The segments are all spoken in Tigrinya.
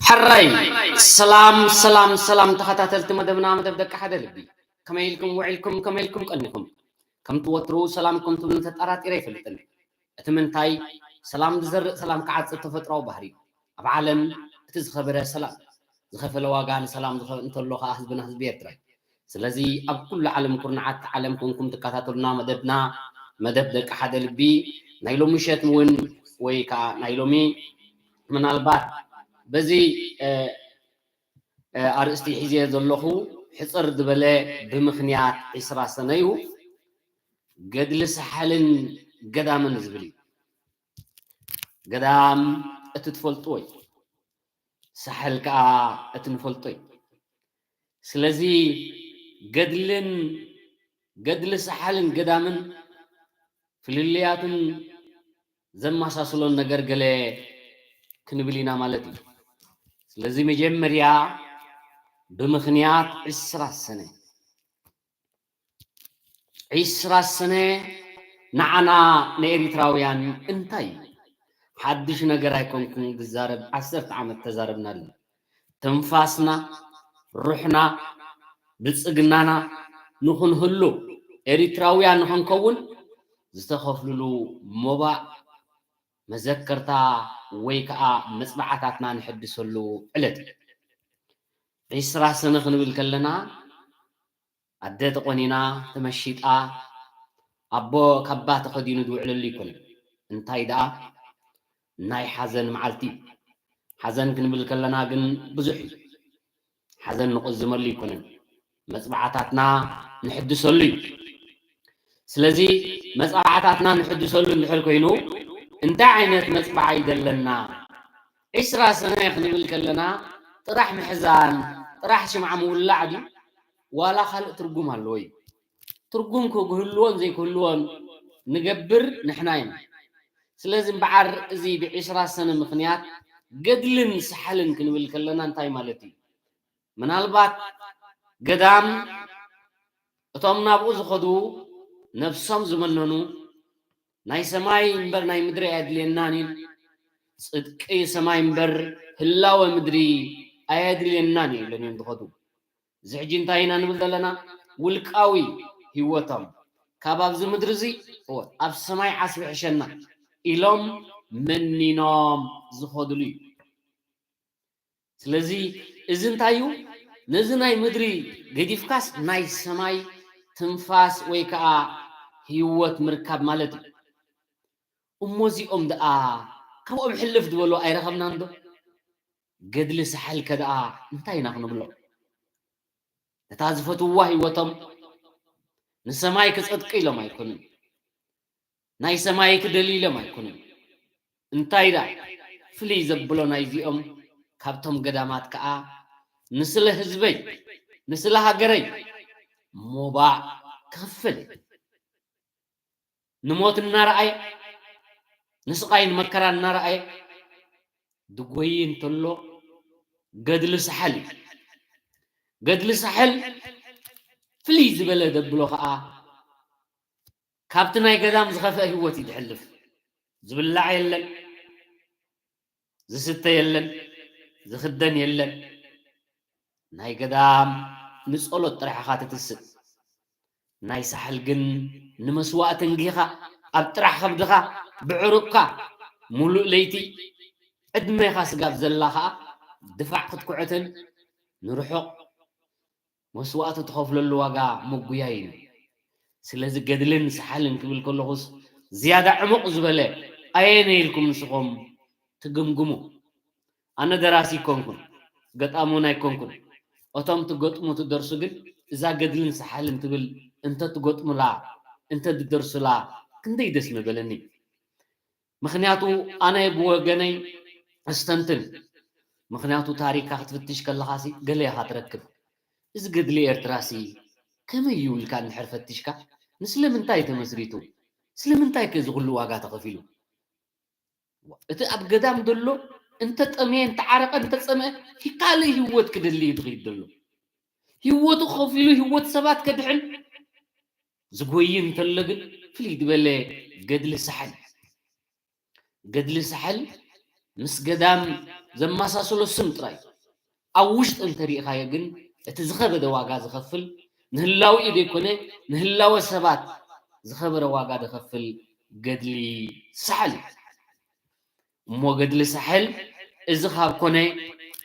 ሕራይ ሰላም ሰላም ሰላም፣ ተኸታተልቲ መደብና፣ መደብ ደቂ ሓደ ልቢ፣ ከመይ ኢልኩም ውዒልኩም? ከመይ ኢልኩም ቀኒኹም? ከምቲ ወትሩ ሰላምኩም ትብሉ ተጠራጢረ ኣይፈልጥን። እቲ ምንታይ፣ ሰላም ዝዘርእ ሰላም ክዓጽድ ተፈጥሮኣዊ ባህሪ እዩ። ኣብ ዓለም እቲ ዝኸበረ ሰላም፣ ዝኸፈለ ዋጋ ንሰላም ዝኸ-፣ እንተሎ ከኣ ህዝብና ህዝቢ ኤርትራ እዩ። ስለዚ ኣብ ኩሉ ዓለም ኩርናዓት ዓለም ኮንኩም ትከታተሉና መደብና፣ መደብ ደቂ ሓደ ልቢ፣ ናይ ሎሚ ምሸት እውን ወይ ከኣ ናይ ሎሚ ምናልባት በዚ፣ እ፣ እ፣ ኣርእስቲ ሒዘ ዘለኹ ሕጽር ዝበለ ብምኽንያት ዕስራ ሰነ እዩ። ገድሊ ሳሕልን ገዳምን ዝብል እዩ። ገዳም እቲ ትፈልጥዎ እዩ። ሳሕል ከኣ እቲ ንፈልጦ እዩ። ስለዚ ገድልን፣ ገድሊ ሳሕልን ገዳምን ፍልልያትን ዘመሳስሎን ነገር ገለ ክንብል ኢና ማለት እዩ። ስለዚ መጀመርያ ብምኽንያት ዕስራ ሰነ፣ ዕስራ ሰነ ንዓና ንኤሪትራውያን እንታይ እዩ? ሓድሽ ነገር ኣይኮንኩን ዝዛረብ፣ ዓሰርተ ዓመት ተዛረብናሉ። ትንፋስና፣ ሩሕና፣ ብልጽግናና ንኽንህሉ፣ ኤሪትራውያን ንኽንከውን ዝተኸፍልሉ ሞባእ መዘከርታ ወይ ከኣ መጽናዕታትና ንሕድሰሉ ዕለት እዩ። ዕስራ ሰነ ክንብል ከለና ኣደ ተቖኒና፣ ተመሺጣ፣ ኣቦ ካባ ተኸዲኑ ዝውዕለሉ ኣይኮነን። እንታይ ደኣ ናይ ሓዘን መዓልቲ እዩ። ሓዘን ክንብል ከለና ግን ብዙሕ እዩ። ሓዘን ንቆዝመሉ ኣይኮነን። መጽናዕታትና ንሕድሰሉ እዩ። ስለዚ መጽናዕታትና ንሕድሰሉ እንድሕር ኮይኑ እንታይ ዓይነት መጽናዕቲ እዩ ዘለና? ዕስራ ሰነ ክንብል ከለና ጥራሕ ምሕዛን፣ ጥራሕ ሽምዓ ምውላዕ ድዩ? ዋላ ካልእ ትርጉም ኣለዎ እዩ? ትርጉም ክህልዎን ዘይክህልዎን ንገብር ንሕና ኢና። ስለዚ እምበዓር እዚ ብዕስራ ሰነ ምኽንያት ገድልን ሳሕልን ክንብል ከለና እንታይ ማለት እዩ? ምናልባት ገዳም እቶም ናብኡ ዝኸዱ ነብሶም ዝመነኑ ናይ ሰማይ እምበር ናይ ምድሪ ኣየድልየናን እዩ፣ ጽድቂ ሰማይ እምበር ህላወ ምድሪ ኣየድልየናን እዩ ኢሎም እዮም ዝኸዱ። እዚ ሕጂ እንታይ ኢና ንብል ዘለና? ውልቃዊ ህይወቶም ካብ ኣብዚ ምድሪ እዚ፣ እወ፣ ኣብ ሰማይ ዓስቢ ሕሸና ኢሎም መኒኖም ዝኸድሉ እዩ። ስለዚ እዚ እንታይ እዩ? ነዚ ናይ ምድሪ ገዲፍካስ ናይ ሰማይ ትንፋስ ወይ ከኣ ህይወት ምርካብ ማለት እዩ። እሞ እዚኦም ደኣ ካብኦም ሕልፍ ዝበሉ ኣይረኸብናን ዶ? ገድሊ ሳሕልከ ደኣ እንታይ ኢና ክንብሎ? ነታ ዝፈትውዋ ህይወቶም ንሰማይ ክጸድቁ ኢሎም ኣይኮኑን። ናይ ሰማይ ክደልዩ ኢሎም ኣይኮኑን። እንታይ ደኣ ፍልይ ዘብሎ ናይዚኦም ካብቶም ገዳማት ከኣ ንስለ ህዝበይ፣ ንስለ ሃገረይ ሞባእ ክኽፍል እዩ። ንሞት እናረኣየ፣ ንስቓይ ንመከራ እናረኣየ ድጎይ እንተሎ ገድሊ ሳሕል እዩ። ገድሊ ሳሕል ፍልይ ዝበለ ደብሎ ከኣ ካብቲ ናይ ገዳም ዝኸፍአ ህይወት እዩ ዝሕልፍ። ዝብላዕ የለን፣ ዝስተ የለን፣ ዝኽደን የለን። ናይ ገዳም ንጸሎት ጥራሕ ኢኻ ትትስእ። ናይ ሳሕል ግን ንመስዋእቲ እንጊኻ ኣብ ጥራሕ ከብድኻ ብዕሩቕካ ሙሉእ ለይቲ ዕድሜኻ ስጋብ ዘላ ኸኣ ድፋዕ ክትኩዕትን ንርሑቕ መስዋእቲ ትኸፍለሉ ዋጋ ምጉያይ እዩ። ስለዚ ገድልን ሳሕልን ክብል ከለኹስ ዝያዳ ዕሙቕ ዝበለ ኣየነ ኢልኩም ንስኹም ትግምግሙ? ኣነ ደራሲ ኣይኮንኩን፣ ገጣሚ እውን ኣይኮንኩን። እቶም ትገጥሙ ትደርሱ ግን እዛ ገድልን ሳሕልን ትብል እንተትገጥሙላ፣ እንተትደርሱላ ክንደይ ደስ ምበለኒ። ምኽንያቱ ኣነ ብወገነይ እስተንትን። ምኽንያቱ ታሪኽካ ክትፍትሽ ከለኻሲ ገለ ኢኻ ትረክብ። እዚ ገድሊ ኤርትራሲ ከመይ እዩ ኢልካ እንድሕር ፈቲሽካ፣ ንስለምንታይ እዩ ተመስሪቱ? ስለምንታይ ከ እዚ ኩሉ ዋጋ ተኸፊሉ? እቲ ኣብ ገዳም ዘሎ እንተጠመየ፣ እንተዓረቐ፣ እንተጸምአ፣ ካልእ ህይወት ክደሊ እዩ ዝኸይድ ዘሎ። ህይወቱ ከፊሉ ህይወት ሰባት ከድሕን ዝጎይ እንተሎ ግን ፍልይ ዝበለ ገድሊ ሳሕል። ገድሊ ሳሕል ምስ ገዳም ዘመሳሰሎ ስም ጥራይ። ኣብ ውሽጢ እንተሪእኻዮ ግን እቲ ዝኸበደ ዋጋ ዝኸፍል ንህላዊኡ ዘይኮነ ንህላወ ሰባት ዝኸበረ ዋጋ ዝኸፍል ገድሊ ሳሕል እዩ። እሞ ገድሊ ሳሕል እዚ ካብ ኮነ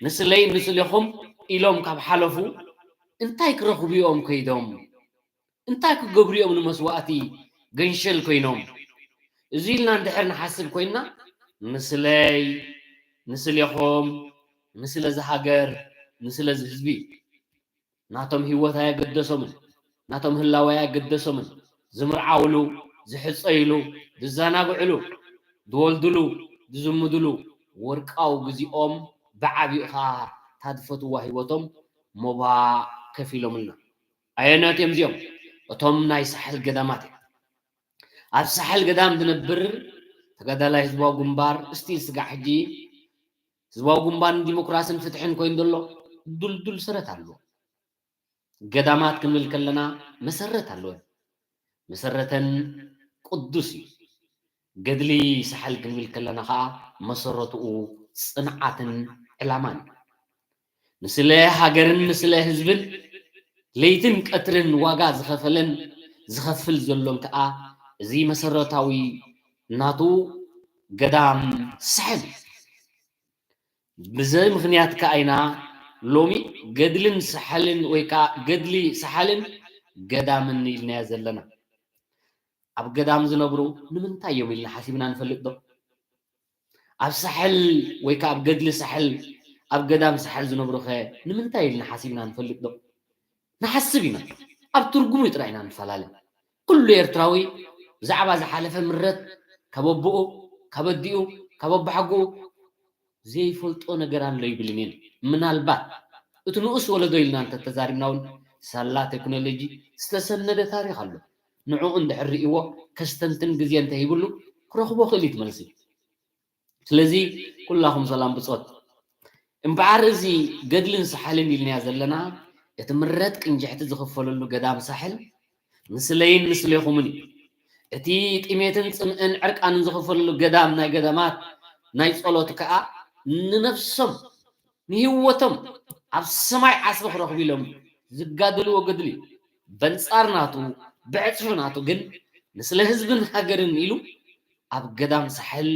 ንስለይ ንስሌኹም ኢሎም ካብ ሓለፉ እንታይ ክረኽቡ እዮም ከይዶም? እንታይ ክገብሩ እዮም ንመስዋእቲ ገንሸል ኮይኖም? እዚ ኢልና እንድሕር ንሓስብ ኮይንና ንስለይ ንስሌኹም ንስለ እዚ ሃገር ንስለ እዚ ህዝቢ ናቶም ህይወት ኣየገደሶምን፣ ናቶም ህላወ ኣየገደሶምን። ዝምርዓውሉ፣ ዝሕጸይሉ፣ ዝዘናግዕሉ፣ ዝወልድሉ፣ ዝዝምድሉ ወርቃዊ ግዜኦም ብዓቢኡ ኸኣ እታ ዝፈትዋ ህይወቶም ሞባ ከፊሎምልና። ኣየኖት እዮም እዚኦም? እቶም ናይ ሳሕል ገዳማት እዮም። ኣብ ሳሕል ገዳም ዝነብር ተጋዳላይ ህዝባዊ ግንባር እስቲል ስጋዕ ሕጂ ህዝባዊ ግንባር ንዲሞክራስን ፍትሕን ኮይኑ ዘሎ ድልዱል ሰረት ኣለዎ። ገዳማት ክንብል ከለና መሰረት ኣለወን። መሰረተን ቅዱስ እዩ። ገድሊ ሳሕል ክንብል ከለና ኸኣ መሰረትኡ ጽንዓትን ዕላማን እዩ። ንስለ ሃገርን ንስለ ህዝብን ለይትን ቀትርን ዋጋ ዝኸፈለን ዝኸፍል ዘሎን ከኣ እዚ መሰረታዊ ናቱ ገዳም ሳሕል እዩ። ብዘይ ምኽንያት ከኣ ኢና ሎሚ ገድልን ሳሕልን ወይ ከኣ ገድሊ ሳሕልን ገዳምን ኢልናዮ ዘለና። ኣብ ገዳም ዝነብሩ ንምንታይ እዮም ኢልና ሓሲብና ንፈልጥ ዶ? ኣብ ሳሕል ወይ ከኣ ኣብ ገድሊ ሳሕል ኣብ ገዳም ሳሕል ዝነብሩ ኸ ንምንታይ ኢልና ሓሲብና ንፈልጥ ዶ? ንሓስብ ኢና። ኣብ ትርጉሙ ጥራይ ኢና ንፈላለ። ኩሉ ኤርትራዊ ብዛዕባ ዝሓለፈ ምረት ካብ ኣቦኡ፣ ካብ ኣዲኡ፣ ካብ ኣቦሓጎኡ ዘይፈልጦ ነገር ኣሎ ይብልን እየ። ምናልባት እቲ ንኡስ ወለዶ ኢልና እንተተዛሪብና እውን ሳላ ቴክኖሎጂ ዝተሰነደ ታሪኽ ኣሎ። ንዕኡ እንድሕር ርእይዎ ከስተንትን ግዜ እንተሂብሉ ክረኽቦ ክእል እዩ እቲ መልሲ። ስለዚ ኩላኹም ሰላም ብጾት። እምበኣር እዚ ገድልን ሳሕልን ኢልናያ ዘለና እቲ ምረት ቅንጅሕቲ ዝኽፈለሉ ገዳም ሳሕል ንስለይን ንስሌኹምን እዩ። እቲ ጥሜትን ጽምእን ዕርቃንን ዝኽፈለሉ ገዳም ናይ ገዳማት ናይ ጸሎት ከኣ ንነፍሶም ንህይወቶም ኣብ ሰማይ ዓስቢ ክረኽቡ ኢሎም ዝጋደልዎ ገድሊ እዩ። በንጻር ናቱ ብዕጽፊ ናቱ ግን ንስለ ህዝብን ሃገርን ኢሉ ኣብ ገዳም ሳሕል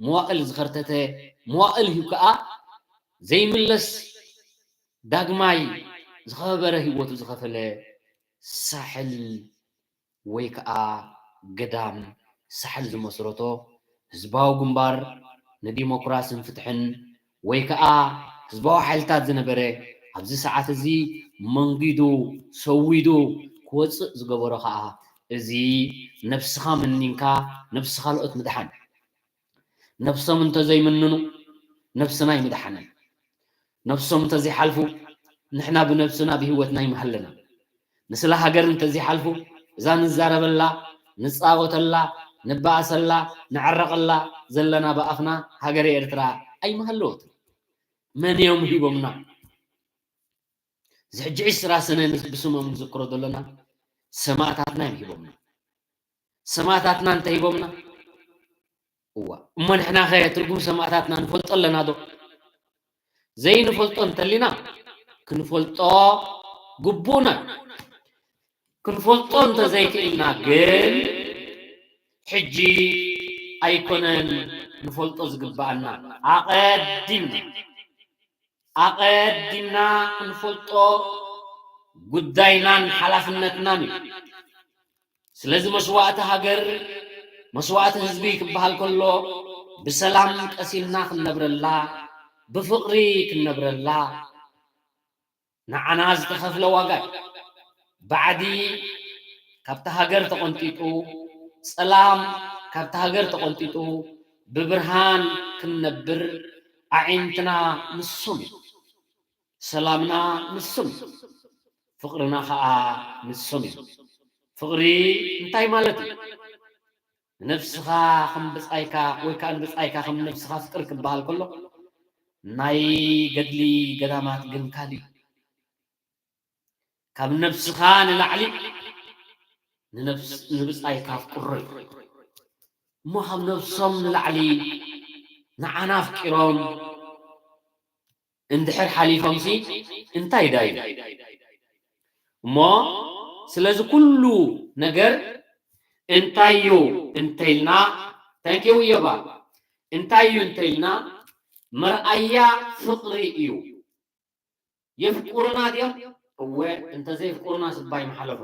መዋእል ዝኸርተተ መዋእል እዩ ከኣ ዘይምለስ ዳግማይ ዝኸበረ ህይወቱ ዝኸፈለ ሳሕል ወይ ከኣ ገዳም ሳሕል ዝመስረቶ ህዝባዊ ግንባር ንዲሞክራስን ፍትሕን ወይ ከኣ ህዝባዊ ሓይልታት ዝነበረ ኣብዚ ሰዓት እዚ መንጊዱ ሰዊዱ ክወፅእ ዝገበሮ ከኣ እዚ ነብስኻ መኒንካ ነብሲ ካልኦት ምድሓን። ነብሶም እንተዘይምንኑ ነብስና ኣይምድሓንን። ነብሶም እንተዘይሓልፉ ንሕና ብነብስና ብህይወትና ኣይምሃለና። ንስለ ሃገር እንተዘይሓልፉ እዛ ንዛረበላ፣ ንጻወተላ፣ ንበኣሰላ፣ ንዕረቐላ ዘለና ብኣፍና ሃገረ ኤርትራ ኣይምሃለወትን። መን እዮም ሂቦምና? እዚ ሕጂ ዕስራ ሰነ ብስሞም ንዝክሮ ዘለና ሰማእታትና እዮም ሂቦምና። ሰማእታትና እንተሂቦምና እዋ እሞ ንሕና ኸ ትርጉም ሰማእታትና ንፈልጦ ኣለና ዶ? ዘይንፈልጦ እንተሊና ክንፈልጦ ግቡእና እዩ። ክንፈልጦ እንተዘይክእልና ግን ሕጂ ኣይኮነን ንፈልጦ ዝግብኣና፣ ኣቐዲምና ኣቐዲምና ክንፈልጦ ጉዳይናን ሓላፍነትናን እዩ። ስለዚ መስዋእቲ ሃገር፣ መስዋእቲ ህዝቢ ክበሃል ከሎ ብሰላም ቀሲንና ክንነብረላ፣ ብፍቕሪ ክንነብረላ ንዓና ዝተኸፍለ ዋጋ እዩ። ባዕዲ ካብቲ ሃገር ተቖንጢጡ፣ ጸላም ካብቲ ሃገር ተቖንጢጡ፣ ብብርሃን ክንነብር ኣዒንትና ንሶም እዮም። ሰላምና ንሶም እዮም። ፍቕርና ኸኣ ንሶም እዮም። ፍቕሪ እንታይ ማለት እዩ? ንነብስኻ ከም ብጻይካ ወይ ከኣ ንብጻይካ ከም ነብስኻ ፍቅር ክበሃል ከሎ፣ ናይ ገድሊ ገዳማት ግን ካልእ እዩ። ካብ ነብስኻ ንላዕሊ ንነብስ-፣ ንብጻይካ ኣፍቅሮ እዩ። እሞ ካብ ነብሶም ንላዕሊ ንዓና ኣፍቂሮም እንድሕር ሓሊፎምሲ እንታይ ዳዩ? እሞ ስለዚ ኩሉ ነገር እንታይ እዩ እንተኢልና፣ thank you እዮባ፣ እንታይ እዩ እንተኢልና፣ መርኣያ ፍቕሪ እዩ። የፍቅሩና ድዮም? እወ፣ እንተዘየፍቅሩና ስባይ ምሓለፉ።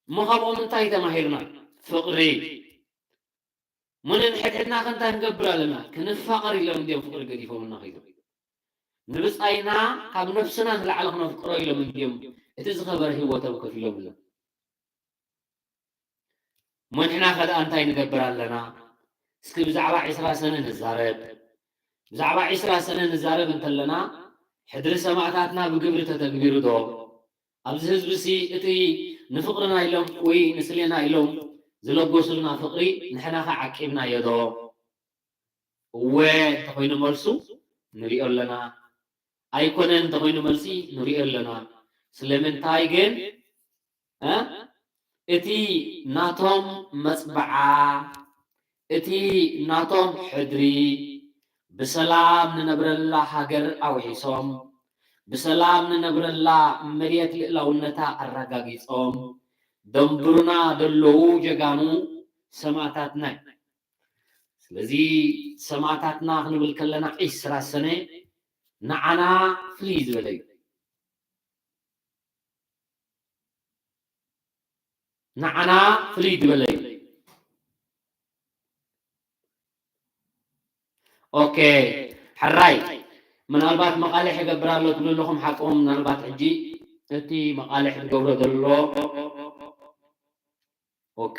እሞ ካብኦም እንታይ ተማሂርና? ፍቕሪ። እሞ ነንሕድሕድና ከ እንታይ ክንገብር ኣለና? ክንፋቐር ኢሎም እንድዮም ፍቕሪ ገዲፎምና ከይዶም። ንብጻይና ካብ ነብስና ንላዕሊ ክነፍቅሮ ኢሎም እንድዮም እቲ ዝኸበረ ህይወቶም ከፊሎምሎም። እሞ ንሕና ከ ደኣ እንታይ ንገብር ኣለና? እስኪ ብዛዕባ ዒስራ ሰነ ንዛረብ። ብዛዕባ ዒስራ ሰነ ንዛረብ እንተለና፣ ሕድሪ ሰማእታትና ብግብሪ ተተግቢሩ ዶ? ኣብዚ ህዝቢ ሲ እቲ ንፍቕርና ኢሎም ወይ ንስሌና ኢሎም ዝለገሱልና ፍቕሪ ንሕና ከ ዓቂብናዮ ዶ? እወ እንተኾይኑ መልሱ ንሪኦ ኣለና። ኣይኮነን እንተኾይኑ መልሲ ንሪኦ ኣለና። ስለምንታይ ግን፣ እ? እቲ ናቶም መጽብዓ፣ እቲ ናቶም ሕድሪ፣ ብሰላም ንነብረላ ሃገር ኣውሒሶም፣ ብሰላም ንነብረላ መሬት ልእላውነታ ኣረጋጊጾም፣ ደንብሩና ደለዉ ጀጋኑ ሰማእታትና። ስለዚ ሰማእታትና ክንብል ከለና ዒስራ ሰነ ንዓና ፍልይ ዝበለ እዩ። ንዓና ፍልይ ዝበለ እዩ። ኦኬ፣ ሕራይ፣ ምናልባት መቓልሕ ይገብር ኣሎ ትብሉ ኣለኹም፣ ሓቅኹም። ምናልባት ሕጂ እቲ መቓልሕ ዝገብሮ ዘሎ፣ ኦኬ፣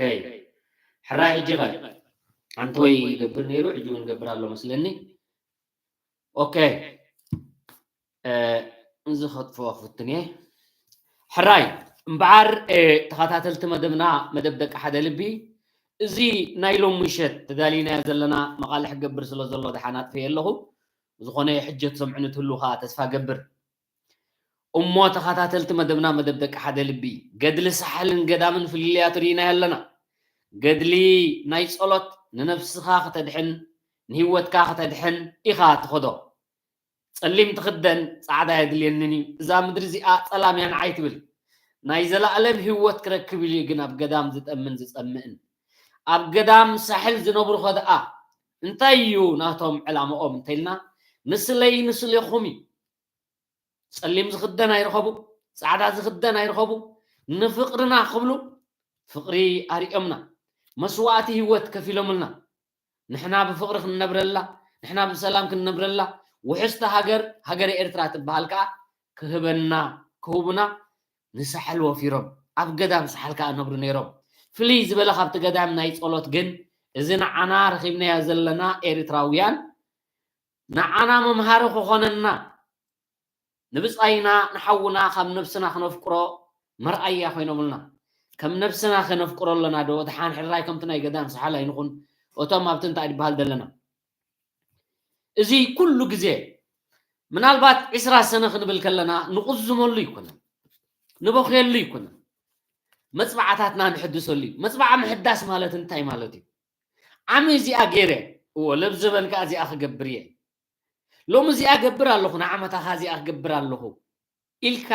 ሕራይ፣ ሕጂ ኸ ኣንተወይ ይገብር ነይሩ፣ ሕጂ እውን ይገብር ኣሎ መስለኒ። ኦኬ፣ እ፣ እዚ ከጥፍኦ ክፍትን እየ። ሕራይ፣ እምበኣር፣ እ፣ ተኸታተልቲ መደብና፣ መደብ ደቂ ሓደ ልቢ፣ እዚ ናይ ሎሚ ምሸት ተዳሊናዮ ዘለና መቓልሕ ክገብር ስለ ዘሎ ደሓን ኣጥፍኤ ኣለኹ። ዝኾነ ሕጀት ሰምዑኒ ትህሉ ከኣ ተስፋ ገብር። እሞ ተኸታተልቲ መደብና፣ መደብ ደቂ ሓደ ልቢ፣ ገድሊ ሳሕልን ገዳምን ፍልልያቱ ርኢናዮ ኣለና። ገድሊ ናይ ጸሎት፣ ንነብስኻ ከተድሕን፣ ንህይወትካ ከተድሕን ኢኻ ትኸዶ። ጸሊም ትኽደን፣ ጻዕዳ የድልየንን እዩ። እዛ ምድሪ እዚኣ ጸላም እያ ንዓይ ትብል። ናይ ዘለኣለም ህይወት ክረክብ ኢሉ እዩ ግን ኣብ ገዳም ዝጠምን ዝጸምእን። ኣብ ገዳም ሳሕል ዝነብሩ ኸ ደኣ እንታይ እዩ ናቶም ዕላምኦም እንተኢልና፣ ንስለይ ንስሌኹም እዩ። ጸሊም ዝኽደን ኣይርኸቡ፣ ጻዕዳ ዝኽደን ኣይርኸቡ። ንፍቕርና ክብሉ ፍቕሪ ኣርእዮምና። መስዋእቲ ህይወት ከፊሎምልና። ንሕና ብፍቕሪ ክንነብረላ፣ ንሕና ብሰላም ክንነብረላ፣ ውሕስቲ ሃገር፣ ሃገረ ኤርትራ ትበሃል ከኣ ክህበና፣ ክህቡና ንሳሕል ወፊሮም። ኣብ ገዳም ሳሕል ከኣ ነብሩ ነይሮም። ፍልይ ዝበለ ካብቲ ገዳም ናይ ጸሎት ግን፣ እዚ ንዓና ረኺብናዮ ዘለና ኤርትራውያን፣ ንዓና መምሃሪ ክኾነና፣ ንብጻይና ንሓውና ካብ ነብስና ክነፍቅሮ መርኣያ ኮይኖምልና። ከም ነብስና ከነፍቅሮ ኣለና ዶ? ደሓን ሕራይ ከምቲ ናይ ገዳም ሳሕል ኣይንኹን። እቶም ኣብቲ እንታይ ድበሃል ዘለና? እዚ ኩሉ ግዜ ምናልባት ዒስራ ሰነ ክንብል ከለና ንቁዝመሉ ይኮነን፣ ንበኽየሉ ይኮነን። መጽባዕታትና ንሕድሰሉ እዩ። መጽባዓ ምሕዳስ ማለት እንታይ ማለት እዩ? ዓሚ እዚኣ ገይረ፣ እዎ፣ ለብዘበን ከኣ እዚኣ ክገብር እየ። ሎሚ እዚኣ ገብር ኣለኹ፣ ንዓመታ ከኣ እዚኣ ክገብር ኣለኹ ኢልካ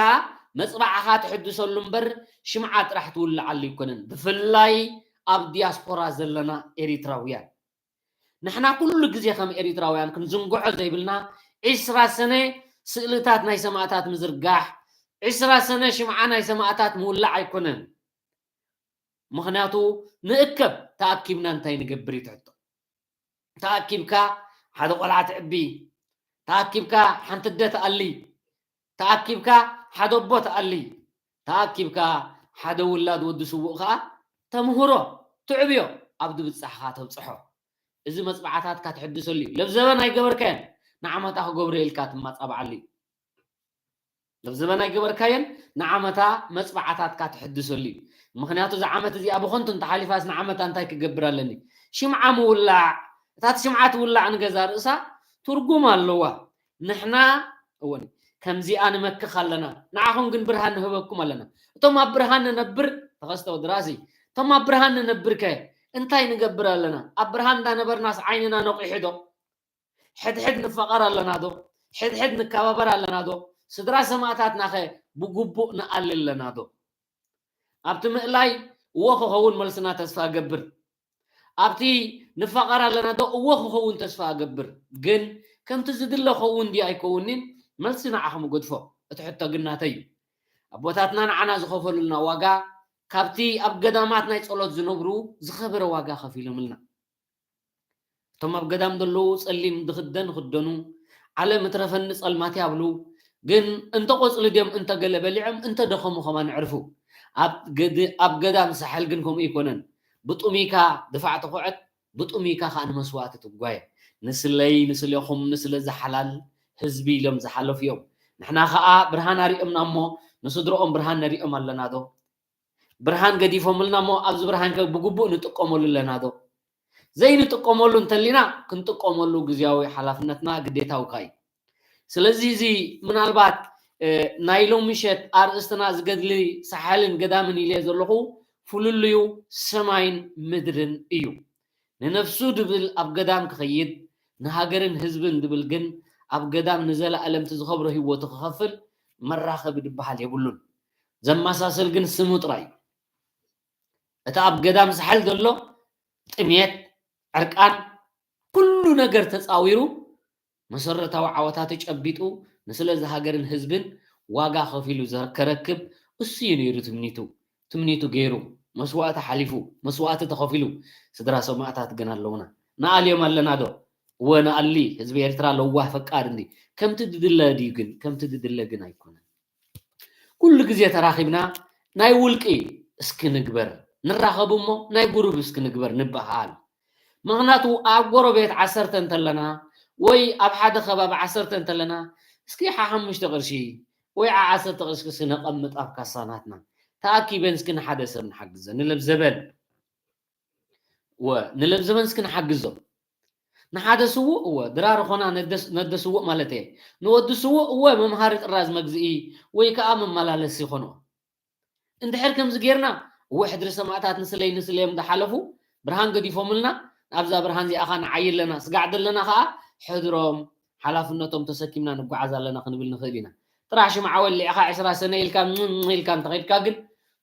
መጽባዕኻ ትሕድሰሉ እምበር ሽምዓ ጥራሕ ትውልዓሉ ኣይኮነን። ብፍላይ ኣብ ዲያስፖራ ዘለና ኤሪትራውያን። ንሕና ኩሉ ግዜ ከም ኤሪትራውያን ክንዝንግዖ ዘይብልና ዒስራ ሰነ ስእልታት ናይ ሰማእታት ምዝርጋሕ፣ ዒስራ ሰነ ሽምዓ ናይ ሰማእታት ምውላዕ ኣይኮነን። ምኽንያቱ ንእከብ፣ ተኣኪብና እንታይ ንገብር እዩ እቲ ሕቶ። ተኣኪብካ ሓደ ቆልዓ ትዕቢ፣ ተኣኪብካ ሓንቲ ኣደ ትኣሊ፣ ተኣኪብካ ሓደ ኣቦ ትኣሊ፣ ተኣኪብካ ሓደ ውላድ ወዲ ስዉእ ከኣ ተምህሮ፣ ትዕብዮ፣ ኣብ ድብጻሕኻ ተብጽሖ። እዚ መጽባዕታትካ ትሕድሰሉ እዩ። ለብዘበን ኣይገበርካዮን፣ ንዓመታ ክገብሮ ኢልካ ትማጻብዓሉ እዩ። ሰብ ዘበን ኣይገበርካየን፣ ንዓመታ መፅባዕታትካ ትሕድሰሉ እዩ። ምኽንያቱ እዛ ዓመት እዚኣ ብኸንቱ እንተሓሊፋስ ንዓመታ እንታይ ክገብር ኣለኒ? ሽምዓ ምውላዕ፣ እታ እቲ ሽምዓ ትውላዕ ንገዛ ርእሳ ትርጉም ኣለዋ። ንሕና እውን ከምዚኣ ንመክኽ ኣለና፣ ንዓኹም ግን ብርሃን ንህበኩም ኣለና። እቶም ኣብ ብርሃን ንነብር፣ ተኸስተ ወዲ ራእሲ፣ እቶም ኣብ ብርሃን ንነብር ከ እንታይ ንገብር ኣለና? ኣብ ብርሃን እንዳነበርናስ ዓይንና ነቒሑ ዶ? ሕድሕድ ንፋቐር ኣለና ዶ? ሕድሕድ ንከባበር ኣለና ዶ? ስድራ ሰማእታትናኸ ብግቡእ ንኣሊ ኣለና ዶ? ኣብቲ ምእላይ እወ ክኸውን መልስና ተስፋ እገብር። ኣብቲ ንፋቐር ኣለና ዶ? እወ ክኸውን ተስፋ እገብር። ግን ከምቲ ዝድለ ክኸውን ድዩ ኣይከውንን? መልሲ ንዓኹም እገድፎ። እቲ ሕቶ ግን ናተይ እዩ። ኣቦታትና ንዓና ዝኸፈሉልና ዋጋ ካብቲ ኣብ ገዳማት ናይ ጸሎት ዝነብሩ ዝኸበረ ዋጋ ከፊሎምልና። እቶም ኣብ ገዳም ዘለዉ ጸሊም ዝኽደን ይኽደኑ፣ ዓለም እትረፈኒ ጸልማት ይብሉ። ግን እንተ ቆጽሊ ድዮም እንተ ገለ በሊዖም እንተ ደኸሙ ከማን የዕርፉ። ኣብ ገድ-፣ ኣብ ገዳም ሳሕል ግን ከምኡ ኣይኮነን። ብጥሙይካ ድፋዕ ትኹዕት፣ ብጥሙይካ ከኣ ንመስዋእቲ ትጓየ። ንስለይ፣ ንስሌኹም፣ ንስለ ዝሓላል ህዝቢ ኢሎም ዝሓለፉ እዮም። ንሕና ከኣ ብርሃን ኣሪኦምና እሞ ንስድርኦም ብርሃን ነሪኦም ኣለና ዶ? ብርሃን ገዲፎምልና እሞ ኣብዚ ብርሃን ከ ብግቡእ ንጥቀመሉ ኣለና ዶ? ዘይንጥቀመሉ እንተሊና ክንጥቀመሉ ግዝያዊ ሓላፍነትና ግዴታውካ እዩ። ስለዚ እዚ ምናልባት፣ እ፣ ናይ ሎሚ ምሸት ኣርእስትና እዚ ገድሊ ሳሕልን ገዳምን ኢለ ዘለኹ ፍልልዩ ሰማይን ምድርን እዩ። ንነፍሱ ድብል ኣብ ገዳም ክኸይድ፣ ንሃገርን ህዝብን ድብል ግን ኣብ ገዳም ንዘለኣለም እቲ ዝኸብሮ ህይወቱ ክኸፍል መራኸቢ ድበሃል የብሉን። ዘመሳሰል ግን ስሙ ጥራይ እዩ። እቲ ኣብ ገዳም ሳሕል ዘሎ ጥሜት፣ ዕርቃን፣ ኩሉ ነገር ተጻዊሩ መሰረታዊ ዓወታቱ ጨቢጡ ንስለ እዚ ሃገርን ህዝብን ዋጋ ከፊሉ ዘ-፣ ከረክብ እሱ እዩ ነይሩ ትምኒቱ። ትምኒቱ ገይሩ፣ መስዋእቲ ሓሊፉ፣ መስዋእቲ ተኸፊሉ። ስድራ ሰማእታት ግን ኣለውና። ንኣልዮም ኣለና ዶ? እወ ንኣሊ። ህዝቢ ኤርትራ ለዋህ ፈቃር እንዲ። ከምቲ ድድለ ድዩ ግን? ከምቲ ድድለ ግን ኣይኮነን። ኩሉ ግዜ ተራኺብና ናይ ውልቂ እስኪ ንግበር። ንራኸብ እሞ ናይ ጉሩብ እስኪ ንግበር ንበሃል። ምኽንያቱ ኣብ ጎረቤት ዓሰርተ እንተለና ወይ ኣብ ሓደ ከባቢ ዓሰርተ እንተለና እስኪ ሓሙሽተ ቅርሺ ወይ ዓሰርተ ቅርሺ እስኪ ነቐምጥ ኣብ ካሳ ናትና። ተኣኪበን እስኪ ንሓደ ሰብ ንሓግዘ፣ ንለብዘበን። ወ-፣ ንለብዘበን እስኪ ንሓግዞም። ንሓደ ስዉእ እወ ድራር ኾና ነደ-፣ ነደ ስዉእ ማለት እየ። ንወዲ ስዉእ እወ መምሃሪ ጥራዝ መግዝኢ ወይ ከኣ መመላለሲ ይኾኖ። እንድሕር ከምዚ ጌርና፣ እወ ሕድሪ ሰማእታት ንስለይ ንስለዮም ዝሓለፉ ብርሃን ገዲፎምልና፣ ኣብዛ ብርሃን እዚኣ ኸኣ ንዓዪ ኣለና። ስጋዕ ዘለና ኸኣ ሕድሮም፣ ሓላፍነቶም ተሰኪምና ንጓዓዝ ኣለና ክንብል ንኽእል ኢና። ጥራሕ ሽምዓ ወሊዕኻ ዕስራ ሰነ ኢልካ፣ ም-፣ ም-፣ ኢልካ እንተኸድካ ግን፣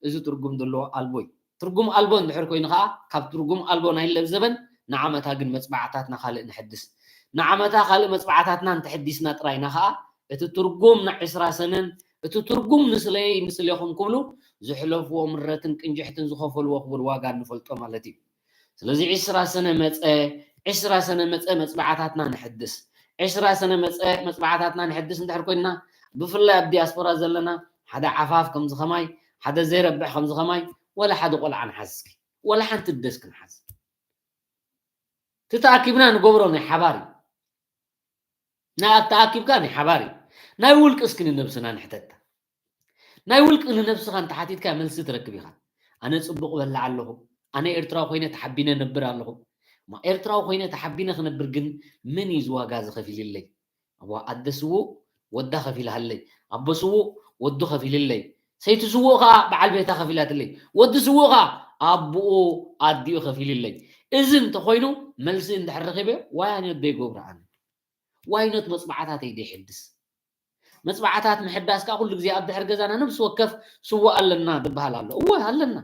እዚ ትርጉም ዘለዎ ኣልቦ እዩ። ትርጉም ኣልቦ እንድሕር ኮይኑ ኸኣ፣ ካብ ትርጉም ኣልቦ ናይ ለብዘበን ንዓመታ ግን መጽባዕታትና ካልእ ንሕድስ። ንዓመታ ካልእ መጽባዕታትና እንተሐዲስና ጥራይና ኸኣ፣ እቲ ትርጉም ንዕስራ ሰነን፣ እቲ ትርጉም ንስለይ ንስሌኹም ክብሉ ዝሕለፍዎ ምረትን ቅንጅሕትን ዝኸፈልዎ ክቡር ዋጋ ንፈልጦ ማለት እዩ። ስለዚ ዕስራ ሰነ መጸ፣ ዕስራ ሰነ መጸ መጽባዕታትና ንሕድስ። ዕስራ ሰነ መጸ መጽባዕታትና ንሕድስ እንድሕር ኮይንና፣ ብፍላይ ኣብ ዲያስፖራ ዘለና፣ ሓደ ዓፋፍ ከምዚ ኸማይ፣ ሓደ ዘይረብሕ ከምዚ ኸማይ፣ ወላ ሓደ ቆልዓ ንሓዝ እስኪ። ወላ ሓንቲ ደስ ክንሓዝ። እቲ ተኣኪብና ንገብሮ ናይ ሓባር እዩ። ናይ ኣብ ተኣኪብካ ናይ ሓባር እዩ። ናይ ውልቂ እስኪ ንነብስና ንሕተታ። ናይ ውልቂ ንነብስኻ እንተሓቲትካ መልሲ ትረክብ ኢኻ። ኣነ ጽቡቕ በላዕ ኣለኹ። ኣነ ኤርትራዊ ኮይነ ተሓቢነ ነብር ኣለኹ። እሞ ኤርትራዊ ኮይነ ተሓቢነ ክነብር ግን መን እዩ እዚ ዋጋ እዚ ከፊልለይ? ኣቦ ኣደ ስዉእ ወዳ ከፊልሃለይ። ኣቦ ስዉእ ወዱ ከፊልለይ። ሰይቲ ስዉእ ኸኣ በዓል ቤታ ከፊላትለይ። ወዲ ስዉእ ኸኣ ኣቦኡ ኣዲኡ ከፊልለይ። እዚ እንተኾይኑ መልሲ እንድሕር ረኺበ ዋይ ኣነ ደይገብሮ ኣነ። ዋይ ኖት መጽባዕታተይ ደይሕድስ። መጽባዕታት ምሕዳስ ከኣ ኩሉ ግዜ ኣብ ድሕሪ ገዛና ነብሲ ወከፍ ስዉእ ኣለና ዝበሃል ኣሎ። እወ ኣለና።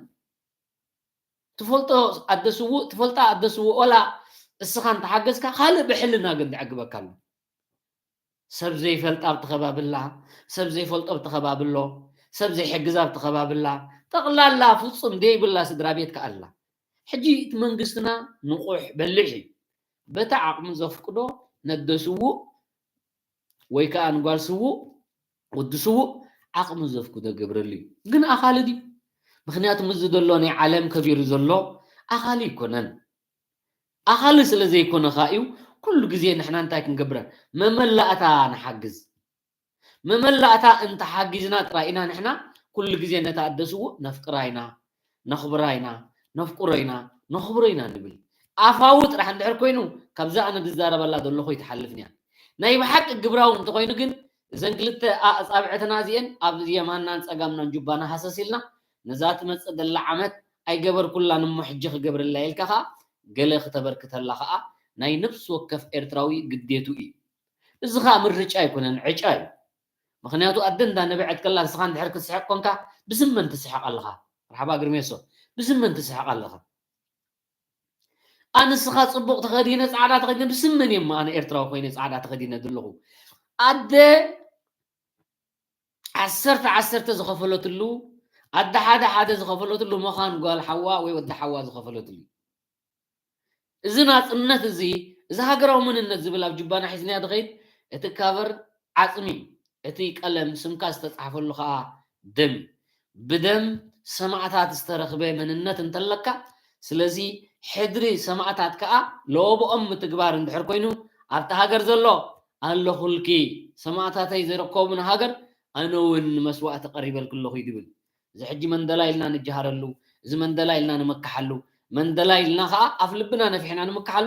ትፈልጦ ኣደ ስዉእ፣ ትፈልጣ ኣደ ስዉእ፣ ወላ እስኻ እንተሓገዝካ ካልእ ብሕልና ግን ዘዕግበካ ኣሎ። ሰብ ዘይፈልጣ ኣብቲ ከባቢ ኣላ፣ ሰብ ዘይፈልጦ ኣብቲ ከባቢ ኣሎ፣ ሰብ ዘይሕግዝ ኣብቲ ከባቢ ኣላ፣ ጠቕላላ ፍጹም ዘይብላ ስድራ ቤት ከኣ ኣላ። ሕጂ እቲ መንግስትና ንቑሕ በሊሕ እዩ። በቲ ዓቕሙ ዘፍቅዶ ነደ ስዉእ ወይ ከኣ ንጓል ስዉእ፣ ወዲ ስዉእ ዓቕሙ ዘፍቅዶ ገብረሉ እዩ። ግን ኣኻሊ ድዩ? ምኽንያቱ ምስዚ ዘሎ ናይ ዓለም ከቢሩ ዘሎ ኣኻሊ ኣይኮነን። ኣኻሊ ስለ ዘይኮነ ከኣ እዩ ኩሉ ግዜ ንሕና እንታይ ክንገብር? መመላእታ ንሓግዝ። መመላእታ እንተሓጊዝና ጥራይ ኢና ንሕና ኩሉ ግዜ ነታ ኣደ ስዉእ ነፍቅራ ኢና፣ ነኽብራ ኢና፣ ነፍቅሮ ኢና፣ ነኽብሮ ኢና ንብል። ኣፋዊ ጥራሕ እንድሕር ኮይኑ ካብዛ ኣነ ዝዛረበላ ዘለኹ ኣይትሓልፍን እያ። ናይ ብሓቂ ግብራዊ እንተኾይኑ ግን እዘን ክልተ ኣጻብዕትና እዚኤን ኣብ የማናን ጸጋምናን ጁባና ሃሰስ ኢልና ነዛ ትመጽእ ዘላ ዓመት ኣይገበርኩላን እሞ ሕጂ ክገብርላ ኢልካ ኸኣ ገለ ክተበርክተላ ኸኣ ናይ ነፍሲ ወከፍ ኤርትራዊ ግዴቱ እዩ። እዚ ኸኣ ምርጫ ኣይኮነን፣ ዕጫ እዩ። ምኽንያቱ ኣደ እንዳነበዐት ከላ ንስኻ እንድሕር ክትስሕቕ ኮንካ ብስም መን ትስሕቕ ኣለኻ? መርሓባ ግርሜሶ፣ ብስም መን ትስሕቕ ኣለኻ? ኣንስኻ ጽቡቕ ተኸዲነ ጻዕዳ ተኸዲነ ብስም መን እየ እሞ ኣነ ኤርትራዊ ኮይነ ጻዕዳ ተኸዲነ ዘለኹ? ኣደ ዓሰርተ ዓሰርተ ዝኸፈለትሉ፣ ኣደ ሓደ ሓደ ዝኸፈለትሉ ምዃን ጓል ሓዋ ወይ ወዲ ሓዋ ዝኸፈለትሉ እዩ። እዚ ናጽነት እዚ፣ እዚ ሃገራዊ መንነት ዝብል ኣብ ጁባና ሒዝናዮ ዝኸይድ እቲ ካቨር ዓጽሚ፣ እቲ ቀለም ስምካ ዝተጻሕፈሉ ከኣ ደም እዩ። ብደም ሰማእታት ዝተረኽበ መንነት እንተለካ፣ ስለዚ ሕድሪ ሰማእታት ከኣ ለወብኦም ምትግባር እንድሕር ኮይኑ ኣብቲ ሃገር ዘሎ ኣለኹልኪ፣ ሰማእታተይ ዘረከቡና ሃገር ኣነ እውን ንመስዋእቲ ቀሪበልኪ ኣለኹ እዩ ዝብል። እዚ ሕጂ መንደላይ ኢልና ንጀሃረሉ፣ እዚ መንደላይ ኢልና ንምክሓሉ፣ መንደላይ ኢልና ከኣ ኣፍ ልብና ነፊሕና ንምክሓሉ፣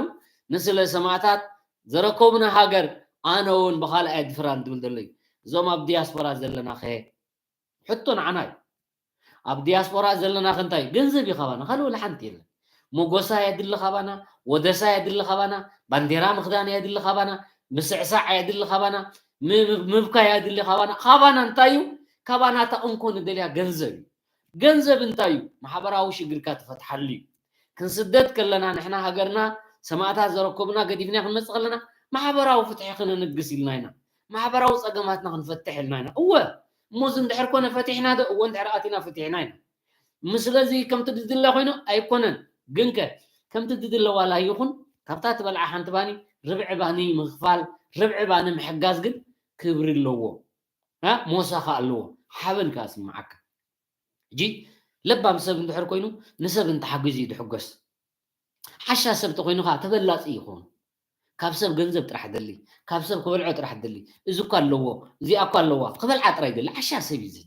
ንስለ ሰማእታት ዘረከቡና ሃገር ኣነ እውን ብኻልእ ኣየድፍራን ዝብል ዘሎ እዩ። እዞም ኣብ ዲያስፖራ ዘለናኸ? ሕቶ ንዓና እዩ። ኣብ ዲያስፖራ ዘለናኸ እንታይ እዩ? ገንዘብ እዩ ካባና፣ ካልእ ወላ ሓንቲ የለን። ሞጎሳ የድሊ ካባና፣ ወደሳ የድሊ ካባና፣ ባንዴራ ምኽዳን የድሊ ካባና፣ ምስዕሳዕ የድሊ ካባና፣ ም-፣ ም-፣ ምብካይ የድሊ ካባና። ካባና እንታይ እዩ? ካባና እታ እንኮ ንደልያ ገንዘብ እዩ። ገንዘብ እንታይ እዩ? ማሕበራዊ ሽግርካ ትፈትሓሉ እዩ። ክንስደድ ከለና ንሕና ሃገርና ሰማእታት ዘረከቡና ገዲፍና ክንመጽእ ከለና ማሕበራዊ ፍትሒ ክንንግስ ኢልና ኢና። ማሕበራዊ ጸገማትና ክንፈትሕ ኢልና ኢና። እወ፣ እሞ እዚ እንድሕር ኮነ ፈቲሕና ዶ? እወ፣ እንድሕር ኣቲና ፈቲሕና ኢና። ምስለዚ ከምቲ ዝድለ ኮይኑ ኣይኮነን። ግንከ ከምቲ ዝድለ ዋላ ይኹን ካብታ ትበልዓ ሓንቲ ባኒ ርብዒ ባኒ ምኽፋል፣ ርብዒ ባኒ ምሕጋዝ ግን ክብሪ ኣለዎ። እ? ሞሳ ከኣ ኣለዎ። ሓበን ከኣ ስምዓካ። ሕጂ ለባም ሰብ እንድሕር ኮይኑ ንሰብ እንተሓጊዙ እዩ ዝሕጎስ። ሓሻ ሰብ ተኾይኑ ከኣ ተበላጺ ይኸውን። ካብ ሰብ ገንዘብ ጥራሕ ደሊ፣ ካብ ሰብ ክበልዖ ጥራሕ ደሊ። እዚ እኳ ኣለዎ፣ እዚኣ እኳ ኣለዋ፣ ክበልዓ ጥራይ ደሊ። ሓሻ ሰብ እዩ እዚ።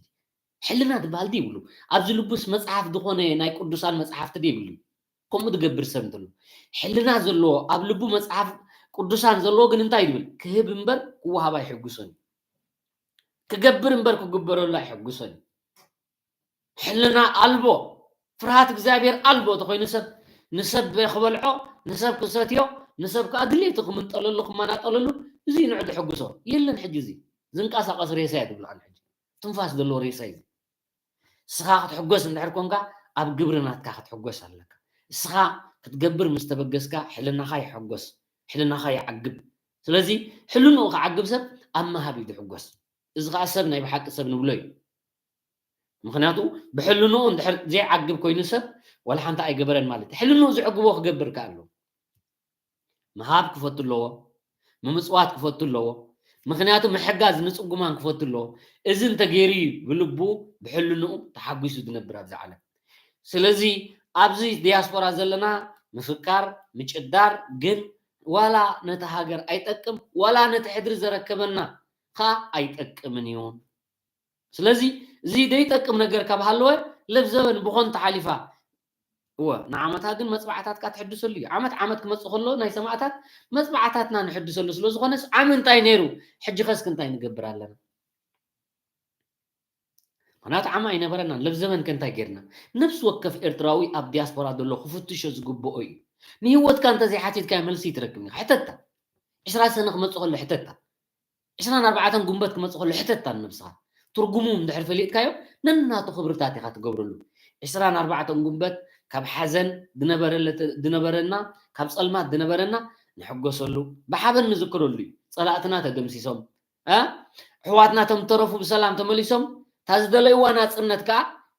ሕልና ዝበሃል ድይብሉ። ኣብዚ ልቡስ መጽሓፍ ዝኾነ ናይ ቅዱሳን መጽሓፍቲ ድይብሉ። ከምኡ ዝገብር ሰብ እንተሎ። ሕልና ዘለዎ፣ ኣብ ልቡ መጽሓፍ ቅዱሳን ዘለዎ ግን እንታይ ይብል? ክህብ እምበር ክወሃብ ኣይሕጉሶን እዩ። ክገብር እምበር ክግበረሉ ኣይሕጉሶን እዩ። ሕልና ኣልቦ፣ ፍርሃት እግዚኣብሔር ኣልቦ ተኾይኑ ሰብ፣ ንሰብ ክበልዖ፣ ንሰብ ክሰትዮ፣ ንሰብ ከኣ ድሌቱ ክምንጠለሉ፣ ክመናጠለሉ፣ እዚ ንዑ ድሕጉሶ። የለን ሕጂ እዚ። ዝንቀሳቐስ ሬሳ እየ ዝብልኣን ሕጂ። ትንፋስ ዘለዎ ሬሳ እዩ። እስኻ ክትሕጎስ እንድሕር ኮንካ፣ ኣብ ግብሪ ናትካ ክትሕጎስ ኣለካ። እስኻ ክትገብር ምስ ተበገስካ፣ ሕልናኻ ይሕጎስ፣ ሕልናኻ ይዓግብ። ስለዚ፣ ሕልንኡ ክዓግብ ሰብ ኣብ ምሃብ እዩ ዝሕጎስ። እዚ ኸኣ ሰብ ናይ ብሓቂ ሰብ ንብሎ እዩ። ምኽንያቱ፣ ብሕልንኡ እንድሕር ዘይዓግብ ኮይኑ ሰብ፣ ዋላ ሓንቲ ኣይገበረን ማለት እዩ። ሕልንኡ ዝዕግቦ ክገብር ከኣ ኣለዎ። ምሃብ ክፈቱ ኣለዎ። ምምጽዋት ክፈቱ ኣለዎ። ምኽንያቱ፣ ምሕጋዝ ንጽጉማን ክፈቱ ኣለዎ። እዚ እንተገይሩ እዩ ብልቡ፣ ብሕልንኡ ተሓጒሱ ዝነብር ኣብዚ ዓለም። ስለዚ፣ ኣብዚ ዲያስፖራ ዘለና ምፍካር፣ ምጭዳር፣ ግን ዋላ ነቲ ሃገር ኣይጠቅም፣ ዋላ ነቲ ሕድሪ ዘረከበና ኸኣ ኣይጠቅምን እዩ። ስለዚ፣ እዚ ዘይጠቅም ነገር ካብ ሃለወ፣ ለብዘበን ብኾን ተሓሊፋ። እወ፣ ንዓመታ ግን መጽባዕታትካ ትሕድሰሉ እዩ። ዓመት ዓመት ክመጽእ ከሎ ናይ ሰማእታት መጽባዕታትና ንሕድሰሉ ስለ ዝኾነስ፣ ዓሚ እንታይ ነይሩ? ሕጂ ኸስክ እንታይ ንገብር ኣለና? ምኽንያቱ ዓሚ ኣይነበረናን። ለብዘበን ከ እንታይ ጌርና? ነፍሲ ወከፍ ኤርትራዊ ኣብ ዲያስፖራ ዘሎ ክፍትሾ ዝግብኦ እዩ። ንህይወትካ እንተዘይሓቲትካዮ መልሲ ይትረክብን ኢኻ። ሕተታ። ዕስራ ሰነ ክመጽእ ከሎ ሕተታ። ዕስራን ኣርባዕተን ጉንበት ክመጽእ ከሎ ሕተታ ንነብስኻ። ትርጉሙ እንድሕር ፈሊጥካዮ፣ ነናቱ ክብርታት ኢኻ ትገብረሉ። ዕስራን ኣርባዕተን ጉንበት ካብ ሓዘን ዝነበረለ-፣ ዝነበረና፣ ካብ ጸልማት ዝነበረና ንሕጎሰሉ፣ ብሓበን ንዝክረሉ እዩ። ጸላእትና ተደምሲሶም፣ እ? ኣሕዋትና እቶም ተረፉ ብሰላም ተመሊሶም፣ እታ ዝደለይዋ ናጽነት ከኣ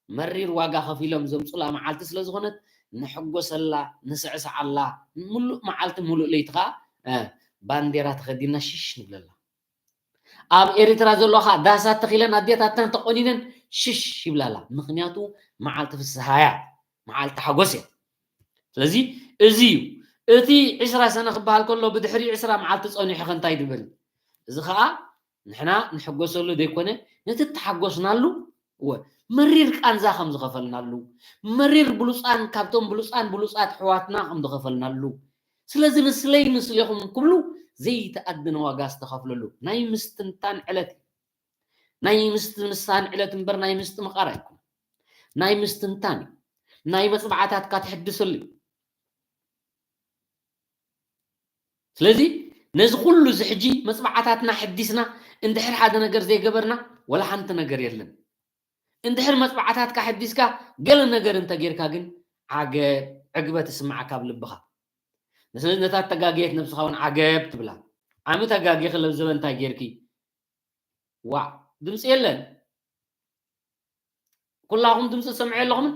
መሪር ዋጋ ከፊሎም ዘምጹላ መዓልቲ ስለ ዝኾነት፣ ንሕጎሰላ፣ ንስዕስዓላ፣ ምሉእ መዓልቲ ምሉእ ለይቲ ከኣ፣ እ፣ ባንዴራ ተኸዲና ሽሽ ንብለላ። ኣብ ኤሪትራ ዘለዋ ከኣ ዳሳት ተኺለን ኣዴታተን ተቖኒነን ሽሽ ይብላላ። ምኽንያቱ መዓልቲ ፍስሃ እያ፣ መዓልቲ ሓጎስ እያ። ስለዚ እዚ እዩ። እቲ ዕስራ ሰነ ክበሃል ከሎ ብድሕሪ ዕስራ መዓልቲ ጸኒሑ ከ እንታይ ድብል? እዚ ከኣ ንሕና ንሕጎሰሉ ዘይኮነ፣ ነቲ እተሓጎስናሉ፣ እወ፣ መሪር ቃንዛ ከም ዝኸፈልናሉ፣ መሪር ብሉጻን፣ ካብቶም ብሉጻን ብሉጻት ኣሕዋትና ከም ዝኸፈልናሉ። ስለዚ ንስለይ ንስሌኹም ክብሉ ዘይተኣደነ ዋጋ ዝተኸፍለሉ ናይ ምስትንታን ዕለት እዩ። ናይ ምስትምሳን ዕለት እምበር ናይ ምስትምቓር ኣይኮነን። ናይ ምስትንታን እዩ። ናይ መጽባዕታትካ ትሕድሰሉ እዩ። ስለዚ ነዚ ኩሉ እዚ ሕጂ መጽባዕታትና ሕዲስና እንድሕር ሓደ ነገር ዘይገበርና ወላ ሓንቲ ነገር የለን። እንድሕር መጽባዕታትካ ሕዲስካ ገለ ነገር እንተጌርካ ግን ዓገብ ዕግበት ይስምዓካ ኣብ ልብኻ። ስለዚ ነታ እተጋገየት ነብስኻ እውን ዓገብ ትብላ። ዓሚ ተጋጊኺ ለብዘበ እንታይ ጌርኪ? ዋዕ ድምፂ የለን። ኩላኹም ድምፂ ትሰምዑ የለኹምን?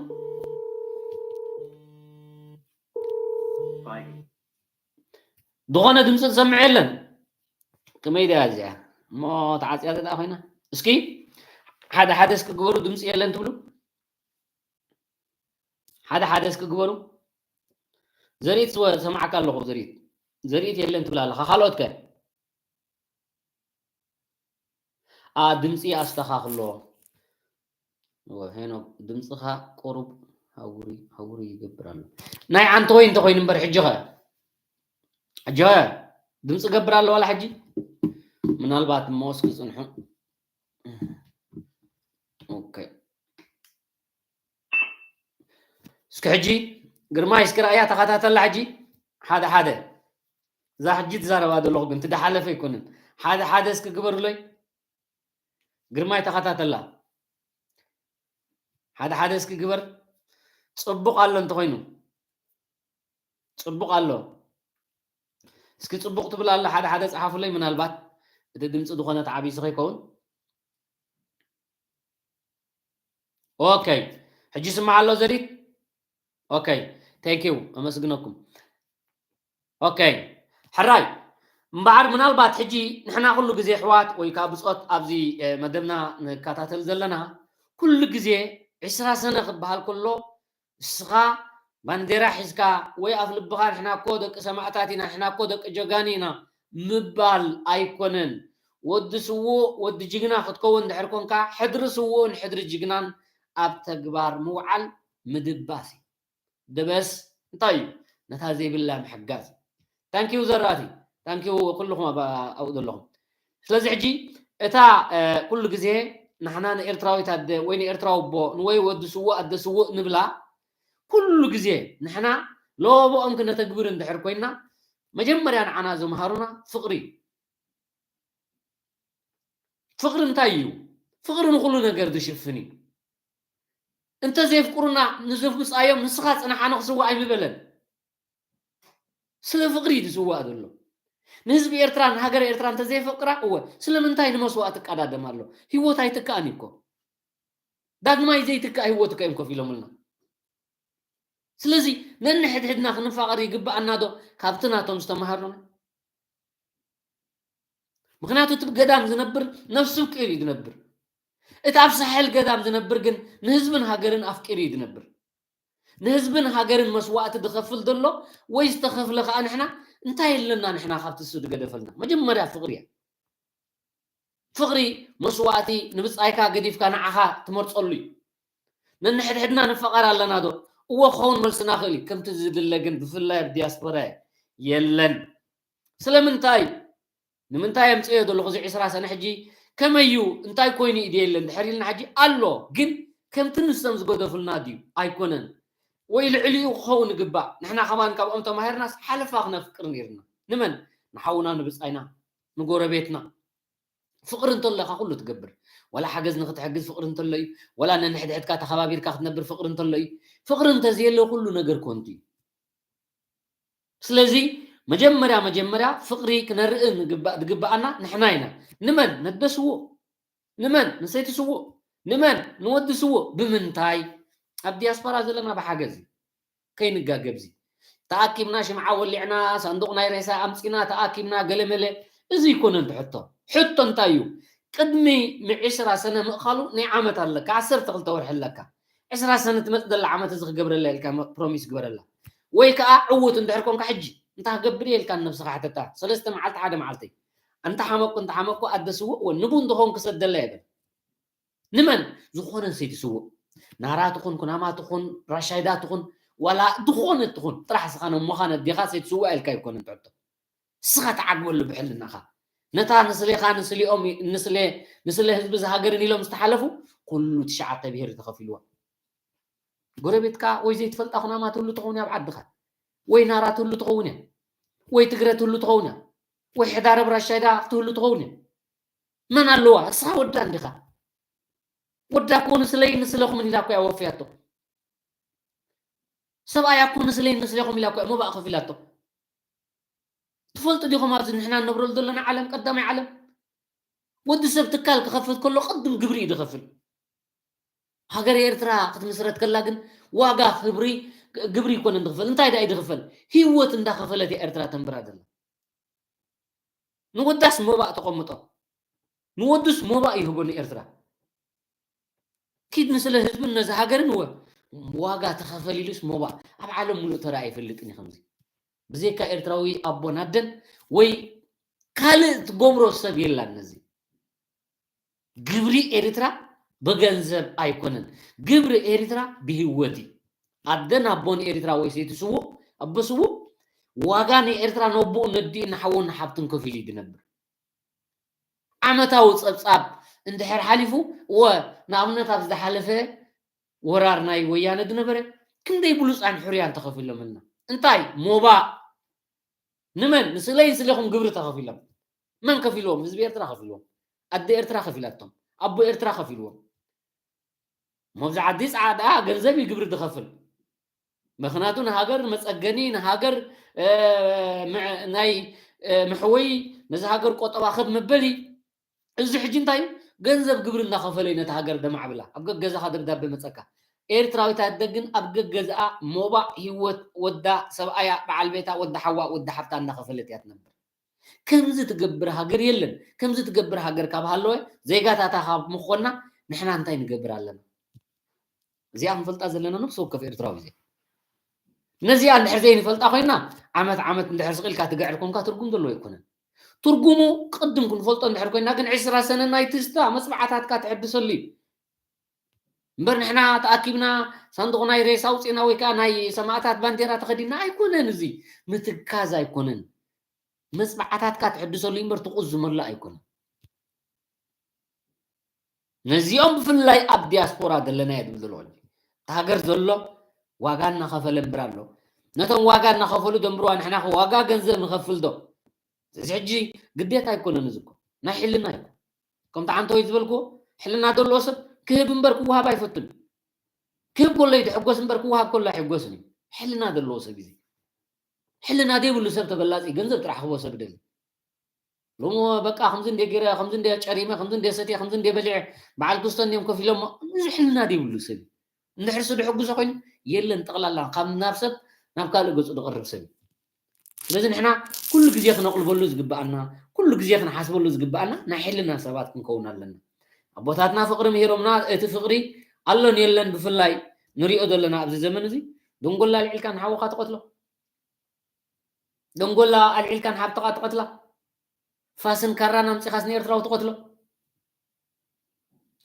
ዝኾነ ድምፂ ትሰምዑ የለን። ከመይ ድያ እዚኣ? እሞ ተዓፅያ ዘላ ኮይና። እስኪ ሓደ ሓደ እስኪ ግበሩ፣ ድምፂ የለን ትብሉ። ሓደ ሓደ እስኪ ግበሩ። ዘሪት ሰማዕካ ኣለኹ። ዘሪት ዘሪት የለን ትብል ኣለኻ። ካልኦት ከ? ኣ ድምፂ ኣስተኻኽሎ። እወ፣ ሄኖክ ድምፅኻ ቁሩብ ሃውሪ ሃውሪ ይገብር ኣሎ። ናይ ዓንተወይ እንተኮይኑ እምበር ሕጂ ኸ? ሕጂ ኸ ድምፂ ገብር ኣሎ ዋላ ሕጂ? ምናልባት እሞ እስኪ ፅንሑ። ኦኬ። እስኪ ሕጂ ግርማይ እስኪ ረኣያ ተኸታተላ ሕጂ ሓደ ሓደ። እዛ ሕጂ ትዛረባ ዘለኹ ግን ትደሓለፈ ኣይኮንን። ሓደ ሓደ እስኪ ግበሩለይ። ግርማይ ተኸታተላ። ሓደ ሓደ እስኪ ግበር። ጽቡቕ ኣሎ እንተኾይኑ። ጽቡቕ ኣሎ። እስኪ ጽቡቕ ትብል ኣላ። ሓደ ሓደ ጸሓፉለይ። ምናልባት እቲ ድምጺ ዝኾነ ተዓቢሱ ከይከውን። ኦኬ። ሕጂ ይስማዕ ኣሎ ዘሪት? ኦኬ። Thank you። ኣመስግነኩም። ኦኬ። ሕራይ። እምበኣር ምናልባት ሕጂ ንሕና ኩሉ ግዜ ኣሕዋት ወይ ከዓ ብጾት ኣብዚ፣ እ፣ መደብና ንከታተል ዘለና ኩሉ ግዜ ዕስራ ሰነ ክበሃል ከሎ ንስኻ ባንዴራ ሒዝካ ወይ ኣፍ ልብኻ ንሕና እኮ ደቂ ሰማእታት ኢና፣ ንሕና እኮ ደቂ ጀጋኑ ኢና ምባል ኣይኮነን። ወዲ ስዉእ ወዲ ጅግና ክትከውን እንድሕር ኮንካ ሕድሪ ስዉእን ሕድሪ ጅግናን ኣብ ተግባር ምውዓል ምድባስ እዩ። ደበስ እንታይ እዩ? ነታ ዘይብላ ምሕጋዝ። ታንኪዩ ዘራእቲ፣ ታንኪዩ ኩልኹም ኣብ-፣ ኣብኡ ዘለኹም። ስለዚ ሕጂ እታ፣ እ፣ ኩሉ ግዜ ንሕና ንኤርትራዊት ኣደ ወይ ንኤርትራዊ ኣቦ ወይ ወዲ ስዉእ ኣደ ስዉእ ንብላ፣ ኩሉ ግዜ ንሕና ለበብኦም ክነተግብር እንድሕር ኮይንና፣ መጀመርያ ንዓና ዝመሃሩና ፍቕሪ እዩ። ፍቕሪ እንታይ እዩ? ፍቕሪ ንኹሉ ነገር ዝሽፍን እዩ። እንተ ዘየፍቅሩና ንዘፍምጻዮም ንስኻ ጽናሕ ኣነ ክስዋእ ኣይምበለን። ስለ ፍቕሪ እዩ ዝስዋእ ዘሎ። ንህዝቢ ኤርትራ ንሃገረ ኤርትራ እንተ ዘየፈቅራ እወ ስለምንታይ ንመስዋእቲ ትቀዳደም ኣሎ? ህይወት ኣይትከኣን እዩ እኮ። ዳግማይ ዘይትካእ ህይወት እኮ እዮም ከፊሎምልና። ስለዚ ነንሕድሕድና ክንፋቐር ይግብኣና ዶ ካብቲ ናቶም ዝተምሃርና? ምኽንያቱ እቲ ገዳም ዝነብር ነፍሱ ኣፍቂሩ እዩ ዝነብር። እቲ ኣብ ሳሕል ገዳም ዝነብር ግን ንህዝብን ሃገርን ኣፍቂሩ እዩ ዝነብር። ንህዝብን ሃገርን መስዋእቲ ዝኸፍል ዘሎ ወይ ዝተኸፍለ ከኣ ንሕና እንታይ ኣለና ንሕና ካብቲ እሱ ዝገደፈልና? መጀመርያ ፍቕሪ እያ። ፍቕሪ መስዋእቲ ንብጻይካ ገዲፍካ ንዓኻ ትመርጸሉ እዩ። ነንሕድሕድና ንፋቐር ኣለና ዶ? እወ ክኸውን መልስና ክእል እዩ። ከምቲ ዝድለ ግን ብፍላይ ኣብ ዲያስፖራ የለን። ስለምንታይ? ንምንታይ ኣምጽእዮ ዘለኹ እዚ ዕስራ ሰነ ሕጂ ከመይ እዩ? እንታይ ኮይኑ እዩ ድየለ እንድሕር ኢልና ሕጂ ኣሎ። ግን ከምቲ ንሶም ዝገደፉልና ድዩ? ኣይኮነን። ወይ ልዕሊኡ ክኸውን ይግባእ። ንሕና ከማን ካብኦም ተማሂርናስ ሓለፋ ክነፍቅር ነይርና። ንመን? ንሓውና፣ ንብጻይና፣ ንጎረቤትና። ፍቕሪ እንተሎ ኢኻ ኩሉ ትገብር። ዋላ ሓገዝ ንክትሕግዝ ፍቕሪ እንተሎ እዩ። ዋላ ነንሕድሕድካ ተኸባቢርካ ክትነብር ፍቕሪ እንተሎ እዩ። ፍቕሪ እንተዘየሎ ኩሉ ነገር ኮንቱ እዩ። ስለዚ መጀመርያ መጀመርያ ፍቕሪ ክነርኢ ንግባእ-፣ ዝግባኣና ንሕና ኢና። ንመን? ነደ ስዉእ። ንመን? ንሰይቲ ስዉእ። ንመን? ንወዲ ስዉእ። ብምንታይ? ኣብ ዲያስፖራ ዘለና ብሓገዝ እዩ። ከይንጋገ ኣብዚ። ተኣኪብና ሽምዓ ወሊዕና፣ ሳንዱቕ ናይ ሬሳ ኣምጺና፣ ተኣኪብና፣ ገለመለ። እዚ ኣይኮነን እቲ ሕቶ። ሕቶ እንታይ እዩ? ቅድሚ ንዕስራ ሰነ ምእኻሉ ናይ ዓመት ኣለካ፣ ዓሰርተ ክልተ ወርሒ ኣለካ። ዕስራ ሰነ ትመጽእ ዘላ ዓመት እዚ ክገብረላ ኢልካ መ-፣ ፕሮሚስ ግበረላ። ወይ ከኣ ዕዉት እንድሕር ኮንካ ሕጂ፣ እንታይ ክገብር እየ ኢልካ ንነብስኻ ሕተታ። ሰለስተ መዓልቲ፣ ሓደ መዓልቲ። እንተሓመቁ እንተሓመቁ ኣደ ስውእ ወ ንቡ እንተኾን ክሰደላ የብል። ንመን ዝኾነ ሰይቲ ስውእ ናራ ትኹን ኩናማ ትኹን ራሻይዳ ትኹን ዋላ ዝኾነ ትኹን ጥራሕ ስኻ ነሞኻ ነዴኻ ሰይቲ ስውእ ኢልካ ኣይኮነን ትሕቶ። ስኻ ተዓግበሉ ብሕልናኻ። ነታ ንስሌኻ ንስሊኦም ንስሌ ንስለ ህዝቢ ዝሃገርን ኢሎም ዝተሓለፉ ኩሉ ትሽዓተ ብሄር ተኸፊልዋ። ጎረቤትካ ወይ ዘይትፈልጣ ኩናማ ትህሉ ትኸውን እያ ኣብ ዓድኻ፣ ወይ ናራ ትህሉ ትኸውን እያ፣ ወይ ትግረ ትህሉ ትኸውን እያ፣ ወይ ሕዳረብ ራሻይዳ ትህሉ ትኸውን እያ። መን ኣለዋ? እስኻ ወዳ እንዲኻ። ወዳ እኮ ንስለይ ንስለኹምን ኢላ እኮ እያ ወፍያቶ። ሰብኣያ እኮ ንስለይ ንስለኹም ኢላ እኮ እያ መባእ ከፊላቶ። ትፈልጡ ዲኹም ኣብዚ ንሕና ንነብረሉ ዘለና ዓለም ቀዳማይ ዓለም ወዲ ሰብ ትካል ክኸፍት ከሎ ቅድም ግብሪ እዩ ዝኸፍል። ሃገር ኤርትራ ክትምስረት ከላ ግን ዋጋ ክብሪ ግብሪ ይኮነን ዝኽፈል። እንታይ ደኣ እዩ ዝኽፈል? ህይወት እንዳኸፈለት እያ ኤርትራ ተንብራ ዘላ። ንወዳስ ሞባእ ተቐምጦ ንወዱስ ሞባእ ይህቦ ንኤርትራ። ኪድ ንስለ ህዝብን ነዚ ሃገርን ወ ዋጋ ተኸፈል ኢሉስ ሞባእ ኣብ ዓለም ሙሉእ ተራ ኣይፈልጥን እዩ ከምዚ። ብዘይካ ኤርትራዊ ኣቦን ኣደን ወይ ካልእ ትገብሮ ሰብ የላን ነዚ። ግብሪ ኤርትራ ብገንዘብ ኣይኮነን። ግብሪ ኤርትራ ብህይወት እዩ። ኣደን ኣቦን ኤርትራ ወይ ሰይቲ ስዉእ ኣቦ ስዉእ ዋጋ ንኤርትራ ነቦኡ ነዲኡ ንሓውን ንሓብትን ከፊሉ እዩ ዝነብር። ዓመታዊ ጸብጻብ እንድሕር ሓሊፉ ወ ንኣብነት ኣብ ዝሓለፈ ወራር ናይ ወያነ ዝነበረ ክንደይ ብሉጻን ሕሩያን ተኸፊሎምልና። እንታይ ሞባእ ንመን ንስለይ ንስሌኹም ግብሪ ተኸፊሎም። መን ከፊልዎም? ህዝቢ ኤርትራ ከፊልዎም። ኣደ ኤርትራ ከፊላቶም። ኣቦ ኤርትራ ከፊልዎም። መብዛሕቲ ጻዕዳ ገንዘብ እዩ ግብሪ ዝኸፍል። ምኽንያቱ ንሃገር መጸገኒ ንሃገር ናይ ምሕወይ ነዚ ሃገር ቆጠባ ከብ መበሊ እዚ ሕጂ እንታይ እዩ? ገንዘብ ግብሪ እናኸፈለ እዩ ነቲ ሃገር ደማዕብላ። ኣብ ገገዛኻ ደብዳቤ መጸካ። ኤርትራዊት ኣደ ግን ኣብ ገገዝኣ ሞባእ ህይወት ወዳ ሰብኣያ በዓል ቤታ ወዳ ሓዋ ወዳ ሓብታ እናኸፈለት እያ ትነብር። ከምዚ ትገብር ሃገር የለን። ከምዚ ትገብር ሃገር ካብ ሃለወ ዜጋታታ ካብ ምኾና ንሕና እንታይ ንገብር ኣለና? እዚኣ ክንፈልጣ ዘለና ነፍሲ ወከፍ ኤርትራዊ እዚኣ ነዚኣ እንድሕር ዘይንፈልጣ ኮይና ዓመት ዓመት እንድሕር ስቕ ኢልካ ትግዕር ኮንካ ትርጉም ዘለዎ ኣይኮነን። ትርጉሙ ቅድም ክንፈልጦ እንድሕር ኮይና ግን ዕስራ ሰነ ናይ ትዝታ መጽባዕታትካ ትሕድሰሉ እዩ። እምበር ንሕና ተኣኪብና ሳንዱቕ ናይ ሬሳ ኣውፂእና ወይ ከዓ ናይ ሰማእታት ባንዴራ ተኸዲና ኣይኮነን። እዚ ምትካዝ ኣይኮነን። መጽባዕታትካ ትሕድሰሉ እምበር ትቑዝመሉ ኣይኮነን። ነዚኦም ብፍላይ ኣብ ዲያስፖራ ዘለና እየ ዝብል ዘለኹ። እቲ ሃገር ዘሎ ዋጋ እናኸፈለ እምበር ኣሎ። ነቶም ዋጋ እናኸፈሉ ደንብርዋ ንሕና ከ ዋጋ ገንዘብ ንኸፍል ዶ? እዚ ሕጂ ግዴታ ኣይኮነን። እዚ እኮ ናይ ሕልና እዩ። ከምቲ ዓንተወይ ዝበልክዎ ሕልና ዘለዎ ሰብ ክህብ እምበር ክወሃብ ኣይፈቱን። ክህብ ከሎ ይትሕጎስ እምበር ክወሃብ ከሎ ኣይሕጎስን እዩ። ሕልና ዘለዎ ሰብ እዩ። ሕልና ዘይብሉ ሰብ ተበላጺ ገንዘብ ጥራሕ ክቦ ሰብ ደሊ ሎሞ በቃ ከምዚ እንደ ገይረ ከምዚ እንደ ጨሪመ ከምዚ እንደ ሰትየ ከምዚ እንደ በሊዐ በዓል ክስቶ እንዲዮም ከፊሎሞ እዚ ሕልና ዘይብሉ ሰብ እዩ። እንድሕር ሱ ድሕጉሶ ኮይኑ የለን ጠቕላላ ካብ ናብ ሰብ ናብ ካልእ ገጹ ዝቐርብ ሰብ እዩ። ስለዚ ንሕና ኩሉ ግዜ ክነቕልበሉ ዝግብኣና ኩሉ ግዜ ክንሓስበሉ ዝግብኣና ናይ ሕልና ሰባት ክንከውን ኣለና። ኣቦታትና ፍቕሪ ምሂሮምና እቲ ፍቕሪ ኣሎን የለን ብፍላይ ንሪኦ ዘለና ኣብዚ ዘመን እዚ ደንጎላ ኣልዒልካ ንሓወኻ ትቐትሎ። ደንጎላ ኣልዒልካ ንሓብትኻ ትቐትላ። ፋስን ካራን ኣምፂኻስ ንኤርትራዊ ትቐትሎ።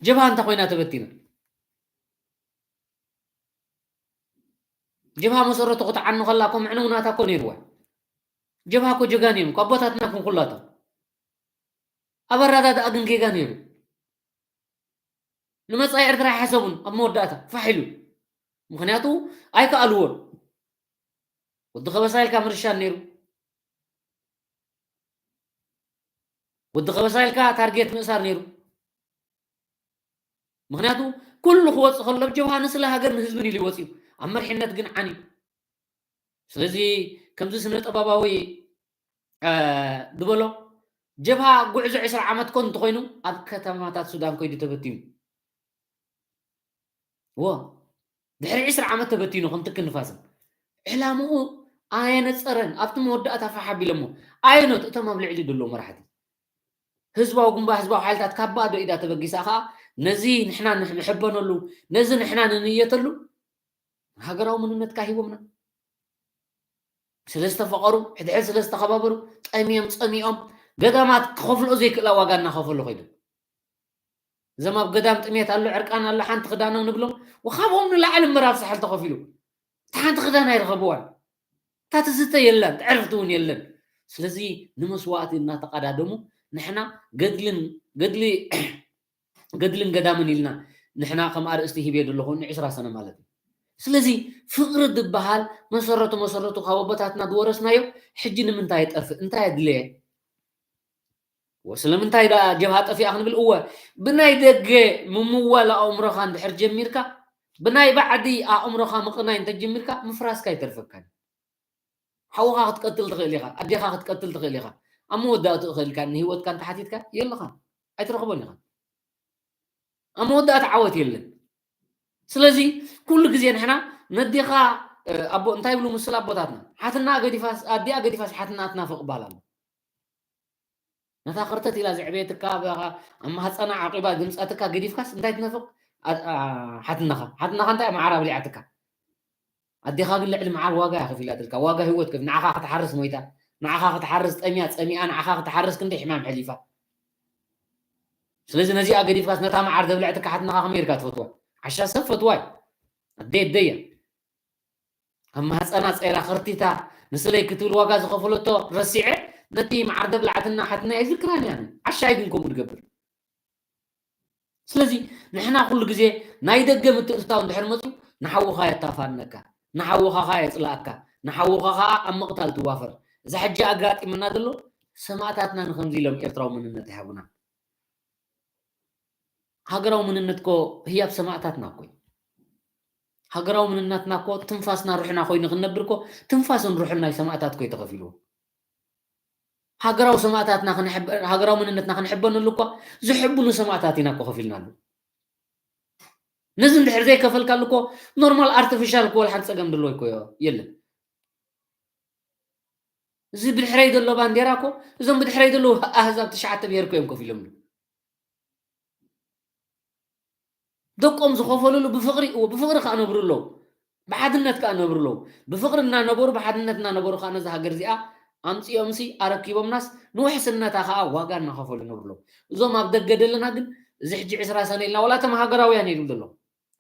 ጀብሃ እንታ ኮይና ተበቲና ጀብሃ መሰረቱ ክትዓኑ ከላ እኮ ምዕነውናታ እኮ ነይርዋ። ጀብሃ እኮ ጀጋን እዮም እኮ ኣቦታትና ክንኩላቶም ኣብ ኣረዳድኣ ግን ጌጋ ነይሩ። ንመጻኢ ኤርትራ ኣይሓሰቡን ኣብ መወዳእታ ፋሕ ኢሉ ምክንያቱ ኣይከኣልዎን። ወዲ ከበሳ ኢልካ ምርሻን ነይሩ። ወዲ ከበሳ ኢልካ ታርጌት ምእሳር ነይሩ። ምክንያቱ ኩሉ ክወፅእ ከሎ ጀብሃ ንስለ ሃገር ንህዝብን ኢሉ ይወፅዩ ኣብ መርሕነት ግን ዓንዩ። ስለዚ ከምዚ ስነ ጥበባዊ ዝበሎ ጀብሃ ጉዕዞ ዕስራ ዓመት ኮ እንተኮይኑ ኣብ ከተማታት ሱዳን ኮይዱ ተበቲኑ። እዎ ድሕሪ ዕስራ ዓመት ተበቲኑ ከም ትኪ ንፋስን ዕላምኡ ኣየነፀረን ኣብቲ መወዳእታ ፋሕ ኣቢሎሞ ኣየኖት እቶም ኣብ ልዕሊ ዘለዉ መራሕቲ ህዝባዊ ግንባር ህዝባዊ ሓይልታት ካብ ባዶ ኢዳ ተበጊሳ ከዓ ነዚ ንሕና ንሕበነሉ ነዚ ንሕና ንንየተሉ ሃገራዊ መንነትካ ሂቦምና ስለ ዝተፈቐሩ ሕድሕድ ስለ ዝተኸባበሩ ጠሚዮም ፀሚኦም ገዳማት ክኸፍልኦ ዘይክእላ ዋጋ እናኸፈሉ ከይዶም። እዞም ኣብ ገዳም ጥሜት ኣሎ፣ ዕርቃን ኣሎ፣ ሓንቲ ክዳኖም ንብሎም፣ ወኻብኦም ንላዕሊ ምዕራብ ሳሕል ተኸፊሉ። እታ ሓንቲ ክዳን ኣይረኸብዋን። እታ ትስተ የላን፣ ትዕርፍቲ እውን የለን። ስለዚ ንመስዋእቲ እናተቐዳደሙ ንሕና ገድልን፣ ገድሊ፣ ገድልን ገዳምን ኢልና ንሕና ከም ኣርእስቲ ሂበ ዘለኹ ን ዕስራ ሰነ ማለት እዩ። ስለዚ ፍቕሪ ዝበሃል መሰረቱ መሰረቱ ካብ ኣቦታትና ዝወረስናዮ ሕጂ ንምንታይ የጠፍእ? እንታይ ኣድለየ? ወ-፣ ስለምንታይ ደኣ ጀብሃ ጠፊኣ ክንብል? እወ፣ ብናይ ደገ ምምዋል ኣእምሮኻ እንድሕር ጀሚርካ፣ ብናይ ባዕዲ ኣእምሮኻ ምቕናይ እንተጀሚርካ፣ ምፍራስካ ኣይተርፈካን። ሓውኻ ክትቀትል ትኽእል ኢኻ፣ ኣዴኻ ክትቀትል ትኽእል ኢኻ። ኣብ መወዳእትኡ ከ ኢልካ ንህይወትካ እንተሓቲትካ የለኻን፣ ኣይትረኽቦን ኢኻ። ኣብ መወዳእታ ዓወት የለን። ስለዚ ኩሉ ግዜ ንሕና ነዴኻ፣ እ፣ ኣቦ እንታይ ይብሉ ምስል ኣቦታትና፣ ሓትና ገዲፋስ፣ ኣዲኣ ገዲፋስ ሓትና ትናፍቕ ይበሃል ኣሎ። ነታ ክርተት ኢላ ዘዕበየትካ፣ ኣብ፣ ኣብ ማህፀና ዓቂባ ዝምፃትካ ገዲፍካስ እንታይ ትነፍቕ? ኣ-፣ ኣ-፣ ሓትናኻ። ሓትናኻ እንታይ መዓር ኣብሊዓትካ? ኣዴኻ ግን ልዕሊ መዓር ዋጋ እያ ከፊላትልካ። ዋጋ ህይወት ከፍ-፣ ንዓኻ ክትሓርስ ሞይታ፣ ንዓኻ ክትሓርስ ጠምያ፣ ጸሚኣ፣ ንዓኻ ክትሓርስ ክንደይ ሕማም ሕሊፋ። ስለዚ ነዚኣ ገዲፍካስ ነታ መዓር ዘብለዐትካ ሓትናኻ ከመይ ኢልካ ትፈትዋ? ዓሻ ሰብ ፈትዋ እዩ። ኣደይ ኣደይ እያ። ኣብ ማህፀና ጸይራ ከርቲታ ንስለይ ክትብል ዋጋ ዝኸፈለቶ ረሲዐ፣ ነቲ መዓር ዘብለዓትና ሓትናይ ኣይዝክራን እያ። ዓሻ እዩ ግን ከምኡ ዝገብር። ስለዚ ንሕና ኩሉ ግዜ ናይ ደገ ምትእትታው እንድሕር መፅዩ ንሓውኻ የታፋነካ፣ ንሓውኻ ኸዓ የፅላኣካ፣ ንሓውኻ ኸዓ ኣብ ምቕታል ትዋፈር። እዛ ሕጂ ኣጋጢምና ዘሎ ሰማእታትና ንኸምዚ ኢሎም ኤርትራዊ መንነት ይሃቡና። ሃገራዊ መንነት እኮ ህያብ ሰማእታትና እኮ እዩ። ሃገራዊ መንነትና እኮ ትንፋስና ሩሕና ኮይኑ ክንነብር እኮ ትንፋስን ሩሕን ናይ ሰማእታት እኮ እዩ ተኸፊልዎ። ሃገራዊ ሰማእታትና ክንሕበ-፣ ሃገራዊ መንነትና ክንሕበነሉ እኳ ዝሕብኑ ሰማእታት ኢና እኮ ከፊልናሉ። ነዚ እንድሕር ዘይከፈልካሉ እኮ ኖርማል ኣርቲፊሻል እኮ ወላ ሓንቲ ጸገም ድሎ እኮ የለን። እዚ ብድሕረይ ዘሎ ባንዴራ እኮ እዞም ብድሕረይ ዘለዉ ኣህዛብ ትሽዓተ ብሄር እኮ እዮም ከፊሎምሉ። ደቆም ዝኸፈልሉ ብፍቕሪ፣ እዎ፣ ብፍቕሪ ከኣ ነብሩ ኣለዉ። ብሓድነት ከኣ ነብሩ ኣለዉ። ብፍቕሪ እናነበሩ፣ ብሓድነት እናነበሩ ከኣ ነዛ ሃገር እዚኣ ኣምጺኦምሲ ኣረኪቦምናስ ንውሕስነታ ከኣ ዋጋ እናኸፈሉ ይነብሩ ኣለዉ። እዞም ኣብ ደገ ዘለና ግን እዚ ሕጂ ዕስራ ሰነ ኢልና ዋላ እቶም ሃገራውያን እዮም ዘለዉ።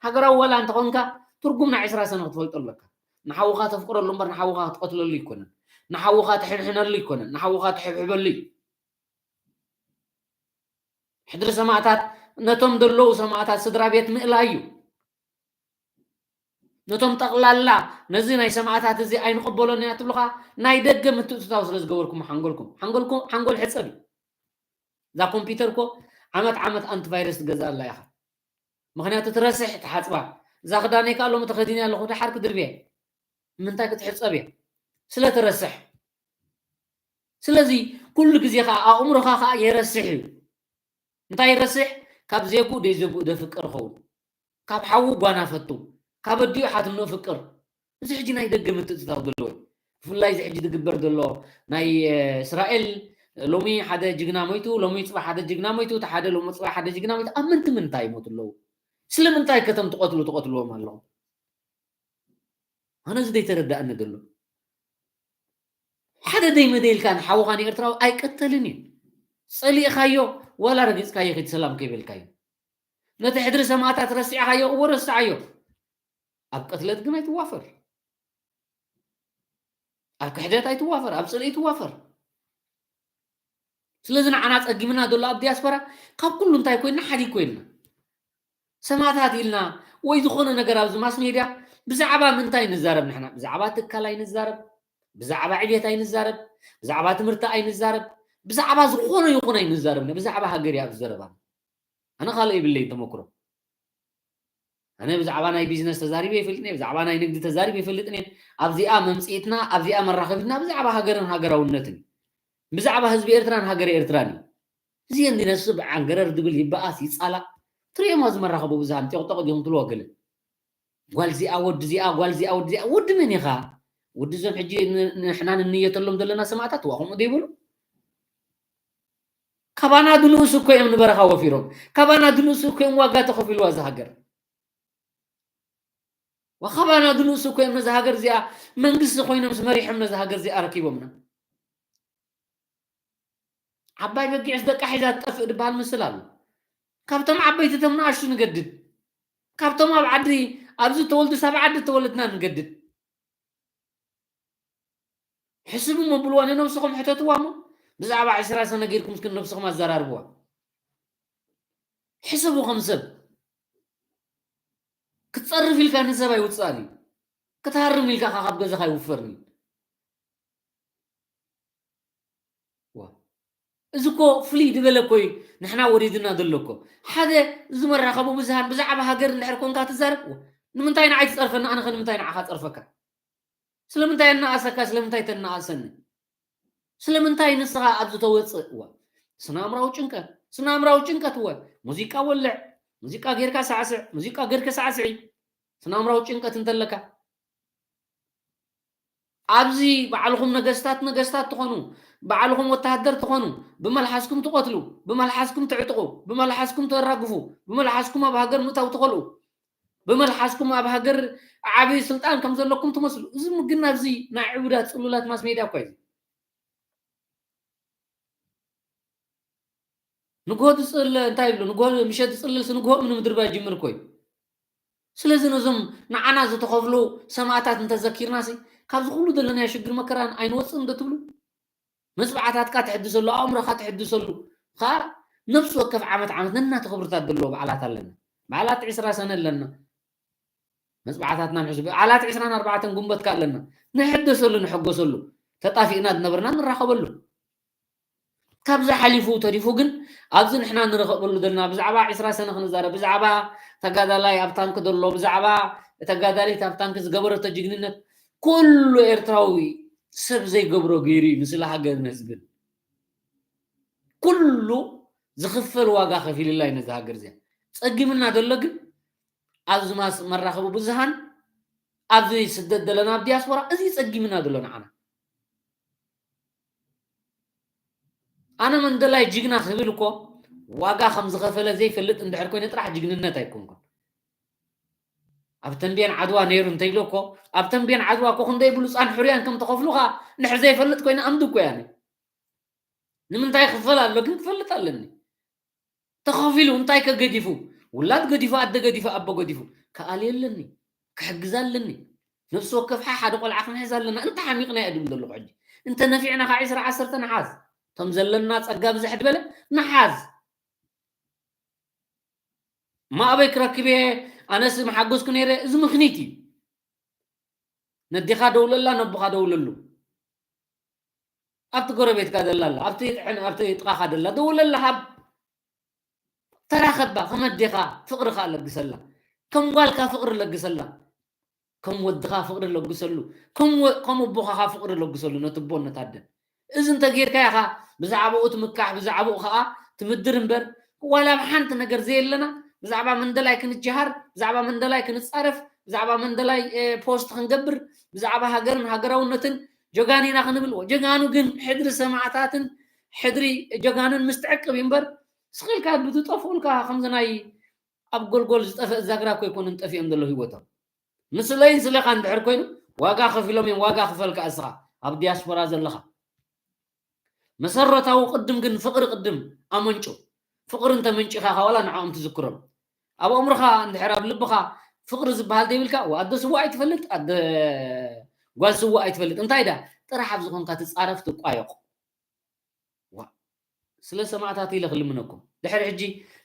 ሃገራዊ ዋላ እንተኾንካ ትርጉም ናይ ዕስራ ሰነ ክትፈልጦ ኣለካ። ንሓውኻ ተፍቅረሉ እምበር ንሓውኻ ክትቀትለሉ ኣይኮነን። ንሓውኻ ትሕንሕነሉ ኣይኮነን። ንሓውኻ ትሕብሕበሉ እዩ። ሕድሪ ሰማእታት ነቶም ዘለዉ ሰማእታት ስድራ ቤት ምእላይ እዩ። ነቶም ጠቕላላ ነዚ ናይ ሰማእታት እዚ ኣይንቕበሎን ኢና ትብሉ ኸዓ ናይ ደገ ምትእትታው ስለ ዝገበርኩም ሓንጎልኩም፣ ሓንጎልኩም፣ ሓንጎል ሕጸብ እዩ። እዛ ኮምፒውተር እኮ ዓመት ዓመት ኣንቲቫይረስ ትገዝኣላ ኢኻ። ምኽንያቱ ትረስሕ ትሓጽባ። እዛ ክዳነይ ከኣ ሎሚ ተኸዲነ ኣለኹ፣ ደሓር ክድርብየ። ንምንታይ ክትሕጸብ እየ? ስለ ትረስሕ። ስለዚ ኩሉ ግዜ ከኣ ኣእምሮኻ ከኣ የረስሕ እዩ። እንታይ ይረስሕ? ካብ ዜጉእ ደይ ዜጉእ ደፍቅር ኸውን። ካብ ሓዉ ጓና ፈቱ። ካብ ኣዲኡ ሓትኖ ፍቅር። እዚ ሕጂ ናይ ደገ ምትእትታው ዘለዎ እዩ። ብፍላይ እዚ ሕጂ ዝግበር ዘሎ ናይ፣ እ፣ እስራኤል ሎሚ ሓደ ጅግና ሞይቱ፣ ሎሚ ጽባሕ ሓደ ጅግና ሞይቱ፣ እቲ ሓደ ሎሚ ጽባሕ ሓደ ጅግና ሞይቱ። ኣብ ምንቲ ምንታይ ይሞቱ ኣለዉ? ስለምንታይ ከ እቶም ትቐትሉ ትቐትልዎም ኣለኹም? ኣነ እዚ ዘይተረዳእኒ ዘሎ። ሓደ ደይ መደይ ኢልካ ንሓውኻ ንኤርትራዊ ኣይቀተልን እዩ። ጸሊእኻዮ ዋላ ረጊጽካዮ ከይድ ሰላም ከይበልካዮ። ነቲ ሕድሪ ሰማእታት ረሲዕኻዮ፣ እወ ረስዓዮ። ኣብ ቅትለት ግን ኣይትዋፈር። ኣብ ክሕደት ኣይትዋፈር፣ ኣብ ጽልኢ ኣይትዋፈር። ስለዚ ንዓና ጸጊምና ዘሎ ኣብ ዲያስፖራ ካብ ኩሉ እንታይ ኮይንና? ሓዲግ ኮይንና። ሰማእታት ኢልና ወይ ዝኾነ ነገር ኣብዚ ማስ ሜድያ ብዛዕባ ምንታይ ንዛረብ ንሕና? ብዛዕባ ትካል ኣይንዛረብ፣ ብዛዕባ ዕቤት ኣይንዛረብ፣ ብዛዕባ ትምህርቲ ኣይንዛረብ፣ ብዛዕባ ዝኾነ ይኹን ኣይንዛረብ። ብዛዕባ ሃገር እያ ኣብዚ ዘረባና። ኣነ ካልእ የብለይን ተመክሮ። ኣነ ብዛዕባ ናይ ቢዝነስ ተዛሪበ ይፈልጥን እየ፣ ብዛዕባ ናይ ንግዲ ተዛሪበ ይፈልጥን እየ። ኣብዚኣ መምጽኢትና፣ ኣብዚኣ መራኸቢትና ብዛዕባ ሃገርን ሃገራውነትን፣ ብዛዕባ ህዝቢ ኤርትራን ሃገረ ኤርትራን እዩ። እዚ እንዲ ነሱ ብዓንገረር ድብል ይበኣስ ይጻላእ። ትርእዮም ኣብዚ መራኸቢ ብዙሃን ጢቕጢቕ ዲኹም ትብልዎ ገለ። ጓል እዚኣ፣ ወዲ እዚኣ፣ ጓል እዚኣ፣ ወዲ እዚኣ። ወዲ መን ኢኻ? ወዲ እዞም ሕጂ ን-፣ ንሕና ንንየተሎም ዘለና ሰማእታት ዋ ከምኡ ዶ ይበሉ? ካባና ድንእሱ እኮ እዮም ንበረኻ ወፊሮም። ካባና ድንእሱ እኮ እዮም ዋጋ ተኸፊልዋ እዛ ሃገር። ወኻባና ድንእሱ እኮ እዮም ነዛ ሃገር እዚኣ መንግስቲ ኮይኖምስ መሪሖም ነዛ ሃገር እዚኣ ኣረኪቦምና። ዓባይ በጊዕስ ደቃ ሒዛ ትጠፍእ ዝበሃል ምስል ኣሎ። ካብቶም ዓበይቲ እቶም ንኣሽቱ ንገድድ። ካብቶም ኣብ ዓዲ፣ ኣብዚ ተወልዱስ ኣብ ዓዲ ተወለድና ንገድድ። ሕስቡ እሞ ብልዋ፣ ንነብስኹም ሕተትዋ እሞ ብዛዕባ ዕስራ ሰነ ጌርኩም እስኪ ነብስኹም ኣዘራርብዋ። ሕሰቡ ከም ሰብ። ክትጸርፍ ኢልካ ንሰብ ኣይውጽኣን እዩ። ክትሃርም ኢልካ ካብ ገዛኻ ኣይውፈርን እዩ። ዋ። እዚ እኮ ፍልይ ዝበለ እኮ እዩ ንሕና ወሪድና ዘሎ እኮ። ሓደ እዚ መራኸቢ ብዙሃን ብዛዕባ ሃገር እንድሕር ኮንካ ትዛረብ፣ ዋ፣ ንምንታይ ንዓይ ትጸርፈኒ? ኣነ ኸ ንምንታይ ንዓኻ ጸርፈካ? ስለምንታይ ኣነኣሰካ? ስለምንታይ ተነኣሰኒ? ስለምንታይ ንስኻ ኣብዚ ተወጽእ? እወ፣ ስነ-ኣእምራዊ ጭንቀት፣ ስነ-ኣእምራዊ ጭንቀት፣ እወ፣ ሙዚቃ ወልዕ፣ ሙዚቃ ጌርካ ሳዕስዕ፣ ሙዚቃ ጌርካ ሳዕስዒ። ስነ-ኣእምራዊ ጭንቀት እንተለካ፣ ኣብዚ ባዕልኹም ነገስታት፣ ነገስታት ትኾኑ፣ ባዕልኹም ወተሃደር ትኾኑ፣ ብመልሓስኩም ትቐትሉ፣ ብመልሓስኩም ትዕጥቑ፣ ብመልሓስኩም ተራግፉ፣ ብመልሓስኩም ኣብ ሃገር ምእታው ትኸልኡ፣ ብመልሓስኩም ኣብ ሃገር ዓቢ ስልጣን ከም ዘለኩም ትመስሉ። እዚ ግን ኣብዚ ናይ ዕቡዳት ጽሉላት ማስ ሜድያ እኳ እዩ። ንግሆ ዝጽለ-፣ እንታይ ይብሉ? ንግሆ፣ ምሸት ዝጽልልሲ ንግሆ እምኒ ምድርባይ ይጅምር እኮ እዩ። ስለዚ ነዞም ንዓና ዝተኸፍሉ ሰማእታት እንተዘኪርናሲ፣ ካብዚ ኩሉ ዘለናዮ ሽግር መከራን ኣይንወጽእን ዶ ትብሉ? መጽባዕታትካ ትሕድሰሉ፣ ኣእምሮኻ ትሕድሰሉ፣ ኸኣ ነፍሲ ወከፍ ዓመት ዓመት ነናተ ክብርታት ዘለዎ በዓላት ኣለና። በዓላት ዕስራ ሰነ ኣለና። መጽባዕታትና ንሕዝ-፣ በዓላት ዕስራን ኣርባዕተን ጉንበት ከኣ ኣለና። ንሕደሰሉ፣ ንሕጎሰሉ። ተጣፊእና ዝነበርና ንራኸበሉ። ካብዚ ሓሊፉ ተሪፉ ግን ኣብዚ ንሕና ንረኸበሉ ዘለና ብዛዕባ ዕስራ ሰነ ክንዛረብ፣ ብዛዕባ ተጋዳላይ ኣብ ታንክ ዘሎ፣ ብዛዕባ ተጋዳሊት ኣብ ታንክ ዝገበረቶ ጅግንነት ኩሉ ኤርትራዊ ሰብ ዘይገብሮ ገይሩ እዩ ንስለ ሃገርን ህዝብን። ኩሉ ዝኽፈል ዋጋ ከፊልላ እዩ ነዛ ሃገር እዚኣ። ጸጊምና ዘሎ ግን ኣብዚ ማስ-፣ መራኸቢ ብዙሃን፣ ኣብዚ ስደት ዘለና ኣብ ዲያስፖራ፣ እዚ ጸጊምና ዘሎ ንዓና። ኣነ መንደላይ ጅግና ክብል እኮ ዋጋ ከም ዝኸፈለ ዘይፈልጥ እንድሕር ኮይነ ጥራሕ ጅግንነት ኣይኮንኩን። ኣብ ተንቤን ዓድዋ ነይሩ እንተኢለ እኮ፣ ኣብ ተንቤን ዓድዋ እኮ ክንደይ ብሉጻን ሕሩያን ከም ተኸፍሉ ኸኣ እንድሕር ዘይፈልጥ ኮይነ ኣምዲ እኮ እየ ኣነ። ንምንታይ ክፈል ኣሎ ግን ክፈልጥ ኣለኒ። ተኸፊሉ እንታይ ከ ገዲፉ? ውላድ ገዲፉ፣ ኣደ ገዲፉ፣ ኣቦ ገዲፉ። ክኣሊ ኣለኒ፣ ክሕግዝ ኣለኒ። ነፍሲ ወከፍ ሓ-፣ ሓደ ቆልዓ ክንሕዝ ኣለና። እንተ ሓሚቕና እየ ድብል ዘለኹ ሕጂ። እንተ ነፊዕና ኸዓ ዕስራ ዓሰርተ ንሓዝ። እቶም ዘለና ጸጋ ብዝሕ ዝበለ ንሓዝ። እማ ኣበይ ክረክብ እየ? ኣነስ ምሓገዝኩ ነይረ። እዚ ምኽኒት እዩ። ነዴኻ ደውለላ፣ ነቦኻ ደውለሉ። ኣብቲ ጎረቤትካ ደላ ኣላ፣ ኣብቲ ጥዕን-፣ ኣብቲ ጥቓኻ ደላ ደውለላ፣ ሃብ። ተራኸባ፣ ከም ኣዴኻ ፍቕርኻ ለግሰላ። ከም ጓልካ ፍቕሪ ለግሰላ። ከም ወድኻ ፍቕሪ ለግሰሉ። ከም ወ-፣ ከም ኣቦኻ ፍቕሪ ለግሰሉ፣ ነቲ ኣቦን ነታ ኣደን። እዚ እንተ ጌርካዮ ኸኣ፣ ብዛዕባኡ ትምካሕ፣ ብዛዕባኡ ኸኣ ትምድር እምበር፣ ዋላ ኣብ ሓንቲ ነገር ዘየለና፣ ብዛዕባ መንደላይ ክንጀሃር፣ ብዛዕባ መንደላይ ክንጻረፍ፣ ብዛዕባ መንደላይ፣ እ፣ ፖስት ክንገብር፣ ብዛዕባ ሃገርን ሃገራውነትን ጀጋኒና ክንብል፣ ጀጋኑ ግን ሕድሪ ሰማእታትን ሕድሪ ጀጋኑን ምስ ትዕቅብ እዩ እምበር፣ ስቕ ኢልካ ብዝጠፍኡልካ ከምዚ ናይ ኣብ ጎልጎል ዝጠፍእ ዛግራ እኮ ኣይኮኑን ጠፊኦም ዘለዉ ህይወቶም። ንስለይን ስለኻ እንድሕር ኮይኑ፣ ዋጋ ከፊሎም እዮም፣ ዋጋ ክፈል ከኣ እስኻ ኣብ ዲያስፖራ ዘለኻ። መሰረታዊ ቅድም ግን ፍቕሪ ቅድም ኣመንጩ። ፍቕሪ እንተመንጪኻ ከኣ ዋላ ንዕኦም ትዝክሮም። ኣብ ኣእምሮኻ እንድሕር ኣብ ልብኻ ፍቕሪ ዝበሃል ዘይብልካ፣ ዋ፣ ኣደ ስዋ ኣይትፈልጥ፣ ኣደ ጓል ስዋ ኣይትፈልጥ። እንታይ ደኣ? ጥራሕ ኣብ ዝኾንካ ትጻረፍ፣ ትቋየቑ። ዋ፣ ስለ ሰማእታት ኢለ ክልምነኩም። ድሕሪ ሕጂ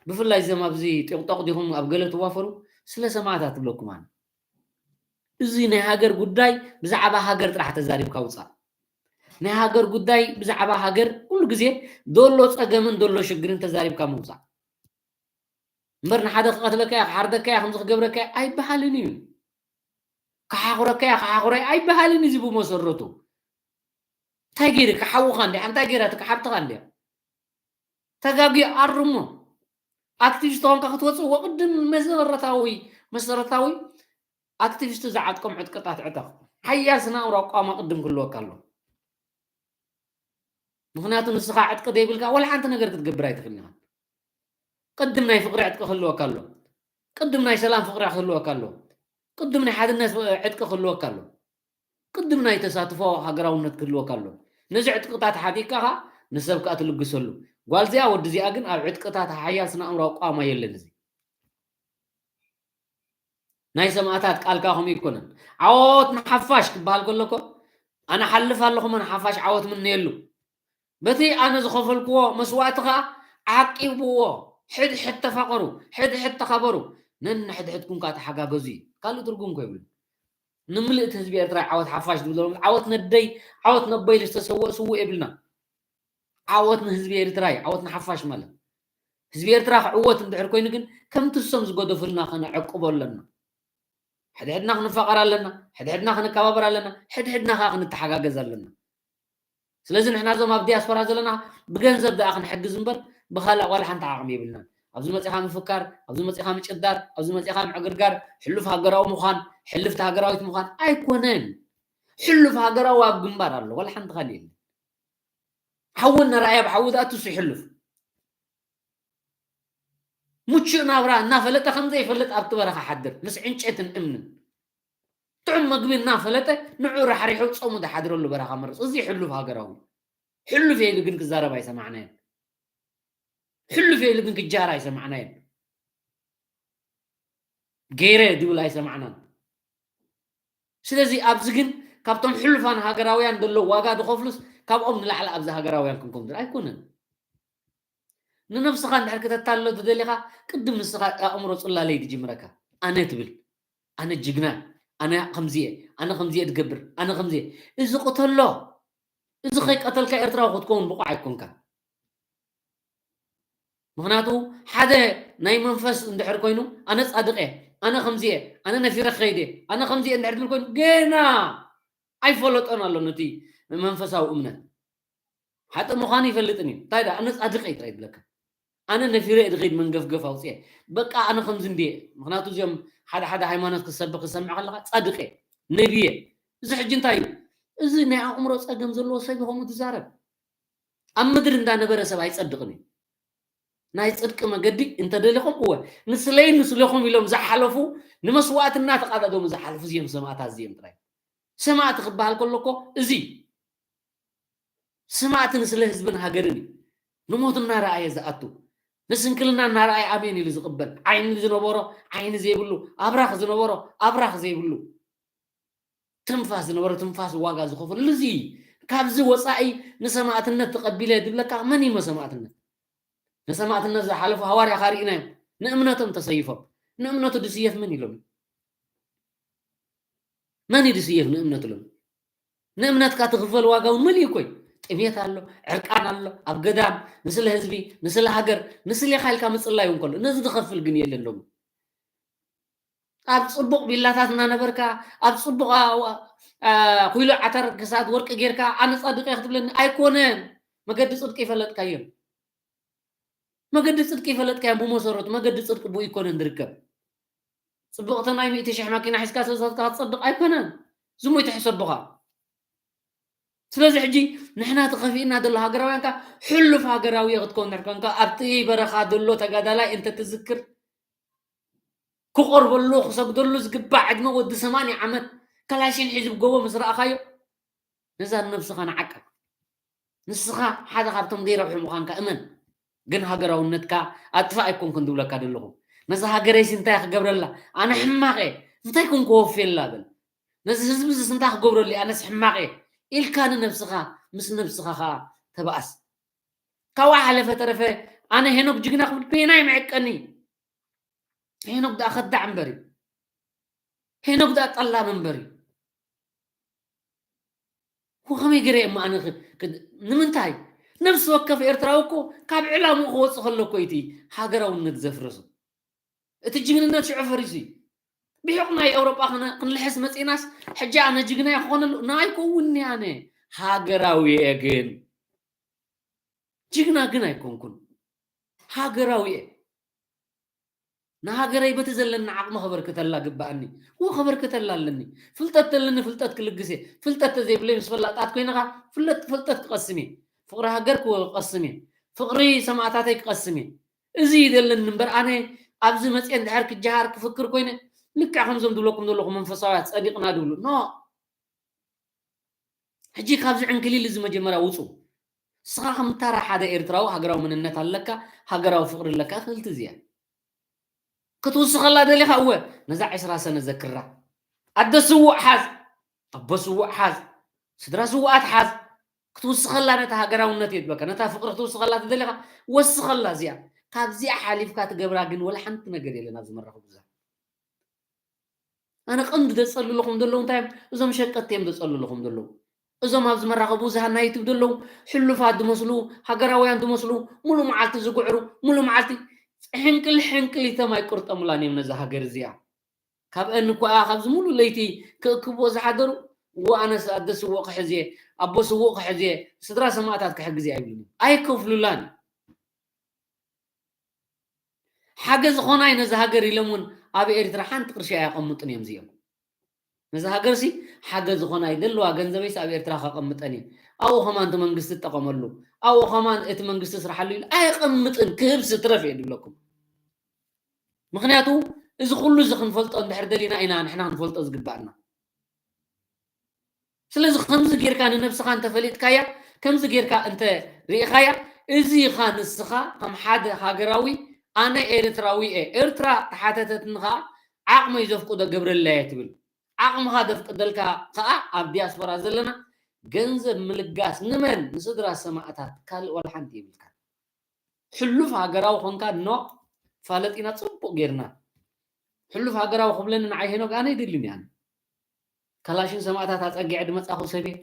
ብፍላይ እዞም ኣብዚ ጢቕጦቕ ዲኹም ኣብ ገለ ትዋፈሩ፣ ስለ ሰማእታት ትብለኩም ኣነ። እዚ ናይ ሃገር ጉዳይ ብዛዕባ ሃገር ጥራሕ ተዛሪብካ ውጻእ። ናይ ሃገር ጉዳይ ብዛዕባ ሃገር ኩሉ ግዜ ደሎ ጸገምን ደሎ ሽግርን ተዛሪብካ ምውጻእ። እምበር ንሓደ ክቐትለካ እየ፣ ክሓርደካ እየ፣ ከምዚ ክገብረካ እየ ኣይበሃልን እዩ። ክሓኹረካ እየ፣ ክሓኹረ ኣይበሃልን እዩ። እዚ ብመሰረቱ እንታይ ገይርካ? ሓውኻ እንድያ፣ እንታይ ገይራትካ? ሓብትኻ እንድያ። ተጋግዩ ኣርሞ። ኣክቲቪስት ተኾንካ ክትወጽእ ወቅድም መሰረታዊ፣ መሰረታዊ ኣክቲቪስት ዝዓጥቆም ዕጥቅታት ዕጠቕ። ሓያል ስነ-ኣእምሮ ኣቋም ቅድም ክህልወካ ኣሎ። ምኽንያቱ ንስኻ ዕጥቂ ዘይብልካ ዋላ ሓንቲ ነገር ክትገብር ኣይትኽእልን ኢኻ። ቅድም ናይ ፍቕሪ ዕጥቂ ክህልወካ ኣሎ። ቅድም ናይ ሰላም ፍቕሪ ክህልወካ ኣሎ። ቅድም ናይ ሓድነት ዕጥቂ ክህልወካ ኣሎ። ቅድም ናይ ተሳትፎ ሃገራውነት ክህልወካ ኣሎ። ነዚ ዕጥቅታት ሓዲግካ ኸኣ ንሰብ ከኣ ትልግሰሉ። ጓል እዚኣ ወዲ እዚኣ ግን ኣብ ዕጥቅታት ሓያል ስነ ኣእምሮ ኣቋማ የለን። እዚ ናይ ሰማእታት ቃልካ ከምኡ ኣይኮነን። ዓወት ንሓፋሽ ክበሃል ከሎ እኮ ኣነ ሓልፍ ኣለኹ፣ ንሓፋሽ ዓወት ምነየሉ። በቲ ኣነ ዝኸፈልክዎ መስዋእቲ ኸኣ ዓቂብዎ። ሕድ ሕድ ተፋቐሩ፣ ሕድ ሕድ ተኻበሩ፣ ነንሕድሕድኩም ከኣ ተሓጋገዙ እዩ። ካልእ ትርጉም እኮ የብሉን። ንምልእቲ ህዝቢ ኤርትራ ዓወት ሓፋሽ ዝብሎ ዓወት ነደይ፣ ዓወት ነቦይ ዝተሰወእ ስዉእ የብልና። ዓወት ንህዝቢ ኤርትራ እዩ። ዓወት ንሓፋሽ ማለት ህዝቢ ኤርትራ ክዕወት እንድሕር ኮይኑ ግን ከምቲ እሶም ዝገደፉልና ከነዕቅቦ ኣለና። ሕድሕድና ክንፋቐር ኣለና። ሕድሕድና ክንከባበር ኣለና። ሕድሕድና ከኣ ክንተሓጋገዝ ኣለና። ስለዚ ንሕና እዞም ኣብ ዲያስፖራ ዘለና ብገንዘብ ደኣ ክንሕግዝ እምበር ብኻልእ ዋላ ሓንቲ ዓቕሚ የብልናን። ኣብዚ መጺኻ ምፍካር፣ ኣብዚ መጺኻ ምጭዳር፣ ኣብዚ መጺኻ ምዕግርጋር፣ ሕሉፍ ሃገራዊ ምዃን፣ ሕልፍቲ ሃገራዊት ምዃን ኣይኮነን። ሕሉፍ ሃገራዊ ኣብ ግንባር ኣሎ፣ ዋላ ሓንቲ ካልእ የለን። ሓዊ እናረኣየ ኣብ ሓዊ ዝኣቱ እሱ ይሕልፍ። ምቹእ ናብራ እናፈለጠ ከም ዘይፈልጥ ኣብቲ በረኻ ሓድር ምስ ዕንጨትን እምንን ጥዑም መግቢ እናፈለጠ ንዑ ራሕሪሑ ጾሙ ዝሓድረሉ በረኻ መርጽ። እዚ ሕሉፍ ሃገራዊ። ሕሉፍ ኢሉ ግን ክዛረብ ኣይሰማዕናዮን። ሕሉፍ ኢሉ ግን ክጃር ኣይሰማዕናዮን። ገይረ ድብል ኣይሰማዕናን። ስለዚ ኣብዚ ግን ካብቶም ሕሉፋን ሃገራውያን ዘለዉ ዋጋ ዝኸፍሉስ ካብኦም ንላዕሊ ኣብዚ ሃገራውያን ክንከውን ዝር ኣይኮነን። ንነብስኻ እንድሕር ከተታልሎ ተደሊኻ ቅድም ንስኻ ኣእምሮ ጽላለይ ትጅምረካ። ኣነ ትብል፣ ኣነ ጅግና፣ ኣነ ከምዚ እየ፣ ኣነ ከምዚ እየ ዝገብር፣ ኣነ ከምዚ እየ። እዚ ቅተሎ። እዚ ከይቀተልካ ኤርትራዊ ክትከውን ብቑዕ ኣይኮንካ። ምኽንያቱ ሓደ ናይ መንፈስ እንድሕር ኮይኑ ኣነ ጻድቕ እየ፣ ኣነ ከምዚ እየ፣ ኣነ ነፊረ ክኸይድ እየ፣ ኣነ ከምዚ እየ እንድሕር ዝብል ኮይኑ ገና ኣይፈለጦን ኣሎ ነቲ መንፈሳዊ እምነት። ሓጥእ ምዃኑ ይፈልጥን እዩ። እንታይ ደኣ ኣነ ጻድቕ እየ ጥራይ ይብለካ። ኣነ ነፊረ እየ ዝኸይድ መንገፍገፍ ኣውፅኤ። በቃ ኣነ ከምዚ እንድየ። ምኽንያቱ እዚኦም ሓደ ሓደ ሃይማኖት ክሰብኽ ክሰምዕ ከለኻ ጻድቕ እየ፣ ነቢ እየ። እዚ ሕጂ እንታይ እዩ? እዚ ናይ ኣእምሮ ጸገም ዘለዎ ሰብ እዩ ከምኡ ዝዛረብ። ኣብ ምድሪ እንዳነበረ ሰብ ኣይጸድቕን እዩ። ናይ ጽድቂ መገዲ እንተደሊኹም እወ ንስለይ ንስለኹም ኢሎም ዝሓለፉ ንመስዋእትና ተቓዳደሙ ዝሓለፉ እዚኦም ሰማእታት እዚኦም ጥራይ። ሰማእቲ ክበሃል ከሎ እኮ እዚ ሰማእቲ ንስለ ህዝብን ሃገርን እዩ። ንሞት እናረኣየ ዝኣቱ ንስንክልና እናረኣየ ኣሜን ኢሉ ዝቕበል ዓይኒ ዝነበሮ ዓይኒ ዘይብሉ ኣብራኽ ዝነበሮ ኣብራኽ ዘይብሉ ትንፋስ ዝነበረ ትንፋስ ዋጋ ዝኸፈሉ እዚ ካብዚ ወፃኢ ንሰማእትነት ተቐቢለ ዝብለካ መን እዩ ሰማእትነት? ንሰማእትነት ዝሓለፉ ሃዋርያ ካርኢናዮም ንእምነቶም ተሰይፎም ንእምነቱ ድስየፍ መን ኢሎም? መን እዩ ድስየፍ ንእምነቱ ሎም? ንእምነትካ ትኽፈል ዋጋ እውን መሊኡ እኮ እዩ። ጥሜት ኣሎ፣ ዕርቃን ኣሎ፣ ኣብ ገዳም ንስለ ህዝቢ፣ ንስለ ሃገር፣ ንስሌኻ ኢልካ ምፅላይ እውን ከሎ ነዚ ዝኸፍል ግን የለን ሎም። ኣብ ጽቡቕ ቢላታት እናነበርካ ኣብ ጽቡቕ ኩይሎ ዓተር ክሳድ ወርቂ ጌርካ ኣነ ጻድቕ እየ ክትብለኒ ኣይኮነን። መገዲ ጽድቂ ይፈለጥካዮም። መገዲ ጽድቂ ይፈለጥካዮም። ብመሰረቱ መገዲ ጽድቂ ብኡ ኣይኮነን ዝርከብ። ጽቡቕቲ ናይ ሚእቲ ሽሕ ማኪና ሒዝካ ስለዝኸድካ ክትጸድቕ ኣይኮነን። ዝሙይ ትሕሰብኻ። ስለዚ ሕጂ ንሕና ተኸፊእና ዘሎ ሃገራውያን ከኣ ሕሉፍ ሃገራዊ ክትከውን ድሕር ኮንካ ኣብቲ በረኻ ዘሎ ተጋዳላይ እንተትዝክር ክቆርበሉ ክሰግደሉ ዝግባእ ዕድመ ወዲ ሰማንያ ዓመት ካላሽን ሒዙ ብጎቦ ምስ ረኣኻዮ ነዛ ንነብስኻ ንዓቃ። ንስኻ ሓደ ካብቶም ዘይረብሑ ምዃንካ እመን። ግን ሃገራውነትካ ኣጥፋእ ኣይኮንኩን ዝብለካ ዘለኹ። ነዛ ሃገረይሲ እንታይ ክገብረላ? ኣነ ሕማቕ እየ። እንታይ ኮን ክወፍየላ በል። ነዚ ህዝቢ እዚስ እንታይ ክገብረሉ እየ? ኣነስ ሕማቕ እየ ኢልካ ንነብስኻ ምስ ነብስኻ ኸኣ ተባኣስ። ካብኡ ሓለፈ ተረፈ ኣነ ሄኖክ ጅግና ክብል ፔና ይምዕቀኒ። ሄኖክ ደኣ ከዳዕ እምበር እዩ። ሄኖክ ደኣ ጠላም እምበር እዩ። ወኸመይ ገይረ እሞ ኣነ ክ- ክ- ንምንታይ? ነብሲ ወከፍ ኤርትራዊ እኮ ካብ ዕላምኡ ክወፅእ ከሎ እኮ እዩ እቲ ሃገራውነት ዘፍርሱ። እቲ ጅግንነት ሽዑ ፈሪሱ እዩ። ብሕቕ ናይ ኤውሮጳ ክነ- ክንልሕስ መፂእናስ ሕጂ ኣነ ጅግና እየ ክኾነሉ ናይኮውን ኣነ ሃገራዊ እየ ግን ጅግና ግን ኣይኮንኩን። ሃገራዊ እየ። ንሃገረይ በቲ ዘለኒ ዓቕሚ ከበርክተላ ግባኣኒ። እዎ ከበርክተላ ኣለኒ። ፍልጠት ተለኒ ፍልጠት ክልግስ እየ። ፍልጠት ተዘይብለይ ምስ ፈላጣት ኮይንኻ ፍለጥ ፍልጠት ክቐስም እየ። ፍቕሪ ሃገር ክቐስም እየ። ፍቕሪ ሰማእታተይ ክቐስም እየ። እዚ እዩ ዘለኒ እምበር ኣነ ኣብዚ መፅየ እንድሕር ክጀሃር ክፍክር ኮይነ ልክዕ ከምዞም ዝብለኩም ዘለኹ መንፈሳውያት ጸዲቕና ድብሉ ኖ ሕጂ ካብዚ ዕንክሊል እዚ መጀመርያ ውፁ። ንስኻ ከም ተራ ሓደ ኤርትራዊ ሃገራዊ መንነት ኣለካ፣ ሃገራዊ ፍቕሪ ኣለካ፣ ክልቲ እዚኣ። ክትውስኸላ ደሊኻ፣ እወ፣ ነዛ ዕስራ ሰነ ዘክራ። ኣደ ስዉእ ሓዝ፣ ኣቦ ስዉእ ሓዝ፣ ስድራ ስዉኣት ሓዝ። ክትውስኸላ ነታ ሃገራውነት እየ ዝበካ፣ ነታ ፍቕሪ ክትውስኸላ ተደሊኻ፣ ወስኸላ እዚኣ። ካብዚኣ ሓሊፍካ ትገብራ ግን ወላ ሓንቲ ነገር የለን ኣብዚ መራኸቢ ብዙሃን። ኣነ ቀንዲ ዘጸልልኹም ዘለዉ እንታይ እዮም? እዞም ሸቀጥቲ እዮም ዘጸልልኹም ዘለዉ። እዞም ኣብዚ መራኸቢ ብዙሃን ናይ ዩቱብ ዘለዉ ሕሉፋት ዝመስሉ፣ ሃገራውያን ዝመስሉ፣ ሙሉእ መዓልቲ ዝጉዕሩ፣ ሙሉእ መዓልቲ ሕንቅል ሕንቅሊቶም ኣይቁርጠሙላን እዮም ነዛ ሃገር እዚኣ። ካብአን እኮ ካብዚ ሙሉ ለይቲ ክእክብዎ ዝሓደሩ፣ እዎ ኣነስ ኣደ ስውእ ክሕዝ እየ፣ ኣቦ ስውእ ክሕዝ እየ፣ ስድራ ሰማእታት ክሕግዝ እየ ኣይብሉን እዮም። ኣይከፍሉላን። ሓገዝ ዝኾናይ ነዚ ሃገር ኢሎም እውን ኣብ ኤርትራ ሓንቲ ቅርሺ ኣየቐምጡን እዮም እዚኦም። ነዚ ሃገርሲ ሓገዝ ዝኾናይ ዘለዋ ገንዘበይስ ኣብ ኤርትራ ከቐምጠን እየ። ኣብኡ ከማን እቲ መንግስቲ እጠቐመሉ፣ ኣብኡ ከማን እቲ መንግስቲ ስርሓሉ ኢሉ ኣየቐምጥን፣ ክህብ ስትረፍ እየ ዝብለኩም። ምኽንያቱ እዚ ኩሉ እዚ ክንፈልጦ እንድሕር ደሊና ኢና ንሕና ክንፈልጦ ዝግባኣና። ስለዚ ከምዚ ጌርካ ንነብስኻ እንተፈሊጥካያ፣ ከምዚ ጌርካ እንተ ርኢኻያ፣ እዚ ኢኻ ንስኻ ከም ሓደ ሃገራዊ፣ ኣነ ኤርትራዊ እየ፣ ኤርትራ ተሓተተትኒ ኸኣ ዓቕመይ ዘፍቅዶ ገብረላ እየ ትብል። ዓቕምኻ ዘፍቅደልካ ኸኣ ኣብ ዲያስፖራ ዘለና ገንዘብ ምልጋስ ንመን? ንስድራ ሰማእታት፣ ካልእ ዋላ ሓንቲ የብልካን። ሕሉፍ ሃገራዊ ኾንካ፣ ኖ፣ ፋለጢና ጽቡቕ ጌርና። ሕሉፍ ሃገራዊ ክብለኒ ንዓይ ሄኖክ ኣነ ኣይደልን እየ። ኣነ ካላሽን ሰማእታት ኣጸጊዐ ድመጻኹ ሰብ እየ።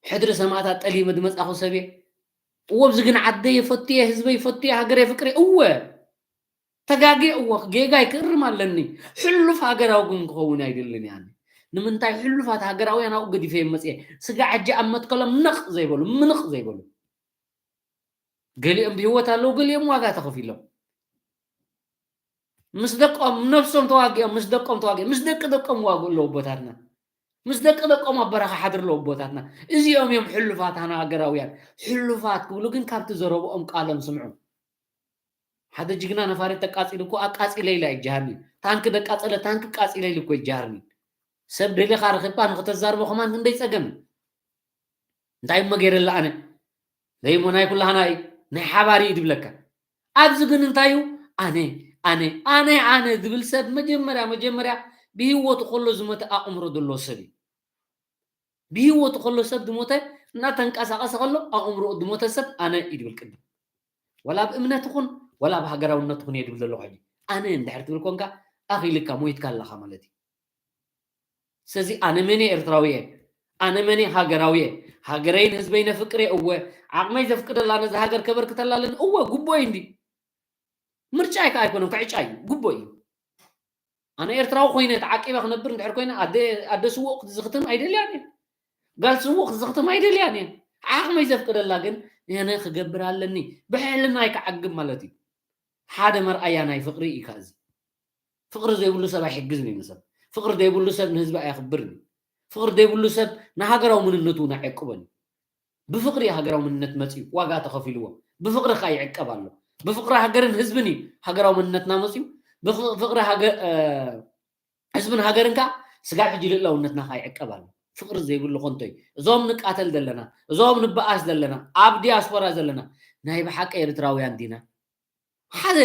ሕድሪ ሰማእታት ጠሊመ ድመጻኹ ሰብ እየ። እወ፣ ኣብዚ ግን ዓደይ የፈቱ እየ፣ ህዝበይ ይፈቱ እየ፣ ሃገር የፍቅር እየ። እወ፣ ተጋግየ፣ እወ፣ ጌጋይ ክእርም ኣለኒ። ሕሉፍ ሃገራዊ ግን ክኸውን ኣይደልን እየ ኣነ። ንምንታይ? ሕሉፋት ሃገራውያን ኣብኡ ገዲፈ እየ መጽየ። ስጋ ሕጂ ኣብ መትከሎም ነቕ ዘይበሉ፣ ምንቕ ዘይበሉ። ገሊኦም ብህይወት ኣለዉ፣ ገሊኦም ዋጋ ተኸፊሎም። ምስ ደቆም፣ ነብሶም ተዋጊኦም፣ ምስ ደቆም ተዋጊኦም፣ ምስ ደቂ ደቆም ዋግኡ ኣለዉ ኣቦታትና። ምስ ደቂ ደቆም ኣብ በረኻ ሓድሩ ኣለዉ ኣቦታትና። እዚኦም እዮም ሕሉፋት ሃና ሃገራውያን። ሕሉፋት ክብሉ ግን ካብቲ ዘረብኦም ቃሎም ስምዑ። ሓደ ጅግና ነፋሪት ተቃጺሉ እኮ ኣቃጺለ ኢላ ኣይጀሃርኒ። ታንኪ ደቃጸለ ታንኪ ቃጺለ ኢሉ እኮ ኣይጀሃርኒ። ሰብ ደሊኻ ረኺብካ ንኽተዛርቦ ከማን ክንደይ ጸገም እዩ። እንታይ እሞ ገይረላ ኣነ? ዘይሞ ናይ ኩላህና እዩ፣ ናይ ሓባር እዩ ድብለካ። ኣብዚ ግን እንታይ እዩ? ኣነ፣ ኣነ፣ ኣነ፣ ኣነ ዝብል ሰብ መጀመርያ፣ መጀመርያ ብህይወቱ ከሎ ዝሞተ ኣእምሮ ዘለዎ ሰብ እዩ። ብህይወቱ ከሎ ሰብ ዝሞተ፣ እናተንቀሳቐሰ ከሎ ኣእምሮኡ ዝሞተ ሰብ ኣነ እዩ ድብል ቅድም። ወላ ኣብ እምነት ይኹን፣ ወላ ኣብ ሃገራውነት ይኹን እየ ድብል ዘለኹ ሕጂ። ኣነ እንድሕር ትብል ኮንካ፣ ኣኺልካ፣ ሞይትካ ኣለኻ ማለት እዩ። ስለዚ ኣነ መን እየ? ኤርትራዊ እየ። ኣነ መን እየ? ሃገራዊ እየ። ሃገረይን ህዝበይን የፍቅር እየ። እወ፣ ዓቕመይ ዘፍቅደላ ነዛ ሃገር ከበርክተላ ኣለኒ። እወ፣ ግቡእ እዩ እንዲ። ምርጫይ ከኣ ኣይኮነን፣ ክዕጫ እዩ። ግቡእ እዩ። ኣነ ኤርትራዊ ኮይነ ተዓቂበ ክነብር እንድሕር ኮይነ፣ ኣደ፣ ኣደ ስዉእ ክትዝኽትም ኣይደልያን እየ። ጋል ስዉእ ክትዝኽትም ኣይደልያን እየ። ዓቕመይ ዘፍቅደላ ግን ኣነ ክገብር ኣለኒ። ብሕልናይ ክዓግብ ማለት እዩ። ሓደ መርኣያ ናይ ፍቕሪ እዩ ከኣ እዚ። ፍቕሪ ዘይብሉ ሰብ ኣይሕግዝን እዩ ንሰብ። ፍቕሪ ዘይብሉ ሰብ ንህዝቢ ኣየኽብርን እዩ። ፍቕሪ ዘይብሉ ሰብ ንሃገራዊ መንነቱ እውን ኣየዕቅቦን እዩ። ብፍቕሪ እዩ ሃገራዊ መንነት መጺኡ፣ ዋጋ ተኸፊልዎ። ብፍቕሪ ከኣ ይዕቀብ ኣሎ። ብፍቕሪ ሃገርን ህዝብን እዩ ሃገራዊ መንነትና መጺኡ። ብፍ-፣ ፍቕሪ ሃገ-፣ እ፣ ህዝብን ሃገርን ከኣ ስጋብ ሕጂ ልእላውነትና ከኣ ይዕቀብ ኣሎ። ፍቕሪ ዘይብሉ ከንቶ እዩ። እዞም ንቃተል ዘለና፣ እዞም ንበኣስ ዘለና፣ ኣብ ዲያስፖራ ዘለና፣ ናይ ብሓቂ ኤርትራውያን ዲና? ሓደ፣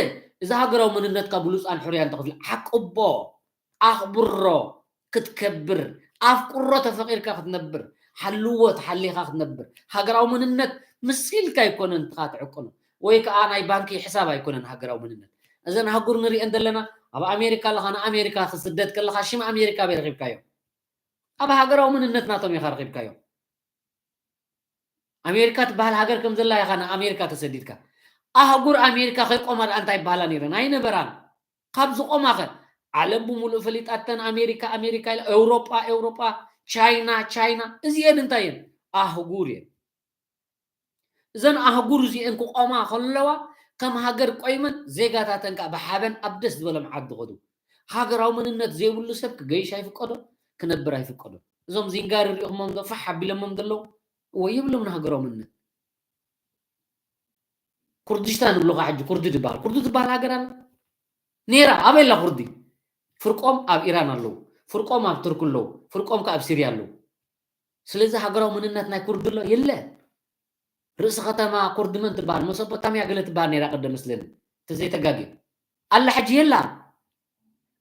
እዚ ሃገራዊ መንነትካ ብሉጻን ሕሩያን ተኸፊሉ ዓቅቦ፣ ኣኽብሮ፣ ክትከብር፣ ኣፍቅሮ ተፈቂርካ ክትነብር፣ ሓልዎ ተሓሊኻ ክትነብር፣ ሃገራዊ መንነት ምስ ኢልካ ኣይኮነን ንስኻ ትዕቅኖ፣ ወይ ከኣ ናይ ባንኪ ሕሳብ ኣይኮነን ሃገራዊ መንነት። እዘን ኣህጉር ንሪኤን ዘለና፣ ኣብ ኣሜሪካ ኣለኻ፣ ንኣሜሪካ ክስደድ ከለኻ ሽም ኣሜሪካ ኣበይ ረኺብካዮ? ኣብ ሃገራዊ መንነት ናቶም ኢኻ ረኺብካዮ። ኣሜሪካ ትበሃል ሃገር ከም ዘላ ኢኻ ንኣሜሪካ ተሰዲድካ። ኣህጉር ኣሜሪካ ከይቆማ ደኣ እንታይ ይበሃላ ነይረን? ኣይነበራን። ካብ ዝቆማኸ? ዓለም ብምሉእ ፈሊጣተን ኣሜሪካ፣ ኣሜሪካ ኢላ፣ ኤውሮጳ፣ ኤውሮጳ፣ ቻይና፣ ቻይና። እዚኤን እንታይ እየን? ኣህጉር እየን። እዘን ኣህጉር እዚኤን ክቆማ ከለዋ፣ ከም ሃገር ቆይመን፣ ዜጋታተን ከኣ ብሓበን ኣብ ደስ ዝበሎም ዓዲ ከዱ። ሃገራዊ መንነት ዘይብሉ ሰብ ክገይሽ ኣይፍቀዶ፣ ክነብር ኣይፍቀዶ። እዞም ዚንጋር ሪኢኹሞም ዶ ፋሕ ኣቢሎሞም ዘለዉ? እወ፣ የብሎምን ሃገራዊ መንነት። ኩርድሽታን ንብሎ ኸዓ ሕጂ ኩርዲ ዝበሃል፣ ኩርዲ ዝበሃል ሃገር ኣላ? ነይራ። ኣበይ ኣላ ኩርዲ? ፍርቆም ኣብ ኢራን ኣለዉ፣ ፍርቆም ኣብ ቱርኪ ኣለዉ፣ ፍርቆም ከኣ ኣብ ሲርያ ኣለዉ። ስለዚ ሃገራዊ መንነት ናይ ኩርዲ ኣሎ? የለን። ርእሲ ከተማ ኩርድመን ትበሃል፣ መሶፖታምያ ገለ ትበሃል ነይራ ቅድም መስለኒ፣ ተዘይተጋግየ። ኣላ ሕጂ የላን።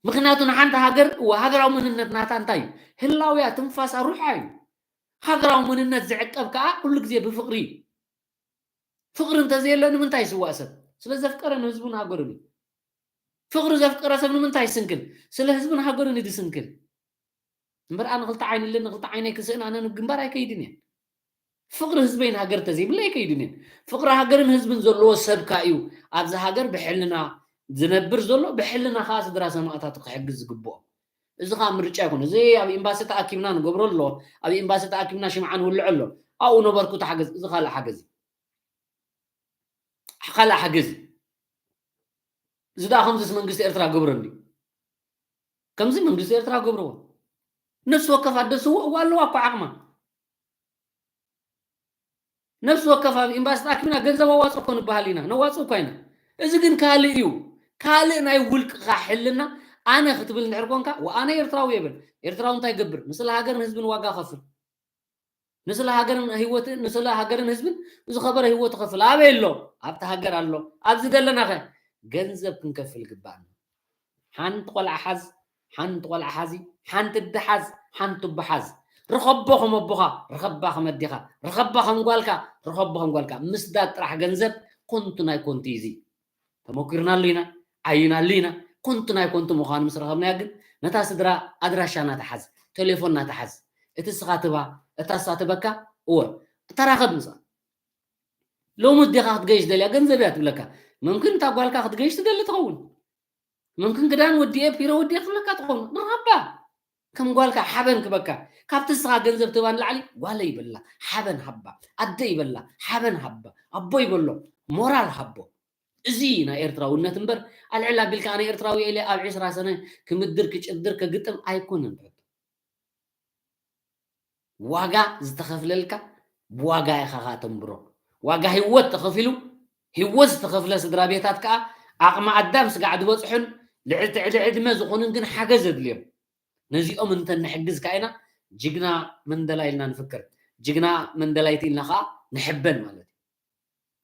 ምኽንያቱ ንሓንቲ ሃገር፣ እወ፣ ሃገራዊ መንነት ናታ እንታይ እዩ? ህላውያ፣ ትንፋሳ፣ ሩሓ እዩ። ሃገራዊ መንነት ዝዕቀብ ከኣ ኩሉ ግዜ ብፍቕሪ እዩ። ፍቕሪ እንተዘየሎ ንምንታይ ይስዋእ ሰብ? ስለ ዘፍቀረ ንህዝቡን ሃገሩን እዩ። ፍቕሪ ዘፍቀረ ሰብ ንምንታይ ይስንክል? ስለ ህዝቡን ሃገሩን እዩ ዝስንክል። እምበር ኣነ ክልተ ዓይኒ ኣለኒ፣ ክልተ ዓይነይ ክስእን ኣነ ንግንባር ኣይከይድን እየ። ፍቕሪ ህዝበይን ሃገር እንተዘይብለይ ኣይከይድን እየ። ፍቕሪ ሃገርን ህዝብን ዘለዎ ሰብካ እዩ ኣብዚ ሃገር ብሕልና ዝነብር ዘሎ፣ ብሕልና ከዓ ስድራ ሰማእታቱ ክሕግዝ ዝግብኦ። እዚ ከዓ ምርጫ ይኹን። እዚ ኣብ ኤምባሲ ተኣኪብና ንገብሮ ኣሎ፣ ኣብ ኤምባሲ ተኣኪብና ሽምዓ ንውልዖ ኣሎ። ኣብኡ ነበርኩ ተሓገዝ፣ እዚ ካልእ ሓገዝ እዩ። ካልእ ሓገዝ እዩ። እዚ ደኣ ከምዚስ መንግስቲ ኤርትራ ገብሮ እንድዩ። ከምዚ መንግስቲ ኤርትራ ገብርዎ። ነፍሲ ወከፍ ኣደ ስውእ እዋ ኣለዋ እኮ ዓቕማ። ነፍሲ ወከፍ ኣብ ኤምባሲ ተኣኪብና ገንዘብ ኣዋጽእ እኮ ንበሃል ኢና፣ ነዋጽእ እኳ ኢና። እዚ ግን ካልእ እዩ። ካልእ ናይ ውልቅኻ ሕልና ኣነ ክትብል እንድሕር ኮንካ፣ ወኣነ ኤርትራዊ እየ በል። ኤርትራዊ እንታይ ይገብር? ንስለ ሃገርን ህዝብን ዋጋ ከፍል። ንስለ ሃገርን ህይወት፣ ንስለ ሃገርን ህዝብን ዝኸበረ ህይወት ከፍል። ኣበይ ኣሎ? ኣብቲ ሃገር ኣሎ። ኣብዚ ዘለናኸ ገንዘብ ክንከፍል ግባእና። ሓንቲ ቆልዓ ሓዝ፣ ሓንቲ ቆልዓ ሓዚ፣ ሓንቲ ኣደ ሓዝ፣ ሓንቲ ኣቦ ሓዝ። ርኸቦ ከም ኣቦኻ፣ ርኸባ ከም ኣዴኻ፣ ርኸባ ከም ጓልካ፣ ርኸቦ ከም ጓልካ። ምስዳድ ጥራሕ ገንዘብ ኮንቱ ናይ ኮንቱ እዩ እዚ። ተመኪርናሉ ኢና፣ ዓይናሉ ኢና። ኮንቱ ናይ ኮንቱ ምዃኑ ምስ ረኸብናዮ ግን ነታ ስድራ ኣድራሻና ትሓዝ፣ ቴሌፎና ትሓዝ። እቲ እስኻ ትባ፣ እታ እሳ ትበካ፣ እወ፣ ተራኸብ ምስኣ። ሎሚ ኣዴኻ ክትገይሽ ደልያ ገንዘብ እያ ትብለካ። መምክን እታ ጓልካ ክትገይሽ ትደሊ ትኸውን። መምክን ክዳን ወዲኤ ፒሮ ወዲኤ ክትብለካ ትኸውን። ንሃባ ከም ጓልካ ሓበን ክበካ። ካብቲ እስኻ ገንዘብ ትህባ ንላዕሊ ጓለይ ይበላ፣ ሓበን ሃባ፣ ኣደይ ይበላ፣ ሓበን ሃባ፣ ኣቦ ይበሎ፣ ሞራል ሃቦ። እዚ ናይ ኤርትራውነት እምበር ኣልዕል ኣቢልካ ኣነ ኤርትራዊ እየ ኢለ ኣብ ዕስራ ሰነ ክምድር ክጭድር ከግጥም ኣይኮነን ትሕቶ። ዋጋ ዝተኸፍለልካ ብዋጋ ኢኻ ኸኣ ተንብሮ። ዋጋ ህይወት ተኸፊሉ፣ ህይወት ዝተኸፍለ ስድራ ቤታት ከኣ ዓቕሚ ኣዳም ስጋዕ ዝበጽሑን ልዕሊ ትዕሊ ዕድመ ዝኾኑን ግን ሓገዝ ዘድልዮም። ነዚኦም እንተ ንሕግዝ ከኣ ኢና ጅግና መንደላይ ኢልና ንፍክር። ጅግና መንደላይቲ ኢልና ኸኣ ንሕበን ማለት እዩ።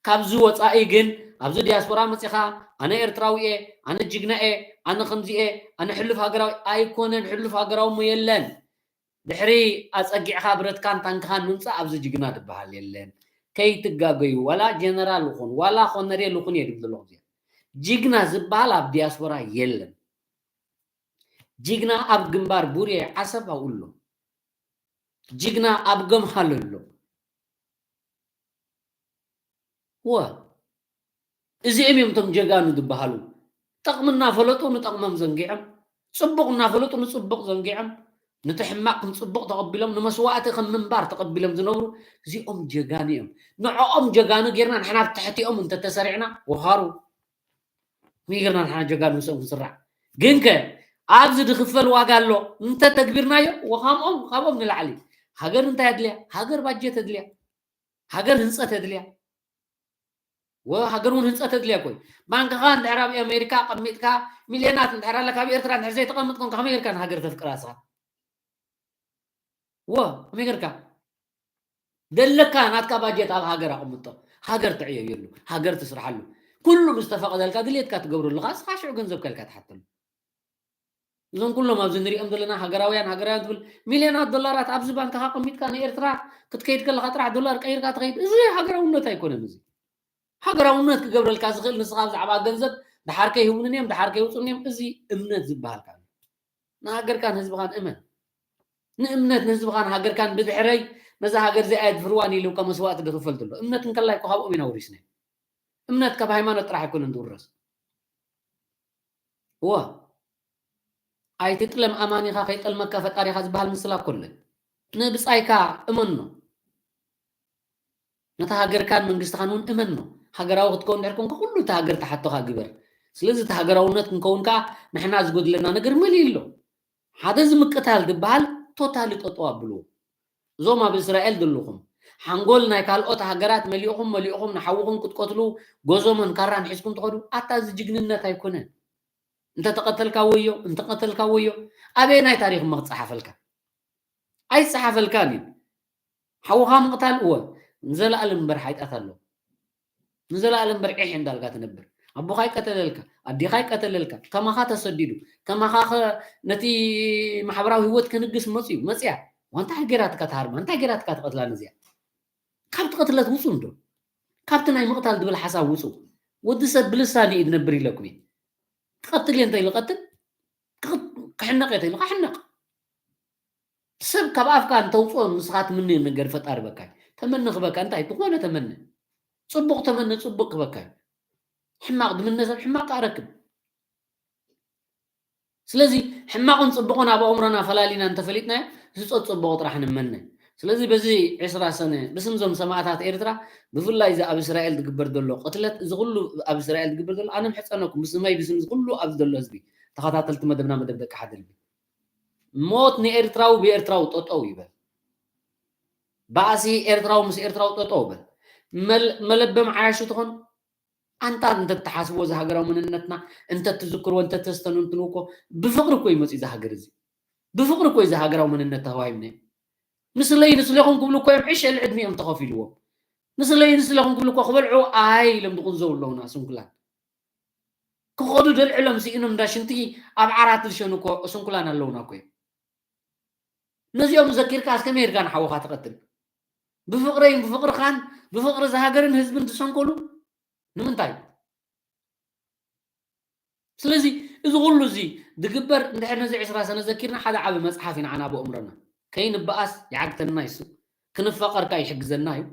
ካብዚ ወጻኢ ግን ኣብዚ ዲያስፖራ መጺኻ ኣነ ኤርትራዊ እየ፣ ኣነ ጅግና እየ፣ ኣነ ከምዚ እየ፣ ኣነ ሕሉፍ ሃገራዊ ኣይኮነን። ሕሉፍ ሃገራዊ እሞ የለን። ድሕሪ ኣጸጊዕኻ ብረትካን ታንክኻን ምምጻእ ኣብዚ ጅግና ዝበሃል የለን። ከይትጋገዩ፣ ዋላ ጀነራል ይኹን፣ ዋላ ኮነሬል ይኹን እየ ድብል ዘለኹ። እዚኣ ጅግና ዝበሃል ኣብ ዲያስፖራ የለን። ጅግና ኣብ ግንባር ቡሬ ዓሰብ ኣብኡ ኣሎ። ጅግና ኣብ ገምሃሎ ኣሎ። ወ እዚኦም እዮም እቶም ጀጋኑ ዝበሃሉ። ጠቕሚ እናፈለጡ ንጠቕሞም ዘንጊዖም፣ ጽቡቕ እናፈለጡ ንጽቡቕ ዘንጊዖም፣ ነቲ ሕማቕ ከም ጽቡቕ ተቐቢሎም፣ ንመስዋእቲ ከም ምንባር ተቐቢሎም ዝነብሩ እዚኦም ጀጋኑ እዮም። ንዕኦም ጀጋኑ ጌርና ንሕና ኣብ ትሕቲኦም እንተተሰሪዕና ወሃሩ። ከመይ ጌርና ንሕና ጀጋኑ ምስኦም ክንስራዕ? ግንከ ኣብዚ ዝኽፈል ዋጋ ኣሎ። እንተተግቢርናዮ ወኻምኦም ካብኦም ንላዕሊ። ሃገር እንታይ ኣድልያ? ሃገር ባጀት ኣድልያ። ሃገር ህንጸት ኣድልያ። ወ ሃገር እውን ህንጸት ኣድልያ እኮ እዩ። ባንክኻ እንድሕር ኣብ ኣሜሪካ ኣቐሚጥካ ሚልዮናት እንድሕር ኣለካ ኣብ ኤርትራ እንድሕር ዘይተቐምጥ ኮንካ ከመይ ጌርካ ንሃገር ተፍቅራ ንስኻ? ወ ከመይ ጌርካ? ደለካ ናትካ ባጀት ኣብ ሃገር ኣቐምጦ። ሃገር ትዕየየሉ፣ ሃገር ትስርሓሉ። ኩሉ ምስ ተፈቐደልካ ድልየትካ ትገብረሉ ከኣ ንስኻ ሽዑ ገንዘብካ ኢልካ ትሓተሉ። እዞም ኩሎም ኣብዚ ንሪኦም ዘለና ሃገራውያን ሃገራውያን ትብል ሚልዮናት ዶላራት ኣብዚ ባንክኻ ኣቐሚጥካ ንኤርትራ ክትከይድ ከለኻ ጥራሕ ዶላር ቀይርካ ትኸይድ። እዚ ሃገራውነት ኣይኮነን። እዚ ሃገራውነት ክገብረልካ ዝኽእል ንስኻ ብዛዕባ ገንዘብ ደሓር ከይህቡኒ እዮም፣ ደሓር ከይውጹኒ እዮም። እዚ እምነት ዝበሃል ከኣ ኣሎ። ንሃገርካን ህዝብኻን እመን። ንእምነት ንህዝብኻን ሃገርካን ብድሕረይ ነዛ ሃገር እዚኣ ኣየድፍርዋን ኢሉ እኳ መስዋእቲ ዝኽፈል ዘሎ። እምነት እንከላይ እኮ ካብኦም ኢና ወሪስናዮ። እምነት ካብ ሃይማኖት ጥራሕ ኣይኮነን ዝውረስ። እወ፣ ኣይትጥለም ኣማኒኻ ከይጠልመካ ፈጣሪኻ ዝበሃል ምስላ እኮ ኣሎ። ንብጻይካ እመኖ። ነታ ሃገርካን መንግስትኻን እውን እመኖ። ሃገራዊ ክትከውን እንድሕር ኮንካ ኩሉ እቲ ሃገር ትሓቶኻ ግበር። ስለዚ እቲ ሃገራውነት ክንከውን ከኣ ንሕና ዝጎድለና ነገር መሊኡ ኣሎ። ሓደ እዚ ምቅታል ዝበሃል ቶታሊ ጠጠው ኣብልዎ። እዞም ኣብ እስራኤል ዘለኹም ሓንጎል ናይ ካልኦት ሃገራት መሊእኹም መሊእኹም ንሓውኹም ክትቀትሉ ጎዞሞን ካራን ሒዝኩም ትኸዱ። ኣታ እዚ ጅግንነት ኣይኮነን። እንተተቐተልካ ወዮ፣ እንተቐተልካ ወዮ። ኣበየናይ ታሪኽ እሞ ክጸሓፈልካ? ኣይጸሓፈልካን እዩ። ሓውኻ ምቕታል እወ፣ ንዘለኣለም እምበር ሓይጣት ኣሎ። ንዘለኣለም እምበር ዒሕ እንዳልካ ትነብር። ኣቦኻ ይቀተለልካ፣ ኣዴኻ ይቀተለልካ፣ ከማኻ ተሰዲዱ፣ ከማኻ ኸ ነቲ ማሕበራዊ ህይወት ክንግስ መጽዩ፣ መጽያ። ዋንታ እንታይ ገይራትካ ትሃርማ? እንታይ ገይራትካ ትቐትላ ነዚኣ? ካብቲ ቅትለት ውጹ እንዶ። ካብቲ ናይ ምቕታል ዝብል ሓሳብ ውጹ። ወዲ ሰብ ብልሳን እዩ ዝነብር ኢለኩም እየ። ክቐትል እየ እንተ ኢሉ ቀትል፣ ክቕ-፣ ክሕነቕ እየ እንተ ኢሉ ክሕነቕ። ሰብ ካብ ኣፍካ እንተውፅኦ ንስኻ ትምነዮ ነገር ፈጣሪ በካ እዩ። ተመነ ክበካ እንታይ ዝኾነ ተመነ። ፅቡቕ ተመነ ፅቡቕ ክበካ እዩ። ሕማቕ ዝምነ ሰብ ሕማቕ ኣረክብ። ስለዚ ሕማቕን ፅቡቕን ኣብ ኣእምሮና ፈላሊና እንተፈሊጥናዮ ዝፀ ፅቡቕ ጥራሕ ንመነ። ስለዚ በዚ ዕስራ ሰነ ብስም ዞም ሰማእታት ኤርትራ ብፍላይ እዚ ኣብ እስራኤል ዝግበር ዘሎ ቅትለት፣ እዚ ኩሉ ኣብ እስራኤል ዝግበር ዘሎ ኣነ ምሕፀነኩም ብስመይ ብስም እዚ ኩሉ ኣብዚ ዘሎ ህዝቢ ተኸታተልቲ መደብና መደብ ደቂ ሓደ ልቢ ሞት ንኤርትራዊ ብኤርትራዊ ጠጠው ይበል። ባእሲ ኤርትራዊ ምስ ኤርትራዊ ጠጠው በል። መል-፣ መለበም ዓያሹ ትኾን ኣንታ እንተትሓስብዎ እዚ ሃገራዊ መንነትና እንተትዝክርዎ እንተተስተንትንዎ እኮ ብፍቕሪ እኮ ይመፅእ እዚ ሃገር እዚ ብፍቕሪ እኮ እዚ ሃገራዊ መንነት ተዋሂብና እዩ። ንስለይ ንስለኹም ክብሉ እኮ እዮም ዕሸል ዕድሚኦም ተኸፊልዎም። ንስለይ ንስለኹም ክብሉ እኮ ክበልዑ ኣይ ኢሎም ዝቁንዘው ኣለውና ስንኩላን። ክኸዱ ደልዕሎም ስኢኖም እንዳ ሽንቲ ኣብ ዓራት ዝሸኑ እኮ ስንኩላን ኣለውና እኮ እዮም። ነዚኦም ዘኪርካ እስከ መሄድካ ንሓውኻ ትቐትል? ብፍቕረይን ብፍቕርኻን ብፍቕሪ እዚ ሃገርን ህዝብን ዝሰንከሉ ንምንታይ? ስለዚ እዚ ኩሉ እዚ ዝግበር እንድሕር ነዚ ዕስራ ሰነ ዘኪርና ሓደ ዓቢ መጽሓፍ እዩ ንዓና ብእምሮና። ከይንበኣስ ይዓግተና እዩ እሱ። ክንፋቐር ከኣ ይሕግዘና እዩ።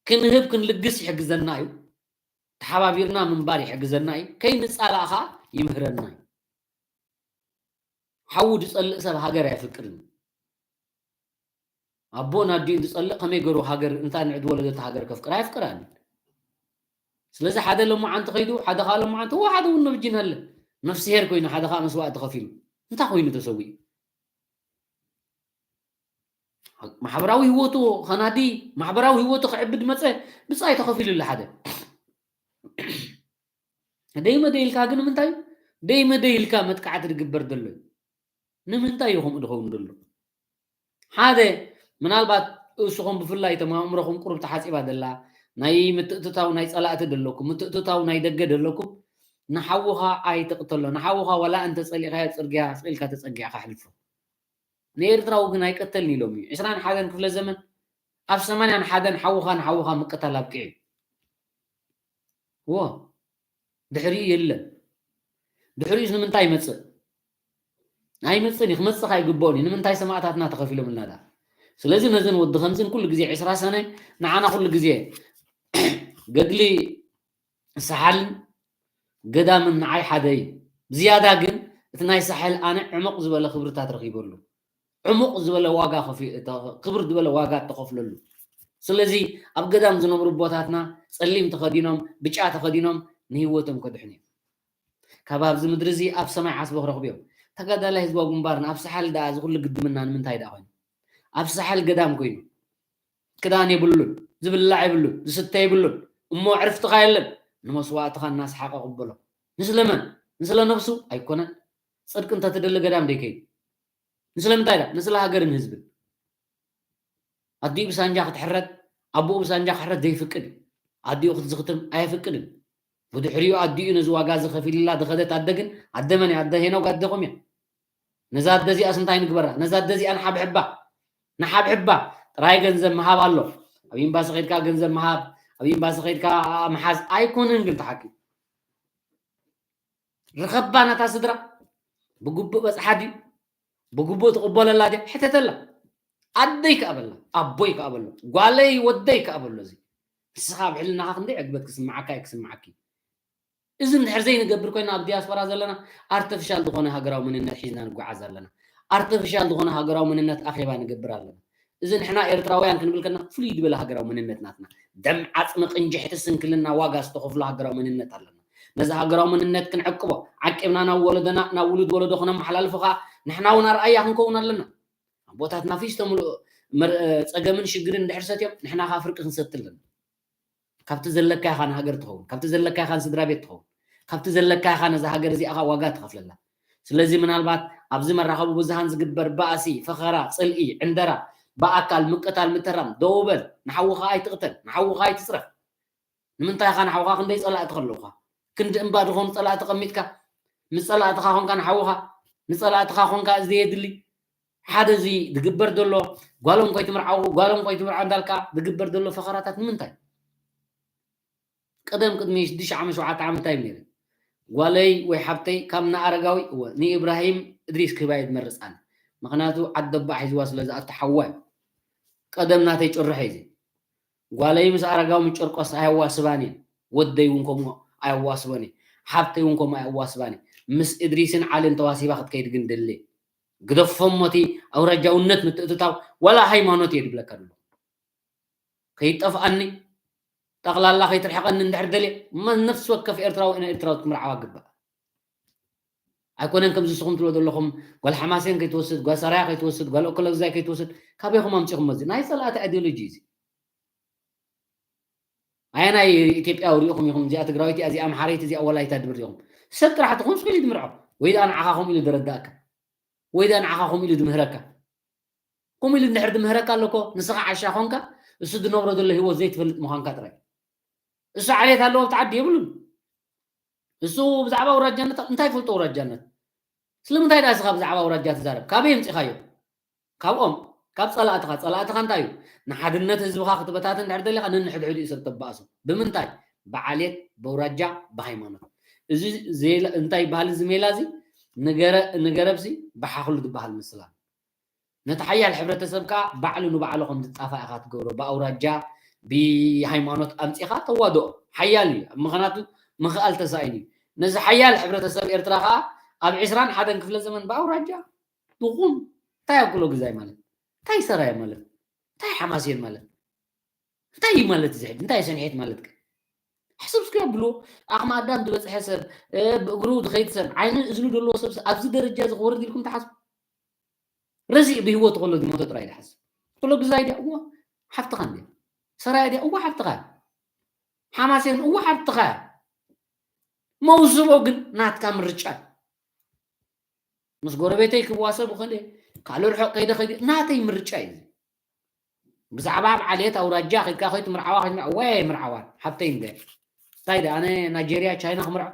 ክንህብ ክንልግስ ይሕግዘና እዩ። ተሓባቢርና ምንባር ይሕግዘና እዩ። ከይንጻላእ ከኣ ይምህረና እዩ። ሓዉ ዝጸልእ ሰብ ሃገር ኣየፍቅርን። ኣቦ ናዲኡ ዝጸልእ ከመይ ገሩ ሃገር እንታ ንዕድ ወለደት ሃገር ከፍቅር ኣየፍቅራን። ስለዚ ሓደ ለማዓንቲ ከይዱ ሓደ ከኣ ለማዓንቲ እዎ ሓደ እውን ነብጅን ኣለ ነፍስሄር ኮይኑ ሓደ ከኣ መስዋእቲ ከፊሉ እንታይ ኮይኑ ተሰዊኡ? ማሕበራዊ ህይወቱ ከናዲ ማሕበራዊ ህይወቱ ክዕብድ መጸ ብጻይ ተኸፊሉሉ ሓደ ደይመ ደይልካ ግን ንምንታይ ደይመ ደይልካ መጥቃዕቲ ዝግበር ዘሎ እዩ? ንምንታይ እዩ ከምኡ ዝኸውን ዘሎ? ሓደ ምናልባት እሱኹም ብፍላይ እቶም ኣእምሮኹም ቁሩብ ተሓፂባ ዘላ ናይ ምትእትታው ናይ ፀላእቲ ዘለኩም ምትእትታው ናይ ደገ ዘለኩም ንሓውኻ ኣይትቕተሎ ንሓውኻ ዋላ እንተፀሊእኻዮ ፅርግያ ስቕ ኢልካ ተፀጊዕካ ኣሕልፎ ንኤርትራዊ ግን ኣይቀተልን ኢሎም እዩ ዕስራን ሓደን ክፍለ ዘመን ኣብ ሰማንያን ሓደን ሓውኻ ንሓውኻ ምቅታል ኣብቂዑ እዩ። እዎ ድሕሪኡ የለን። ድሕሪኡስ ንምንታይ ይመፅእ? ኣይመፅእን እዩ ክመፅእ ከዓ ይግብኦን እዩ ንምንታይ ሰማእታትና ተኸፊሎምልና ዳ ስለዚ ነዝን ወዲ ከምዝን ኩሉ ግዜ ዕስራ ሰነ ንዓና ኩሉ ግዜ ገድሊ ሰሓልን ገዳምን ንዓይ ሓደ እዩ። ዝያዳ ግን እቲ ናይ ሳሕል ኣነ ዕሙቕ ዝበለ ክብርታት ረኺበሉ። ዕሙቕ ዝበለ ዋጋ ክብር ዝበለ ዋጋ እተኸፍለሉ። ስለዚ ኣብ ገዳም ዝነብሩ ኣቦታትና ጸሊም ተኸዲኖም ብጫ ተኸዲኖም ንህይወቶም ከድሕኑ እዮም። ካብ ኣብዚ ምድሪ እዚ ኣብ ሰማይ ዓስቢ ክረኽቡ እዮም። ተጋዳላይ ህዝባዊ ግንባር ንኣብ ሳሕል ደኣ እዚ ኩሉ ግድምና ንምንታይ ደኣ ኮይኑ? ኣብ ሳሕል ገዳም ኮይኑ ክዳን የብሉን፣ ዝብላዕ የብሉን፣ ዝስተ የብሉን። እሞ ዕርፍትኻ የለን። ንመስዋእትኻ እናሰሓቐ ቅበሎ። ንስለ መን? ንስለ ነብሱ ኣይኮነን። ጽድቂ እንተትደሊ ገዳም ደይከይድ። ንስለ ምንታይ ዳ? ንስለ ሃገርን ህዝብን። ኣዲኡ ብሳንጃ ክትሕረድ፣ ኣቦኡ ብሳንጃ ክሕረድ ዘይፍቅድ እዩ። ኣዲኡ ክትዝኽትም ኣየፍቅድን። ብድሕሪኡ ኣዲኡ ነዚ ዋጋ እዚ ከፊልላ ዝኸደት ኣደ ግን ኣደ መን እያ? ኣደ ሄኖግ ኣደኹም እያ። ነዛ ኣደ እዚኣስ እንታይ ንግበራ? ነዛ ኣደ እዚኣ ንሓብሕባ። ንሓብሕባ። ጥራይ ገንዘብ ምሃብ ኣሎ። ኣብ ኤምባሲ ከይድካ ገንዘብ ምሃብ፣ ኣብ ኤምባሲ ከይድካ ምሓዝ ኣይኮነን ግን እቲ ሓቂ። ርኸባ ነታ ስድራ። ብግቡእ በጽሓ ድዩ? ብግቡእ ትቕበለላ ድያ? ሕተተላ። ኣደይ ከኣ በላ፣ ኣቦይ ከኣ በሎ፣ ጓለይ ወደይ ከኣ በሎ እዚ። ንስኻ ኣብ ሕልናኻ ክንደይ ዕግበት ክስምዓካ እዩ ክስምዓኪ። እዚ እንድሕር ዘይንገብር ኮይና ኣብ ዲያስፖራ ዘለና ኣርተፊሻል ዝኾነ ሃገራዊ መንነት ሒዝና ንጓዓዝ ኣለና። ኣርተፊሻል ዝኾነ ሃገራዊ መንነት ኣኼባ ንገብር ኣለና። እዚ ንሕና ኤርትራውያን ክንብል ከለና ፍሉይ ዝበለ ሃገራዊ መንነት ናትና። ደም ዓጽሚ ቅንጅሕቲ ስንክልና ዋጋ ዝተኸፍሎ ሃገራዊ መንነት ኣለና። ነዚ ሃገራዊ መንነት ክንዕቅቦ ዓቂብና ናብ ወለዶና ናብ ውሉድ ወለዶ ክነመሓላልፎ ከኣ ንሕና እውን ኣርኣያ ክንከውን ኣለና። ኣቦታትና ፊስቶ ምሉእ መር- ጸገምን ሽግርን እንድሕር ሰትዮም ንሕና ከኣ ፍርቂ ክንሰቲ ኣለና። ካብቲ ዘለካ ኢኻ ንሃገር ትኸውን፣ ካብቲ ዘለካ ኢኻ ንስድራ ቤት ትኸውን፣ ካብቲ ዘለካ ኢኻ ነዛ ሃገር እዚኣ ኸኣ ዋጋ ትኸፍለላ። ስለዚ ምናልባት ኣብዚ መራኸቢ ብዙሃን ዝግበር ባእሲ፣ ፈኸራ፣ ጽልኢ፣ ዕንደራ ብኣካል ምቅታል ምትህራም ደው በል። ንሓውኻ ኣይትቕተል፣ ንሓውኻ ኣይትጽረፍ። ንምንታይ ኢኻ ንሓውኻ ክንደይ ጸላእቲ ከለውኻ ክንዲ እምባ ዝኾኑ ጸላእቲ ቀሚጥካ? ምስ ጸላእትኻ ኮንካ ንሓውኻ ንጸላእትኻ ኮንካ እዚ የድሊ ሓደ እዚ ዝግበር ዘሎ ጓሎም ኮይትምርዓው ጓሎም ኮይትምርዓው እንዳልካ ዝግበር ዘሎ ፈኸራታት ንምንታይ? ቀደም ቅድሚ ሽዱሽተ ዓመት ሸውዓተ ዓመት እንታይ ነይረ? ጓለይ ወይ ሓብተይ ካብ ንኣረጋዊ እወ ንኢብራሂም እድሪስ ክህባ እየ ዝመርጽ ኣነ። ምኽንያቱ ዓዲ ኣቦኣ ሒዝዋ ስለ ዝኣቱ ሓዋ እዩ። ቀደም ናተይ ጭርሖ እዩ እዚ። ጓለይ ምስ ኣረጋዊ ምስ ጨርቆስ ኣየዋስባን እየን። ወደይ እውን ከምኡ ኣየዋስቦን እየ። ሓብተይ እውን ከምኡ ኣየዋስባን እየ። ምስ እድሪስን ዓልን ተዋሲባ ክትከይድ ግን ደለ። ግደፎ እሞ እቲ ኣውራጃውነት ምትእትታው ዋላ ሃይማኖት እየ ዝብለካ ዘሎ። ከይጠፍኣኒ ጠቕላላ ከይትርሕቐኒ እንድሕር ደልየ እሞ ነፍሲ ወከፍ ኤርትራዊ ን ኤርትራዊት ክምርዓዋ ግባእ። ኣይኮነን ከምዚ ንስኹም ትብሎ ዘለኹም ጓል ሓማሴን ከይትወስድ፣ ጓል ሰራያ ከይትወስድ፣ ጓል ኦኮለግዛይ ከይትወስድ ካበይኹም ኣምጺኹሞ እዚ ናይ ጸላእቲ ኣይዲዮሎጂ እዚ። ኣየናይ ኢትዮጵያዊ ሪኢኹም ኢኹም እዚኣ ትግራዊት እያ እዚኣ ኣምሓረይቲ እዚኣ ወላይታ ድብል ሪኢኹም? ሰብ ጥራሕ ትኹን ስኢሉ ድምርዖ ወይ ደኣ ንዓኻ ከምኡ ኢሉ ድረዳእካ ወይ ደኣ ንዓኻ ከምኡ ኢሉ ድምህረካ። ከምኡ ኢሉ እንድሕር ድምህረካ ኣለኮ ንስኻ ዓሻ ኾንካ እሱ ድነብሮ ዘሎ ህይወት ዘይትፈልጥ ምዃንካ ጥራይ። እሱ ዓሌት ኣለዎ ኣብቲ ዓዲ የብሉን። እሱ ብዛዕባ ኣውራጃነት እንታይ ይፈልጦ ኣውራጃነት? ስለምንታይ ደኣ እስኻ ብዛዕባ ኣውራጃ ትዛረብ? ካበይ ኣምጺኻዮ? ካብኦም ካብ ጸላእትኻ ጸላእትኻ እንታይ እዩ? ንሓድነት ህዝብኻ ክትበታትን ድሕር ደሊኻ ነንሕድሕዲኡ ሰብ ተባእሶ ብምንታይ? ብዓሌት፣ በውራጃ፣ ብሃይማኖት። እዚ እንታይ ይበሃል እዚ ሜላ እዚ? ንገረብሲ ብሓኽሉ ዝበሃል ምስላ። ነቲ ሓያል ሕብረተሰብ ከዓ ባዕሉ ንባዕሉ ከም ዝጣፋእ ኢኻ ትገብሮ። ብኣውራጃ ብሃይማኖት ኣምፂኻ ተዋድኦ ሓያል እዩ። ምኽንያቱ ምኽኣል ተሳኢኑ እዩ። ነዚ ሓያል ሕብረተሰብ ኤርትራ ከዓ ኣብ ዕስራን ሓደን ክፍለ ዘመን ብኣውራጃ ብኹም እንታይ ኣክሎ ግዛይ ማለት እንታይ ሰራየ ማለት እንታይ ሓማሴን ማለት እንታይ እዩ ማለት እዚ ሕጂ እንታይ ሰንሒት ማለት ከ ሕስብ እስኪ ኣብሉ ኣቕሚ ኣዳም ዝበፅሐ ሰብ ብእግሩ ዝኸይድ ሰብ ዓይኒ እዝኑ ዘለዎ ሰብ ኣብዚ ደረጃ እዚ ክወርድ ኢልኩም ትሓስቡ ረሲእ ብህይወቱ ከሎ ዝሞተ ጥራይ ዝሓስብ ከሎ ግዛይ ድያ እዋ ሓፍትኻ እንድያ ሰራየ ድያ እዋ ሓፍትኻ ሓማሴን እዋ ሓፍትኻ መውስቦ ግን ናትካ ምርጫ እዩ ምስ ጎረቤተይ ክዋሰብ እኽእል እየ ካልእ ርሑቕ ከይደ ከይደ ናተይ ምርጫ እዩ ብዛዕባ ኣብ ዓሌት ኣውራጃ ከይድካ ከይትምርዓዋ ከይትምርዓ ወይ ኣይምርዓዋን ሓብተይ እንደ እንታይ ደ ኣነ ናይጀርያ ቻይና ክምርዖ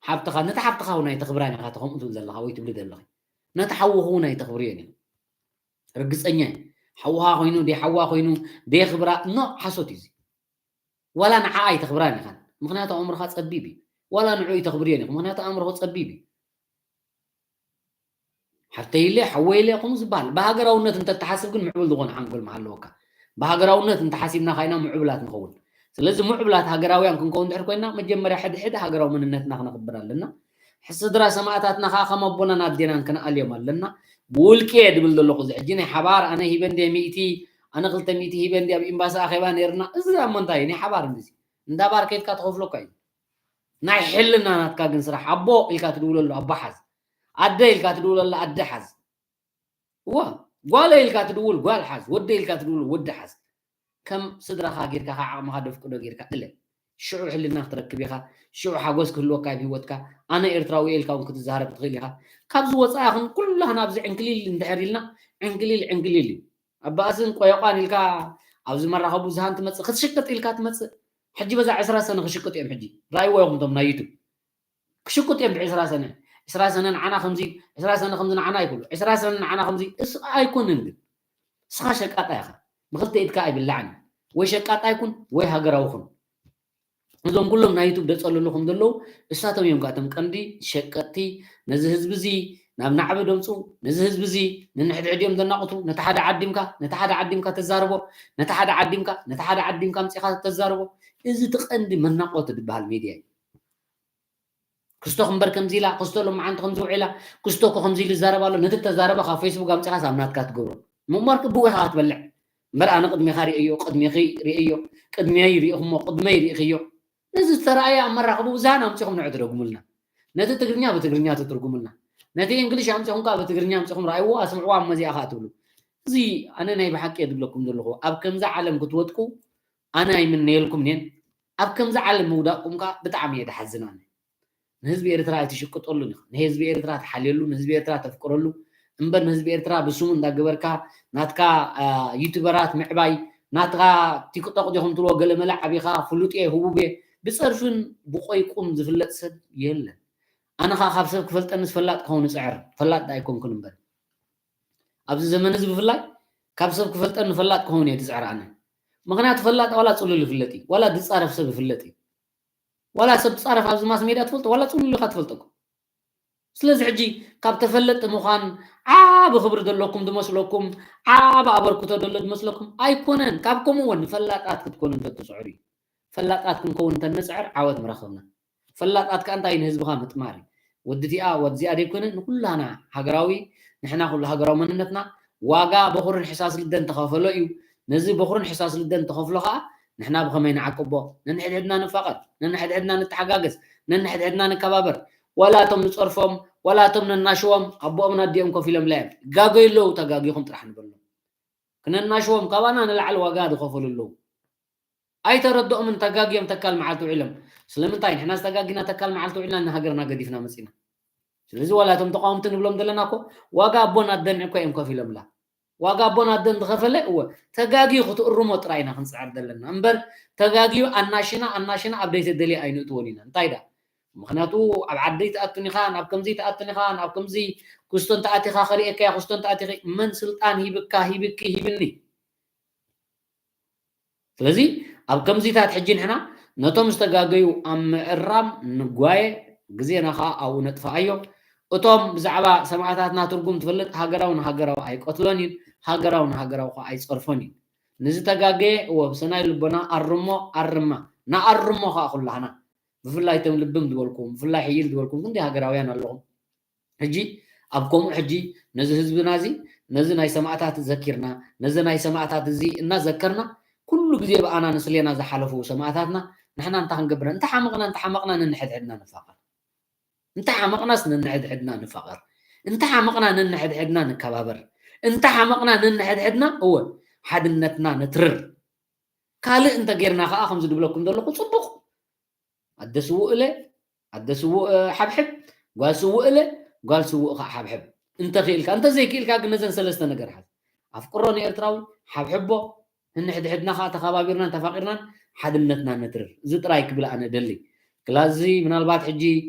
ሓብትኻ ነቲ ሓብትኻ እውን ኣይተኽብራን ኢኻ ተኸምኡ ትብል ዘለኻ ወይ ትብሊ ዘለኺ ነቲ ሓውኹ እውን ኣይተኽብርዮን እዩ ርግፀኛ እዩ ሓውኻ ኮይኑ ደ ሓዋ ኮይኑ ደ ክብራ ኖ ሓሶት እዩ ዋላ ንዓ ኣይተኽብራን ኢኻን ምኽንያቱ ኣእምሮኻ ፀቢብ እዩ ዋላ ንዑ ይተኽብርዮን ኢኹ ምኽንያቱ ኣእምሮኹ ፀቢብ እዩ ሓፍተይለ ሓወይለ ከምኡ ዝበሃል ብሃገራውነት እንተተሓስብ ግን ምዕቡል ዝኾነ ሓንጎል መሃለወካ ብሃገራውነት እንተሓሲብና ካይና ምዕቡላት ንኸውን ስለዚ ምዕቡላት ሃገራውያን ክንከውን ድሕር ኮይና መጀመርያ ሕድሕድ ሃገራዊ መንነትና ክነኽብር ኣለና ስድራ ሰማእታትና ከዓ ከም ኣቦናን ኣዴናን ክንኣልዮም ኣለና ብውልቂ እየ ድብል ዘለኹ እዚ ሕጂ ናይ ሓባር ኣነ ሂበ እንድየ ሚእቲ ኣነ ክልተ ሚእቲ ሂበ እንድየ ኣብ ኤምባሲ ኣኼባ ነይርና እዚ እሞ እንታይ እዩ ናይ ሓባር እንደዚ እንዳ ባር ከይድካ ትኸፍለካ እዩ ናይ ሕልና ናትካ ግን ስራሕ ኣቦ ኢልካ ትድውለሉ ኣቦ ሓዝ ኣደ ኢልካ ትድውለሉ ኣደ ሓዝ እዋ ጓለ ኢልካ ትድውል ጓል ሓዝ ወደ ኢልካ ትድውል ወዲ ሓዝ ከም ስድራኻ ጌርካ ካብ ዓቕምኻ ደፍቅዶ ጌርካ እለ ሽዑ ሕልና ክትረክብ ኢኻ ሽዑ ሓጎስ ክህልወካ ኣብ ህይወትካ ኣነ ኤርትራዊ ኢልካ እውን ክትዛረብ ትኽእል ኢኻ ካብዚ ወፃኢ ግን ኩላህና ኣብዚ ዕንክሊል እንድሕር ኢልና ዕንክሊል ዕንክሊል እዩ ኣባእስን ቆዮቋን ኢልካ ኣብዚ መራኸቢ ብዙሃን ትመፅእ ክትሽቅጥ ኢልካ ትመፅእ ሕጂ በዛ ዕስራ ሰነ ክሽቅጡ እዮም ሕጂ ራእይዎ ኢኹም ቶም ናይ ዩቱብ ክሽቅጡ እዮም ብዕስራ ሰነ ዕስራ ሰነ ንዓና ከምዚ ዕስራ ሰነ ከምዚ ንዓና ኣይክሉ ዕስራ ሰነ ንዓና ከምዚ እስ ኣይኮንን ግን እስኻ ሸቃጣ ኢኻ ብክልተ ኢድካ ኣይብላዕን ወይ ሸቃጣ ይኩን ወይ ሃገራዊ ኩን እዞም ኩሎም ናይ ዩቱብ ደፀልሉ ከም ዘለዉ እሳቶም እዮም ካቶም ቀንዲ ሸቀጥቲ ነዚ ህዝቢ እዚ ናብ ናዕቢ ደምፁ ነዚ ህዝቢ እዚ ንንሕድሕዲኦም ዘናቑቱ ነቲ ሓደ ዓዲምካ ነቲ ሓደ ዓዲምካ ተዛርቦ ነቲ ሓደ ዓዲምካ ነቲ ሓደ ዓዲምካ ኣምፂኻ ተዛርቦ እዚ እቲ ቀንዲ መናቆቲ ዝበሃል ሚድያ እዩ ክስቶ ክምበር ከምዚ ኢላ ክስቶ ሎማዓንቲ ከምዚ ውዒላ ክስቶ እኮ ከምዚ ኢሉ ይዛረብ ኣሎ ነቲ ተዛረበ ካብ ፌስቡክ ኣምፂኻስ ኣብ ናትካ ትገብሮ ምእሞ ብኡ ኢኻ ክትበልዕ እምበር ኣነ ቅድሜኻ ርእዮ ቅድሜኺ ርእዮ ቅድመይ ርእኹሞ ቅድመይ ርእኽዮ ነዚ ዝተረኣየ ኣብ መራኸቢ ብዙሃን ኣምፂኹም ንዑ ትደግሙልና ነቲ ትግርኛ ብትግርኛ ትትርጉምልና ነቲ እንግሊሽ ኣምፂኹም ከዓ ብትግርኛ ኣምፂኹም ረኣይዎ ኣስምዕዋ እሞ እዚኣ ከዓ ትብሉ እዚ ኣነ ናይ ብሓቂ እየ ዝብለኩም ዘለኹ ኣብ ከምዚ ዓለም ክትወጥቁ ኣነ ኣይምነየልኩም እየን ኣብ ከምዚ ዓለም ምውዳቅኩም ከዓ ብጣዕሚ እየ ዝሓዝን ኣነ ንህዝቢ ኤርትራ ኣይትሽቅጠሉን ኢኻ ንህዝቢ ኤርትራ ትሓልየሉ ንህዝቢ ኤርትራ ተፍቅረሉ እምበር ንህዝቢ ኤርትራ ብስሙ እንዳገበርካ ናትካ ዩቱበራት ምዕባይ፣ ናትካ ቲክቶክ ዲኹም ትብልዎ ገለመለ ዓቢኻ ፍሉጥ እየ ህቡብ እየ ብፀርፍን ብቆይቁን ዝፍለጥ ሰብ የለን። ኣነ ከዓ ካብ ሰብ ክፈልጠንስ ፈላጥ ክኸውን እፅዕር፣ ፈላጥ ዳ ኣይኮንኩን እምበር ኣብዚ ዘመን እዚ ብፍላይ ካብ ሰብ ክፈልጠኒ ፈላጥ ክኸውን እየ ዝፅዕር ኣነ። ምክንያቱ ፈላጥ ዋላ ፅሉል ይፍለጥ እዩ፣ ዋላ ዝፃረፍ ሰብ ይፍለጥ እዩ። ዋላ ሰብ ዝፃረፍ ኣብዚ ማስ ሜድያ ትፈልጦ ዋላ ፅሉል ኢኻ ትፈልጠኩም። ስለዚ ሕጂ ካብ ተፈለጥቲ ምዃን ዓቢ ክብሪ ዘለኩም ዝመስለኩም፣ ዓቢ ኣበርክቶ ዘሎ ዝመስለኩም ኣይኮነን። ካብ ከምኡ እውን ፈላጣት ክትኮኑ እንተትፅዕሩ እዩ። ፈላጣት ክንከውን እንተንፅዕር ዓወት ምረኸብና። ፈላጣት ከኣ እንታይ ንህዝብኻ ምጥማር እዩ። ወዲ እቲኣ ወዲ እዚኣ ዘይኮነ ንኩላና ሃገራዊ ንሕና ኩሉ ሃገራዊ መንነትና ዋጋ በኹርን ሕሳስ ልደን ተኸፈሎ እዩ። ነዚ በኹርን ሕሳስ ልደን ተኸፍሎ ከኣ ንሕና ብኸመይ ንዓቅቦ? ነንሕድሕድና ንፋቐር፣ ነንሕድሕድና ንተሓጋገዝ፣ ነንሕድሕድና ንከባበር። ዋላ እቶም ንጸርፎም ዋላ እቶም ነናሽዎም ኣቦኦምን ኣዲኦም ኮፍ ኢሎምላ እዮም። ይጋገዩ ኣለዉ፣ ተጋጊኹም ጥራሕ ንበሎም። ክነናሽዎም ካባና ንላዕሊ ዋጋ ዝኸፈሉ ኣለዉ። ኣይተረድኦምን፣ ተጋግዮም ተካል መዓልቲ ውዒሎም። ስለምንታይ ንሕና ዝተጋጊና ተካል መዓልቲ ውዒልና ንሃገርና ገዲፍና መጺና። ስለዚ ዋላ እቶም ተቃወምቲ ንብሎም ዘለና እኮ ዋጋ ኣቦን ኣደን እኮ እዮም ከፊሎምላ። ዋጋ ኣቦን ኣደን ዝኸፈለ እወ ተጋግዩ ክትእርሞ ጥራይ ኢና ክንጽዕር ዘለና እምበር ተጋግዩ ኣናሽና ኣናሽና ኣብ ደይተደልየ ኣይንእትዎን ኢና። እንታይ ዳ ምክንያቱ ኣብ ዓደይ ትኣቱን ኢኻ ናብ ከምዚ ትኣቱን ኢኻ ናብ ከምዚ ክስቶ እንተኣቲኻ ከርእየካ እያ ክስቶ እንተኣቲኺ መን ስልጣን ሂብካ ሂብኪ ሂብኒ ስለዚ ኣብ ከምዚታት ሕጂ ንሕና ነቶም ዝተጋገዩ ኣብ ምእራም ንጓየ፣ ግዜና ኸኣ ኣብኡ ነጥፍኣዮ። እቶም ብዛዕባ ሰማእታትና ትርጉም ትፈልጥ ሃገራዊ ንሃገራዊ ኣይቀትሎን እዩ፣ ሃገራዊ ንሃገራዊ ኸኣ ኣይጸርፎን እዩ። ንዝተጋገየ እወ ብሰናይ ልቦና ኣርሞ ኣርማ፣ ንኣርሞ ኸኣ ኩላህና። ብፍላይ እቶም ልብም ዝበልኩም፣ ብፍላይ ሕይል ዝበልኩም ክንደይ ሃገራውያን ኣለኹም። ሕጂ ኣብ ከምኡ ሕጂ ነዚ ህዝብና እዚ ነዚ ናይ ሰማእታት ዘኪርና ነዚ ናይ ሰማእታት እዚ እናዘከርና ኩሉ ግዜ ብኣና ንስሌና ዝሓለፉ ሰማእታትና ንሕና እንታይ ክንገብር እንተሓመቕና እንተሓመቕና ነንሕድሕድና ንፋቐር እንተሓመቕናስ ነንሕድሕድና ንፋቐር እንተሓመቕና ነንሕድሕድና ንከባበር እንተሓመቕና ነንሕድሕድና እወ ሓድነትና ነትርር ካልእ እንተጌርና ከዓ ከምዚ ድብለኩም ዘለኹ ፅቡቕ ኣደ ስውእ እለ ኣደ ስውእ ሓብሕብ ጓል ስውእ እለ ጓል ስውእ ከዓ ሓብሕብ እንተኽኢልካ እንተዘይክኢልካ ግን ነዘን ሰለስተ ነገር ሓዝ ኣፍቅሮ ንኤርትራዊ ሓብሕቦ ንንሕድሕድና ከዓ ተኸባቢርናን ተፋቂርናን ሓድነትና ነትርር እዚ ጥራይ ክብል ኣነ ደሊ ክላዚ ምናልባት ሕጂ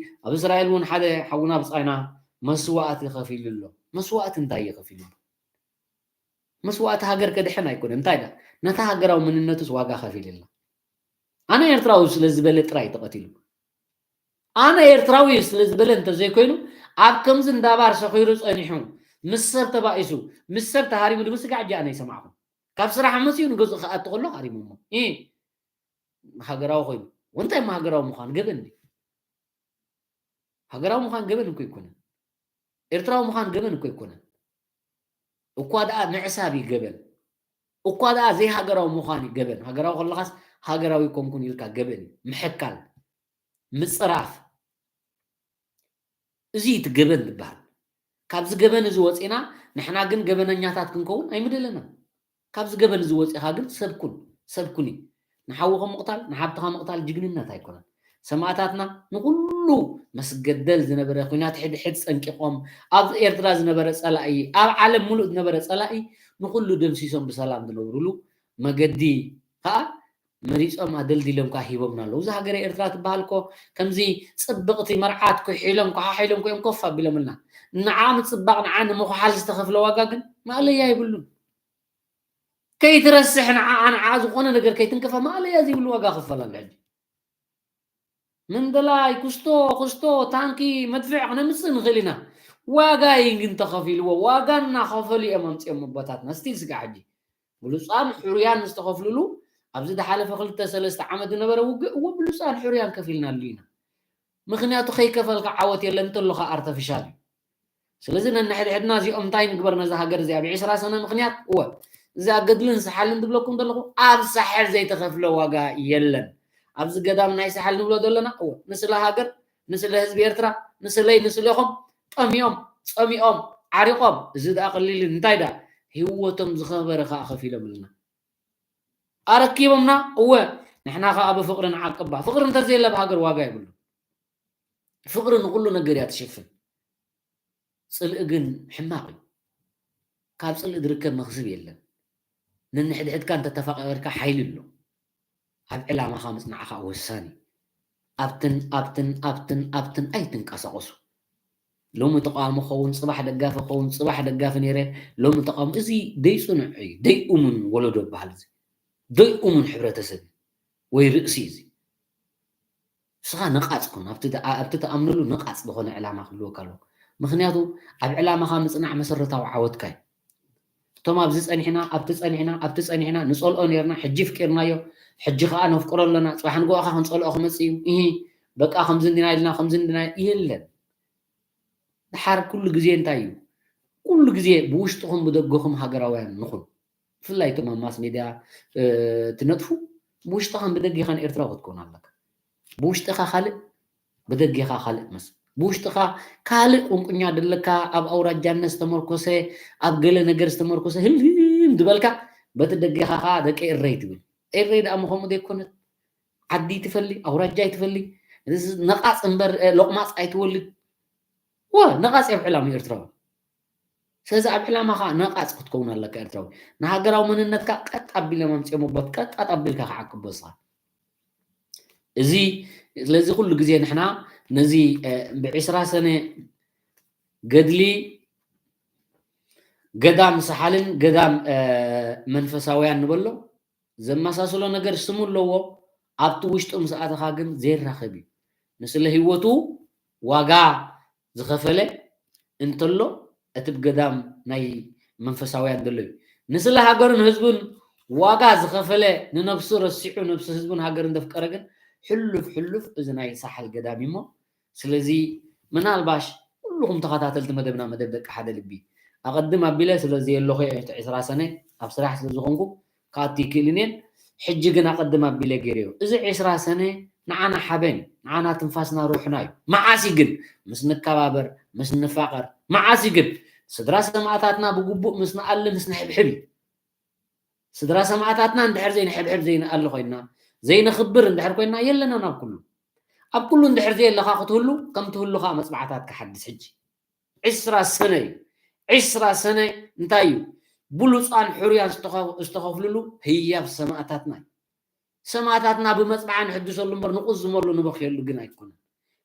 ኣብ እስራኤል እውን ሓደ ሓውና ብፃይና መስዋእቲ ከፊሉ ኣሎ መስዋእቲ እንታይ እዩ ከፊሉ መስዋእቲ ሃገር ከድሕን ኣይኮነ እንታይ ዳ ነታ ሃገራዊ መንነቱስ ዋጋ ከፊልላ ኣነ ኤርትራዊ ስለ ዝበለ ጥራይ ተቐቲሉ ኣነ ኤርትራዊ ስለ ዝበለ እንተዘይኮይኑ ኣብ ከምዚ እንዳባር ሰኺሩ ጸኒሑ ምስ ሰብ ተባኢሱ ምስ ሰብ ተሃሪሙ ድብል ስጋዕ እጂ ኣነ ይሰማዕኹም ካብ ስራሕ መፅኡ ንገዝኡ ክኣቱ ከሎ ሃሪሙ እሞ ሃገራዊ ኮይኑ ወንታይ ሃገራዊ ምዃን ገበን ሃገራዊ ምዃን ገበን እኮ ኣይኮነን። ኤርትራዊ ምዃን ገበን እኮ ኣይኮነን። እኳ ደኣ ምዕሳብ እዩ ገበን። እኳ ደኣ ዘይሃገራዊ ምዃን እዩ ገበን። ሃገራዊ ከለኻስ ሃገራዊ ኣይኮንኩን ኢልካ ገበን እዩ። ምሕካል፣ ምጽራፍ። እዚ እዩ እቲ ገበን ዝበሃል። ካብዚ ገበን እዚ ወጺእና ንሕና ግን ገበነኛታት ክንከውን ኣይምደለናን። ካብዚ ገበን እዚ ወፂኻ ግን ሰብ ኩን ሰብ ኩኒ ንሓውኻ ምቕታል ንሓብትኻ ምቕታል ጅግንነት ኣይኮነን ሰማእታትና ንኩሉ መስገደል ዝነበረ ኩናት ሕድሕድ ፀንቂቖም ኣብ ኤርትራ ዝነበረ ፀላኢ ኣብ ዓለም ሙሉእ ዝነበረ ፀላኢ ንኩሉ ደምሲሶም ብሰላም ዝነብሩሉ መገዲ ከዓ መሪፆም ኣደልዲሎም ከዓ ሂቦምና ኣለዉ እዛ ሃገረ ኤርትራ ትበሃል ኮ ከምዚ ፅብቕቲ መርዓት ኩሒሎም ኮሓሒሎም ኮ እዮም ኮፍ ኣቢሎምልና ንዓ ምፅባቕ ንዓ ንምኹሓል ዝተኸፍለ ዋጋ ግን ማእለያ የብሉን ከይትረስሕ ንዓኣ ንዓኣ ዝኾነ ነገር ከይትንከፋ ማእለያ ዘይብሉ ዋጋ ክፈል ኣሎ ሕጂ መንደላይ ክስቶ ክስቶ ታንኪ መድፍዕ ክነምፅእ ንኽእል ኢና ዋጋ እዩ ግን ተኸፊልዎ ዋጋ እናኸፈሉ እዮም ኣምፅኦም ኣቦታትና ስቲል ስጋ ሕጂ ብሉፃን ሕሩያን ዝተኸፍልሉ ኣብዚ ዝሓለፈ ክልተ ሰለስተ ዓመት ዝነበረ ውግእ እዎ ብሉፃን ሕሩያን ከፊልናሉ ኢና ምኽንያቱ ከይከፈልካ ዓወት የለን እንተሎ ከዓ ኣርተፊሻል እዩ ስለዚ ነንሕድሕድና እዚኦም እንታይ ንግበር ነዛ ሃገር እዚኣ ብ ዕስራ ሰነ ምኽንያት እወ እዚኣ ገድልን ሰሓልን ዝብለኩም ዘለኹ ኣብ ሳሕል ዘይተኸፍለ ዋጋ የለን ኣብዚ ገዳም ናይ ሰሓል ንብሎ ዘለና እወ ንስለ ሃገር ንስለ ህዝቢ ኤርትራ ንስለይ ንስለኹም ጠምዮም ጸሚኦም ዓሪቖም እዚ ደኣ ቀሊል እንታይ ደኣ ህይወቶም ዝኸበረ ከዓ ከፊሎምልና ኣረኪቦምና እወ ንሕና ከዓ ብፍቅሪ ንዓቅባ ፍቅሪ እንተዘየለ ብሃገር ዋጋ የብሉ ፍቅሪ ንኩሉ ነገር እያ ትሽፍን ፅልኢ ግን ሕማቅ እዩ ካብ ጽልኢ ዝርከብ መኽስብ የለን። ነንሕድሕድካ እንተተፋቐርካ ሓይሊ ኣሎ። ኣብ ዕላማኻ ምጽናዕኻ ወሳኒ። ኣብትን ኣብትን ኣብትን ኣብትን ኣይትንቀሳቐሱ። ሎሚ ተቃዋሚ ኸውን፣ ጽባሕ ደጋፊ ኸውን፣ ጽባሕ ደጋፊ ነይረ፣ ሎሚ ተቃዋሚ። እዚ ደይጽኑዕ እዩ፣ ደይእሙን ወለዶ ይበሃል። እዚ ደይእሙን ሕብረተሰብ እዩ ወይ ርእሲ እዩ። እዚ ንስኻ ነቓጽ ኩን፣ ኣብቲ ተ-፣ ኣብቲ ትኣምነሉ ነቓጽ ዝኾነ ዕላማ ክህልወካ ኣለዎ። ምኽንያቱ ኣብ ዕላማኻ ምጽናዕ መሰረታዊ ዓወትካ እዩ። እቶም ኣብዚ ጸኒሕና፣ ኣብቲ ጸኒሕና፣ ኣብቲ ጸኒሕና፣ ንጸልኦ ነይርና፣ ሕጂ ፍቂርናዮ፣ ሕጂ ከኣ ነፍቅሮ ኣለና፣ ጽባሕ ንግሆ ከኣ ክንጸልኦ ክመጽእ እዩ። እሂ፣ በቃ ከምዚ እንዲና ኢልና፣ ከምዚ እንዲና የለን። ድሓር ኩሉ ግዜ እንታይ እዩ? ኩሉ ግዜ ብውሽጥኹም ብደገኹም ሃገራውያን ንኹን። ብፍላይ እቶም ኣብ ማስ ሜድያ፣ እ፣ ትነጥፉ፣ ብውሽጥኻን ብደጌኻን ኤርትራዊ ክትከውን ኣለካ። ብውሽጥኻ ካልእ፣ ብደጌኻ ካልእ መስ-፣ ብውሽጥኻ ካልእ ቁንቁኛ ደለካ፣ ኣብ ኣውራጃነት ዝተመርኮሰ፣ ኣብ ገለ ነገር ዝተመርኮሰ ህልም ዝበልካ፣ በቲ ደጌኻ ኸኣ ደቂ ኤረይ ትብል። ኤረይ ደኣ እሞ ከምኡ ዘይኮነት። ዓዲ ትፈሊ፣ ኣውራጃ ኣይትፈሊ፣ ነቓጽ እምበር፣ እ፣ ሎቕማጽ ኣይትወልድ። ወ-፣ ነቓጽ ኣብ ዕላማ ኤርትራዊ። ስለዚ ኣብ ዕላማኻ ነቓጽ ክትከውን ኣለካ ኤርትራዊ። ንሃገራዊ መንነትካ ቀጥ ኣቢሎም ኣምጺኦምቦት ቀጥ ኣቢልካ ክዓቅቦ እስኻ። እዚ፣ ስለዚ ኩሉ ግዜ ንሕና ነዚ፣ እ፣ ብዕስራ ሰነ ገድሊ ገዳም ሰሓልን ገዳም፣ እ፣ መንፈሳውያን ንበሎ ዘመሳስሎ ነገር ስሙ ኣለዎ። ኣብቲ ውሽጡ ምስ ኣተኻ ግን ዘይራኸብ እዩ። ንስለ ህይወቱ ዋጋ ዝኸፈለ እንተሎ፣ እቲ ብገዳም ናይ መንፈሳውያን ዘሎ እዩ። ንስለ ሃገሩን ህዝቡን ዋጋ ዝኸፈለ፣ ንነብሱ ረሲዑ ነብሱ ህዝቡን ሃገርን ዘፍቀረ ግን ሕሉፍ ሕሉፍ እዚ ናይ ሳሕል ገዳም እዩ እሞ፣ ስለዚ ምናልባሽ ኩልኹም ተኸታተልቲ መደብና፣ መደብ ደቂ ሓደ ልቢ፣ ኣቐድም ኣቢለ ስለ ዘየለኹ እየ፣ እቲ ዕስራ ሰነ ኣብ ስራሕ ስለ ዝኾንኩ ክኣቱ ይክእልን እየን። ሕጂ ግን ኣቐድም ኣቢለ ገይረዮ። እዚ ዕስራ ሰነ ንዓና ሓበን እዩ፣ ንዓና ትንፋስና ሩሕና እዩ። መዓስ እዩ ግን? ምስ ንከባበር፣ ምስ ንፋቐር። መዓስ እዩ ግን? ስድራ ሰማእታትና ብግቡእ ምስ ንኣሊ፣ ምስ ንሕብሕብ እዩ። ስድራ ሰማእታትና እንድሕር ዘይንሕብሕብ ዘይንኣሊ ኮይና፣ ዘይነኽብር እንድሕር ኮይና፣ የለናን ኣብ ኩሉ። ኣብ ኩሉ እንድሕር ዘየለኻ ክትህሉ፣ ከም ትህሉ ኸኣ መጽባዕታት ክሓድስ ሕጂ። ዕስራ ሰነ እዩ። ዕስራ ሰነ እንታይ እዩ? ብሉጻን ሕሩያን ዝተኸ-፣ ዝተኸፍልሉ ህያብ ሰማእታትና እዩ። ሰማእታትና ብመጽብዓ ንሕድሰሉ እምበር ንቑዝመሉ ንበኽየሉ ግን ኣይኮነን።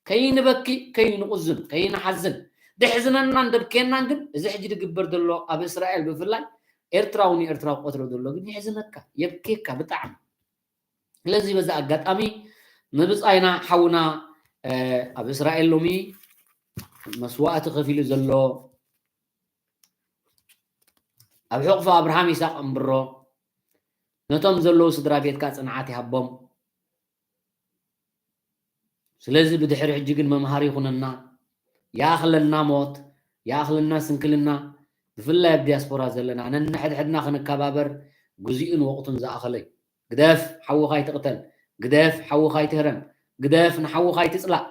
ከይንበኪ፣ ከይንቑዝም፣ ከይንሓዝን፣ ደሕዝነናን ደብክየናን ግን እዚ ሕጂ ዝግበር ዘሎ ኣብ እስራኤል ብፍላይ ኤርትራዊ ንኤርትራዊ ክቐትሎ ዘሎ ግን የሕዝነካ፣ የብክየካ ብጣዕሚ። ስለዚ በዚ ኣጋጣሚ ንብጻይና ሓውና፣ እ፣ ኣብ እስራኤል ሎሚ መስዋእቲ ከፊሉ ዘሎ ኣብ ሕቑፎ ኣብርሃም ይስሐቅ ኣንብሮ፣ ነቶም ዘለዉ ስድራ ቤትካ ጽንዓት ይሃቦም። ስለዚ ብድሕሪ ሕጂ ግን መምሃሪ ይኹነና። ይኣኽለና ሞት፣ ይኣኽለና ስንክልና፣ ብፍላይ ኣብ ዲያስፖራ ዘለና ነንሕድሕድና ክንከባበር ግዜኡን ወቕቱን ዝኣኸለ እዩ። ግደፍ ሓውኻ ኣይትቕተል፣ ግደፍ ሓውኻ ኣይትህረም፣ ግደፍ ንሓውኻ ኣይትጽላእ፣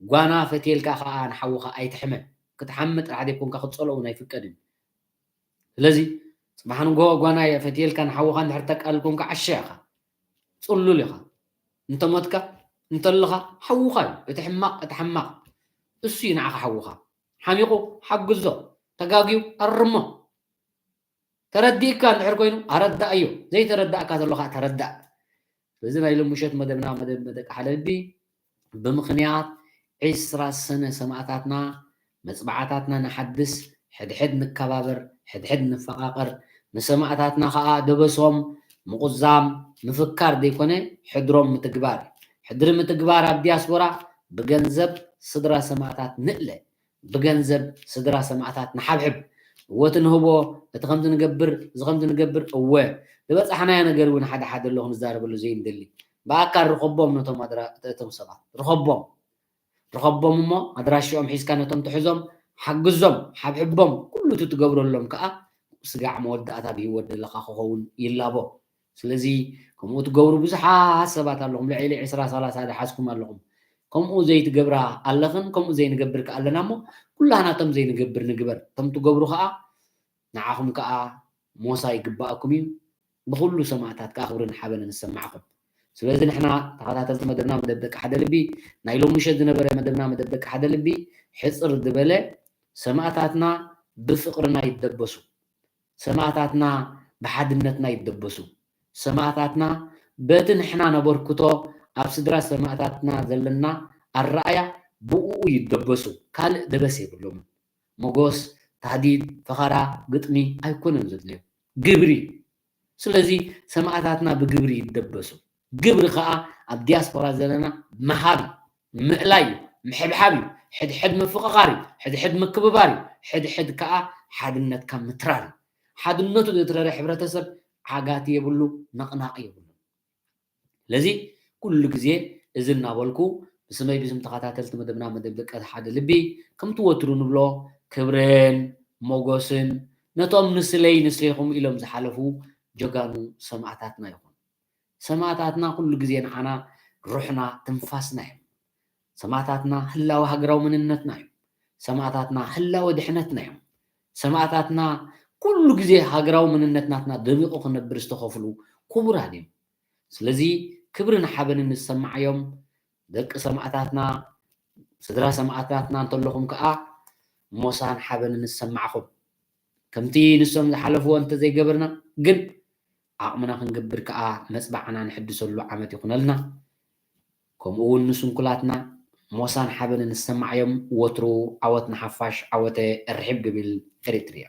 ጓና ፈትየልካ ከኣ ንሓውኻ ኣይትሕመ። ክትሓሚ ጥራሕ ዘይኮንካ ክትጸልኦ እውን ኣይፍቀድን እዩ። ስለዚ ጽባሕ ንግሆ ጓና እየ ፈትየልካ ንሓውኻ እንድሕር ተቃልል ኮንካ ዓሻ ኢኻ፣ ጽሉል ኢኻ። እንተሞትካ እንተለኻ ሓውኻ እዩ እቲ ሕማቕ፣ እቲ ሓማቕ እሱ እዩ ንዓኻ ሓውኻ። ሓሚቑ ሓግዞ፣ ተጋግዩ ኣርሞ። ተረዲእካ እንድሕር ኮይኑ ኣረዳእዮ፣ ዘይተረዳእካ ዘሎ ኸዓ ተረዳእ። ስለዚ ናይ ሎሚ ምሸት መደብና መደብ ደቂ ሓደ ልቢ ብምኽንያት ዕስራ ሰነ ሰማእታትና መጽብዓታትና ንሓድስ፣ ሕድሕድ ንከባበር፣ ሕድሕድ ንፈቓቐር፣ ንሰማእታትና ኸኣ ደበሶም ምቑዛም ምፍካር ዘይኮነ ሕድሮም ምትግባር እዩ። ሕድሪ ምትግባር ኣብ ዲያስፖራ ብገንዘብ ስድራ ሰማእታት ንእለ። ብገንዘብ ስድራ ሰማእታት ንሓብሕብ። እወ እቲ ንህቦ፣ እቲ ከምዚ ንገብር፣ እዚ ከምዚ ንገብር፣ እወ ዝበጻሕናዮ ነገር እውን ሓደ ሓደ ኣሎ ክንዛረበሉ ዘይንደሊ። ብኣካል ርኸቦም ነቶም ኣድራ-፣ እቶም ሰባት። ርኸቦም። ርኸቦም እሞ ኣድራሽኦም ሒዝካ ነቶም ትሕዞም፣ ሓግዞም፣ ሓብሕቦም፣ ኩሉ እቲ ትገብረሎም ከኣ ስጋዕ መወዳእታ ብህይወት ዘለኻ ክኸውን ይላቦ። ስለዚ ከምኡ ትገብሩ ብዙሓት ሰባት ኣለኹም፣ ልዕሊ ዕስራ ሰላሳ ዝሓዝኩም ኣለኹም። ከምኡ ዘይትገብራ ኣለኽን፣ ከምኡ ዘይንገብር ከኣ ኣለና እሞ፣ ኩላህና እቶም ዘይንገብር ንግበር። እቶም ትገብሩ ከኣ ንዓኹም ከኣ ሞሳ ይግባኣኩም እዩ። ብኹሉ ሰማእታት ከኣ ክብርን ሓበንን ይሰማዕኹም። ስለዚ ንሕና ተኸታተልቲ መደብና መደብ ደቂ ሓደ ልቢ፣ ናይ ሎሚ ምሸት ዝነበረ መደብና መደብ ደቂ ሓደ ልቢ፣ ሕጽር ዝበለ ሰማእታትና ብፍቕርና ይደበሱ። ሰማእታትና ብሓድነትና ይደበሱ። ሰማእታትና በቲ ንሕና ነበርክቶ ኣብ ስድራ ሰማእታትና ዘለና ኣረኣያ ብእኡ ይደበሱ። ካልእ ደበስ የብሎም። መጎስ፣ ታህዲድ፣ ፈኸራ፣ ግጥሚ ኣይኮነን ዘድልዮ። ግብሪ። ስለዚ ሰማእታትና ብግብሪ ይደበሱ። ግብሪ ከኣ ኣብ ዲያስፖራ ዘለና ምሃብ እዩ፣ ምእላይ እዩ፣ ምሕብሓብ እዩ፣ ሕድሕድ ምፍቕቓር እዩ፣ ሕድሕድ ምክብባር እዩ፣ ሕድሕድ ከኣ ሓድነትካ ምትራር እዩ። ሓድነቱ ዘትረረ ሕብረተሰብ ዓጋቲ የብሉ፣ ነቕናቕ የብሉ። ስለዚ ኩሉ ግዜ እዚ እናበልኩ ብስመይ ብስም ተኸታተልቲ መደብና መደብ ደቂ ሓደ ልቢ ከምቲ ወትሩ ንብሎ ክብርን ሞጎስን ነቶም ንስለይ ንስሌኹም ኢሎም ዝሓለፉ ጀጋኑ ሰማእታትና ይኹን። ሰማእታትና ኩሉ ግዜ ንዓና ሩሕና ትንፋስና እዮም። ሰማእታትና ህላወ ሃገራዊ መንነትና እዮም። ሰማእታትና ህላወ ድሕነትና እዮም። ሰማእታትና ኩሉ ግዜ ሃገራዊ መንነት ናትና ደሚቑ ክነብር ዝተኸፍሉ ክቡራት እዮም። ስለዚ ክብርን ሓበንን ዝሰማዓዮም ደቂ ሰማእታትና፣ ስድራ ሰማእታትና እንተለኹም ከኣ ሞሳን ሓበንን ዝሰማዕኹም። ከምቲ ንሶም ዝሓለፍዎ እንተዘይገበርና ግን ዓቕምና ክንገብር ከኣ መጽባዕና ንሕድሰሉ ዓመት ይኹነልና። ከምኡ እውን ንስንኩላትና ሞሳን ሓበንን ዝሰማዓዮም ወትሩ ዓወት ንሓፋሽ ዓወተ ርሒብ ግብል ኤሪትርያ።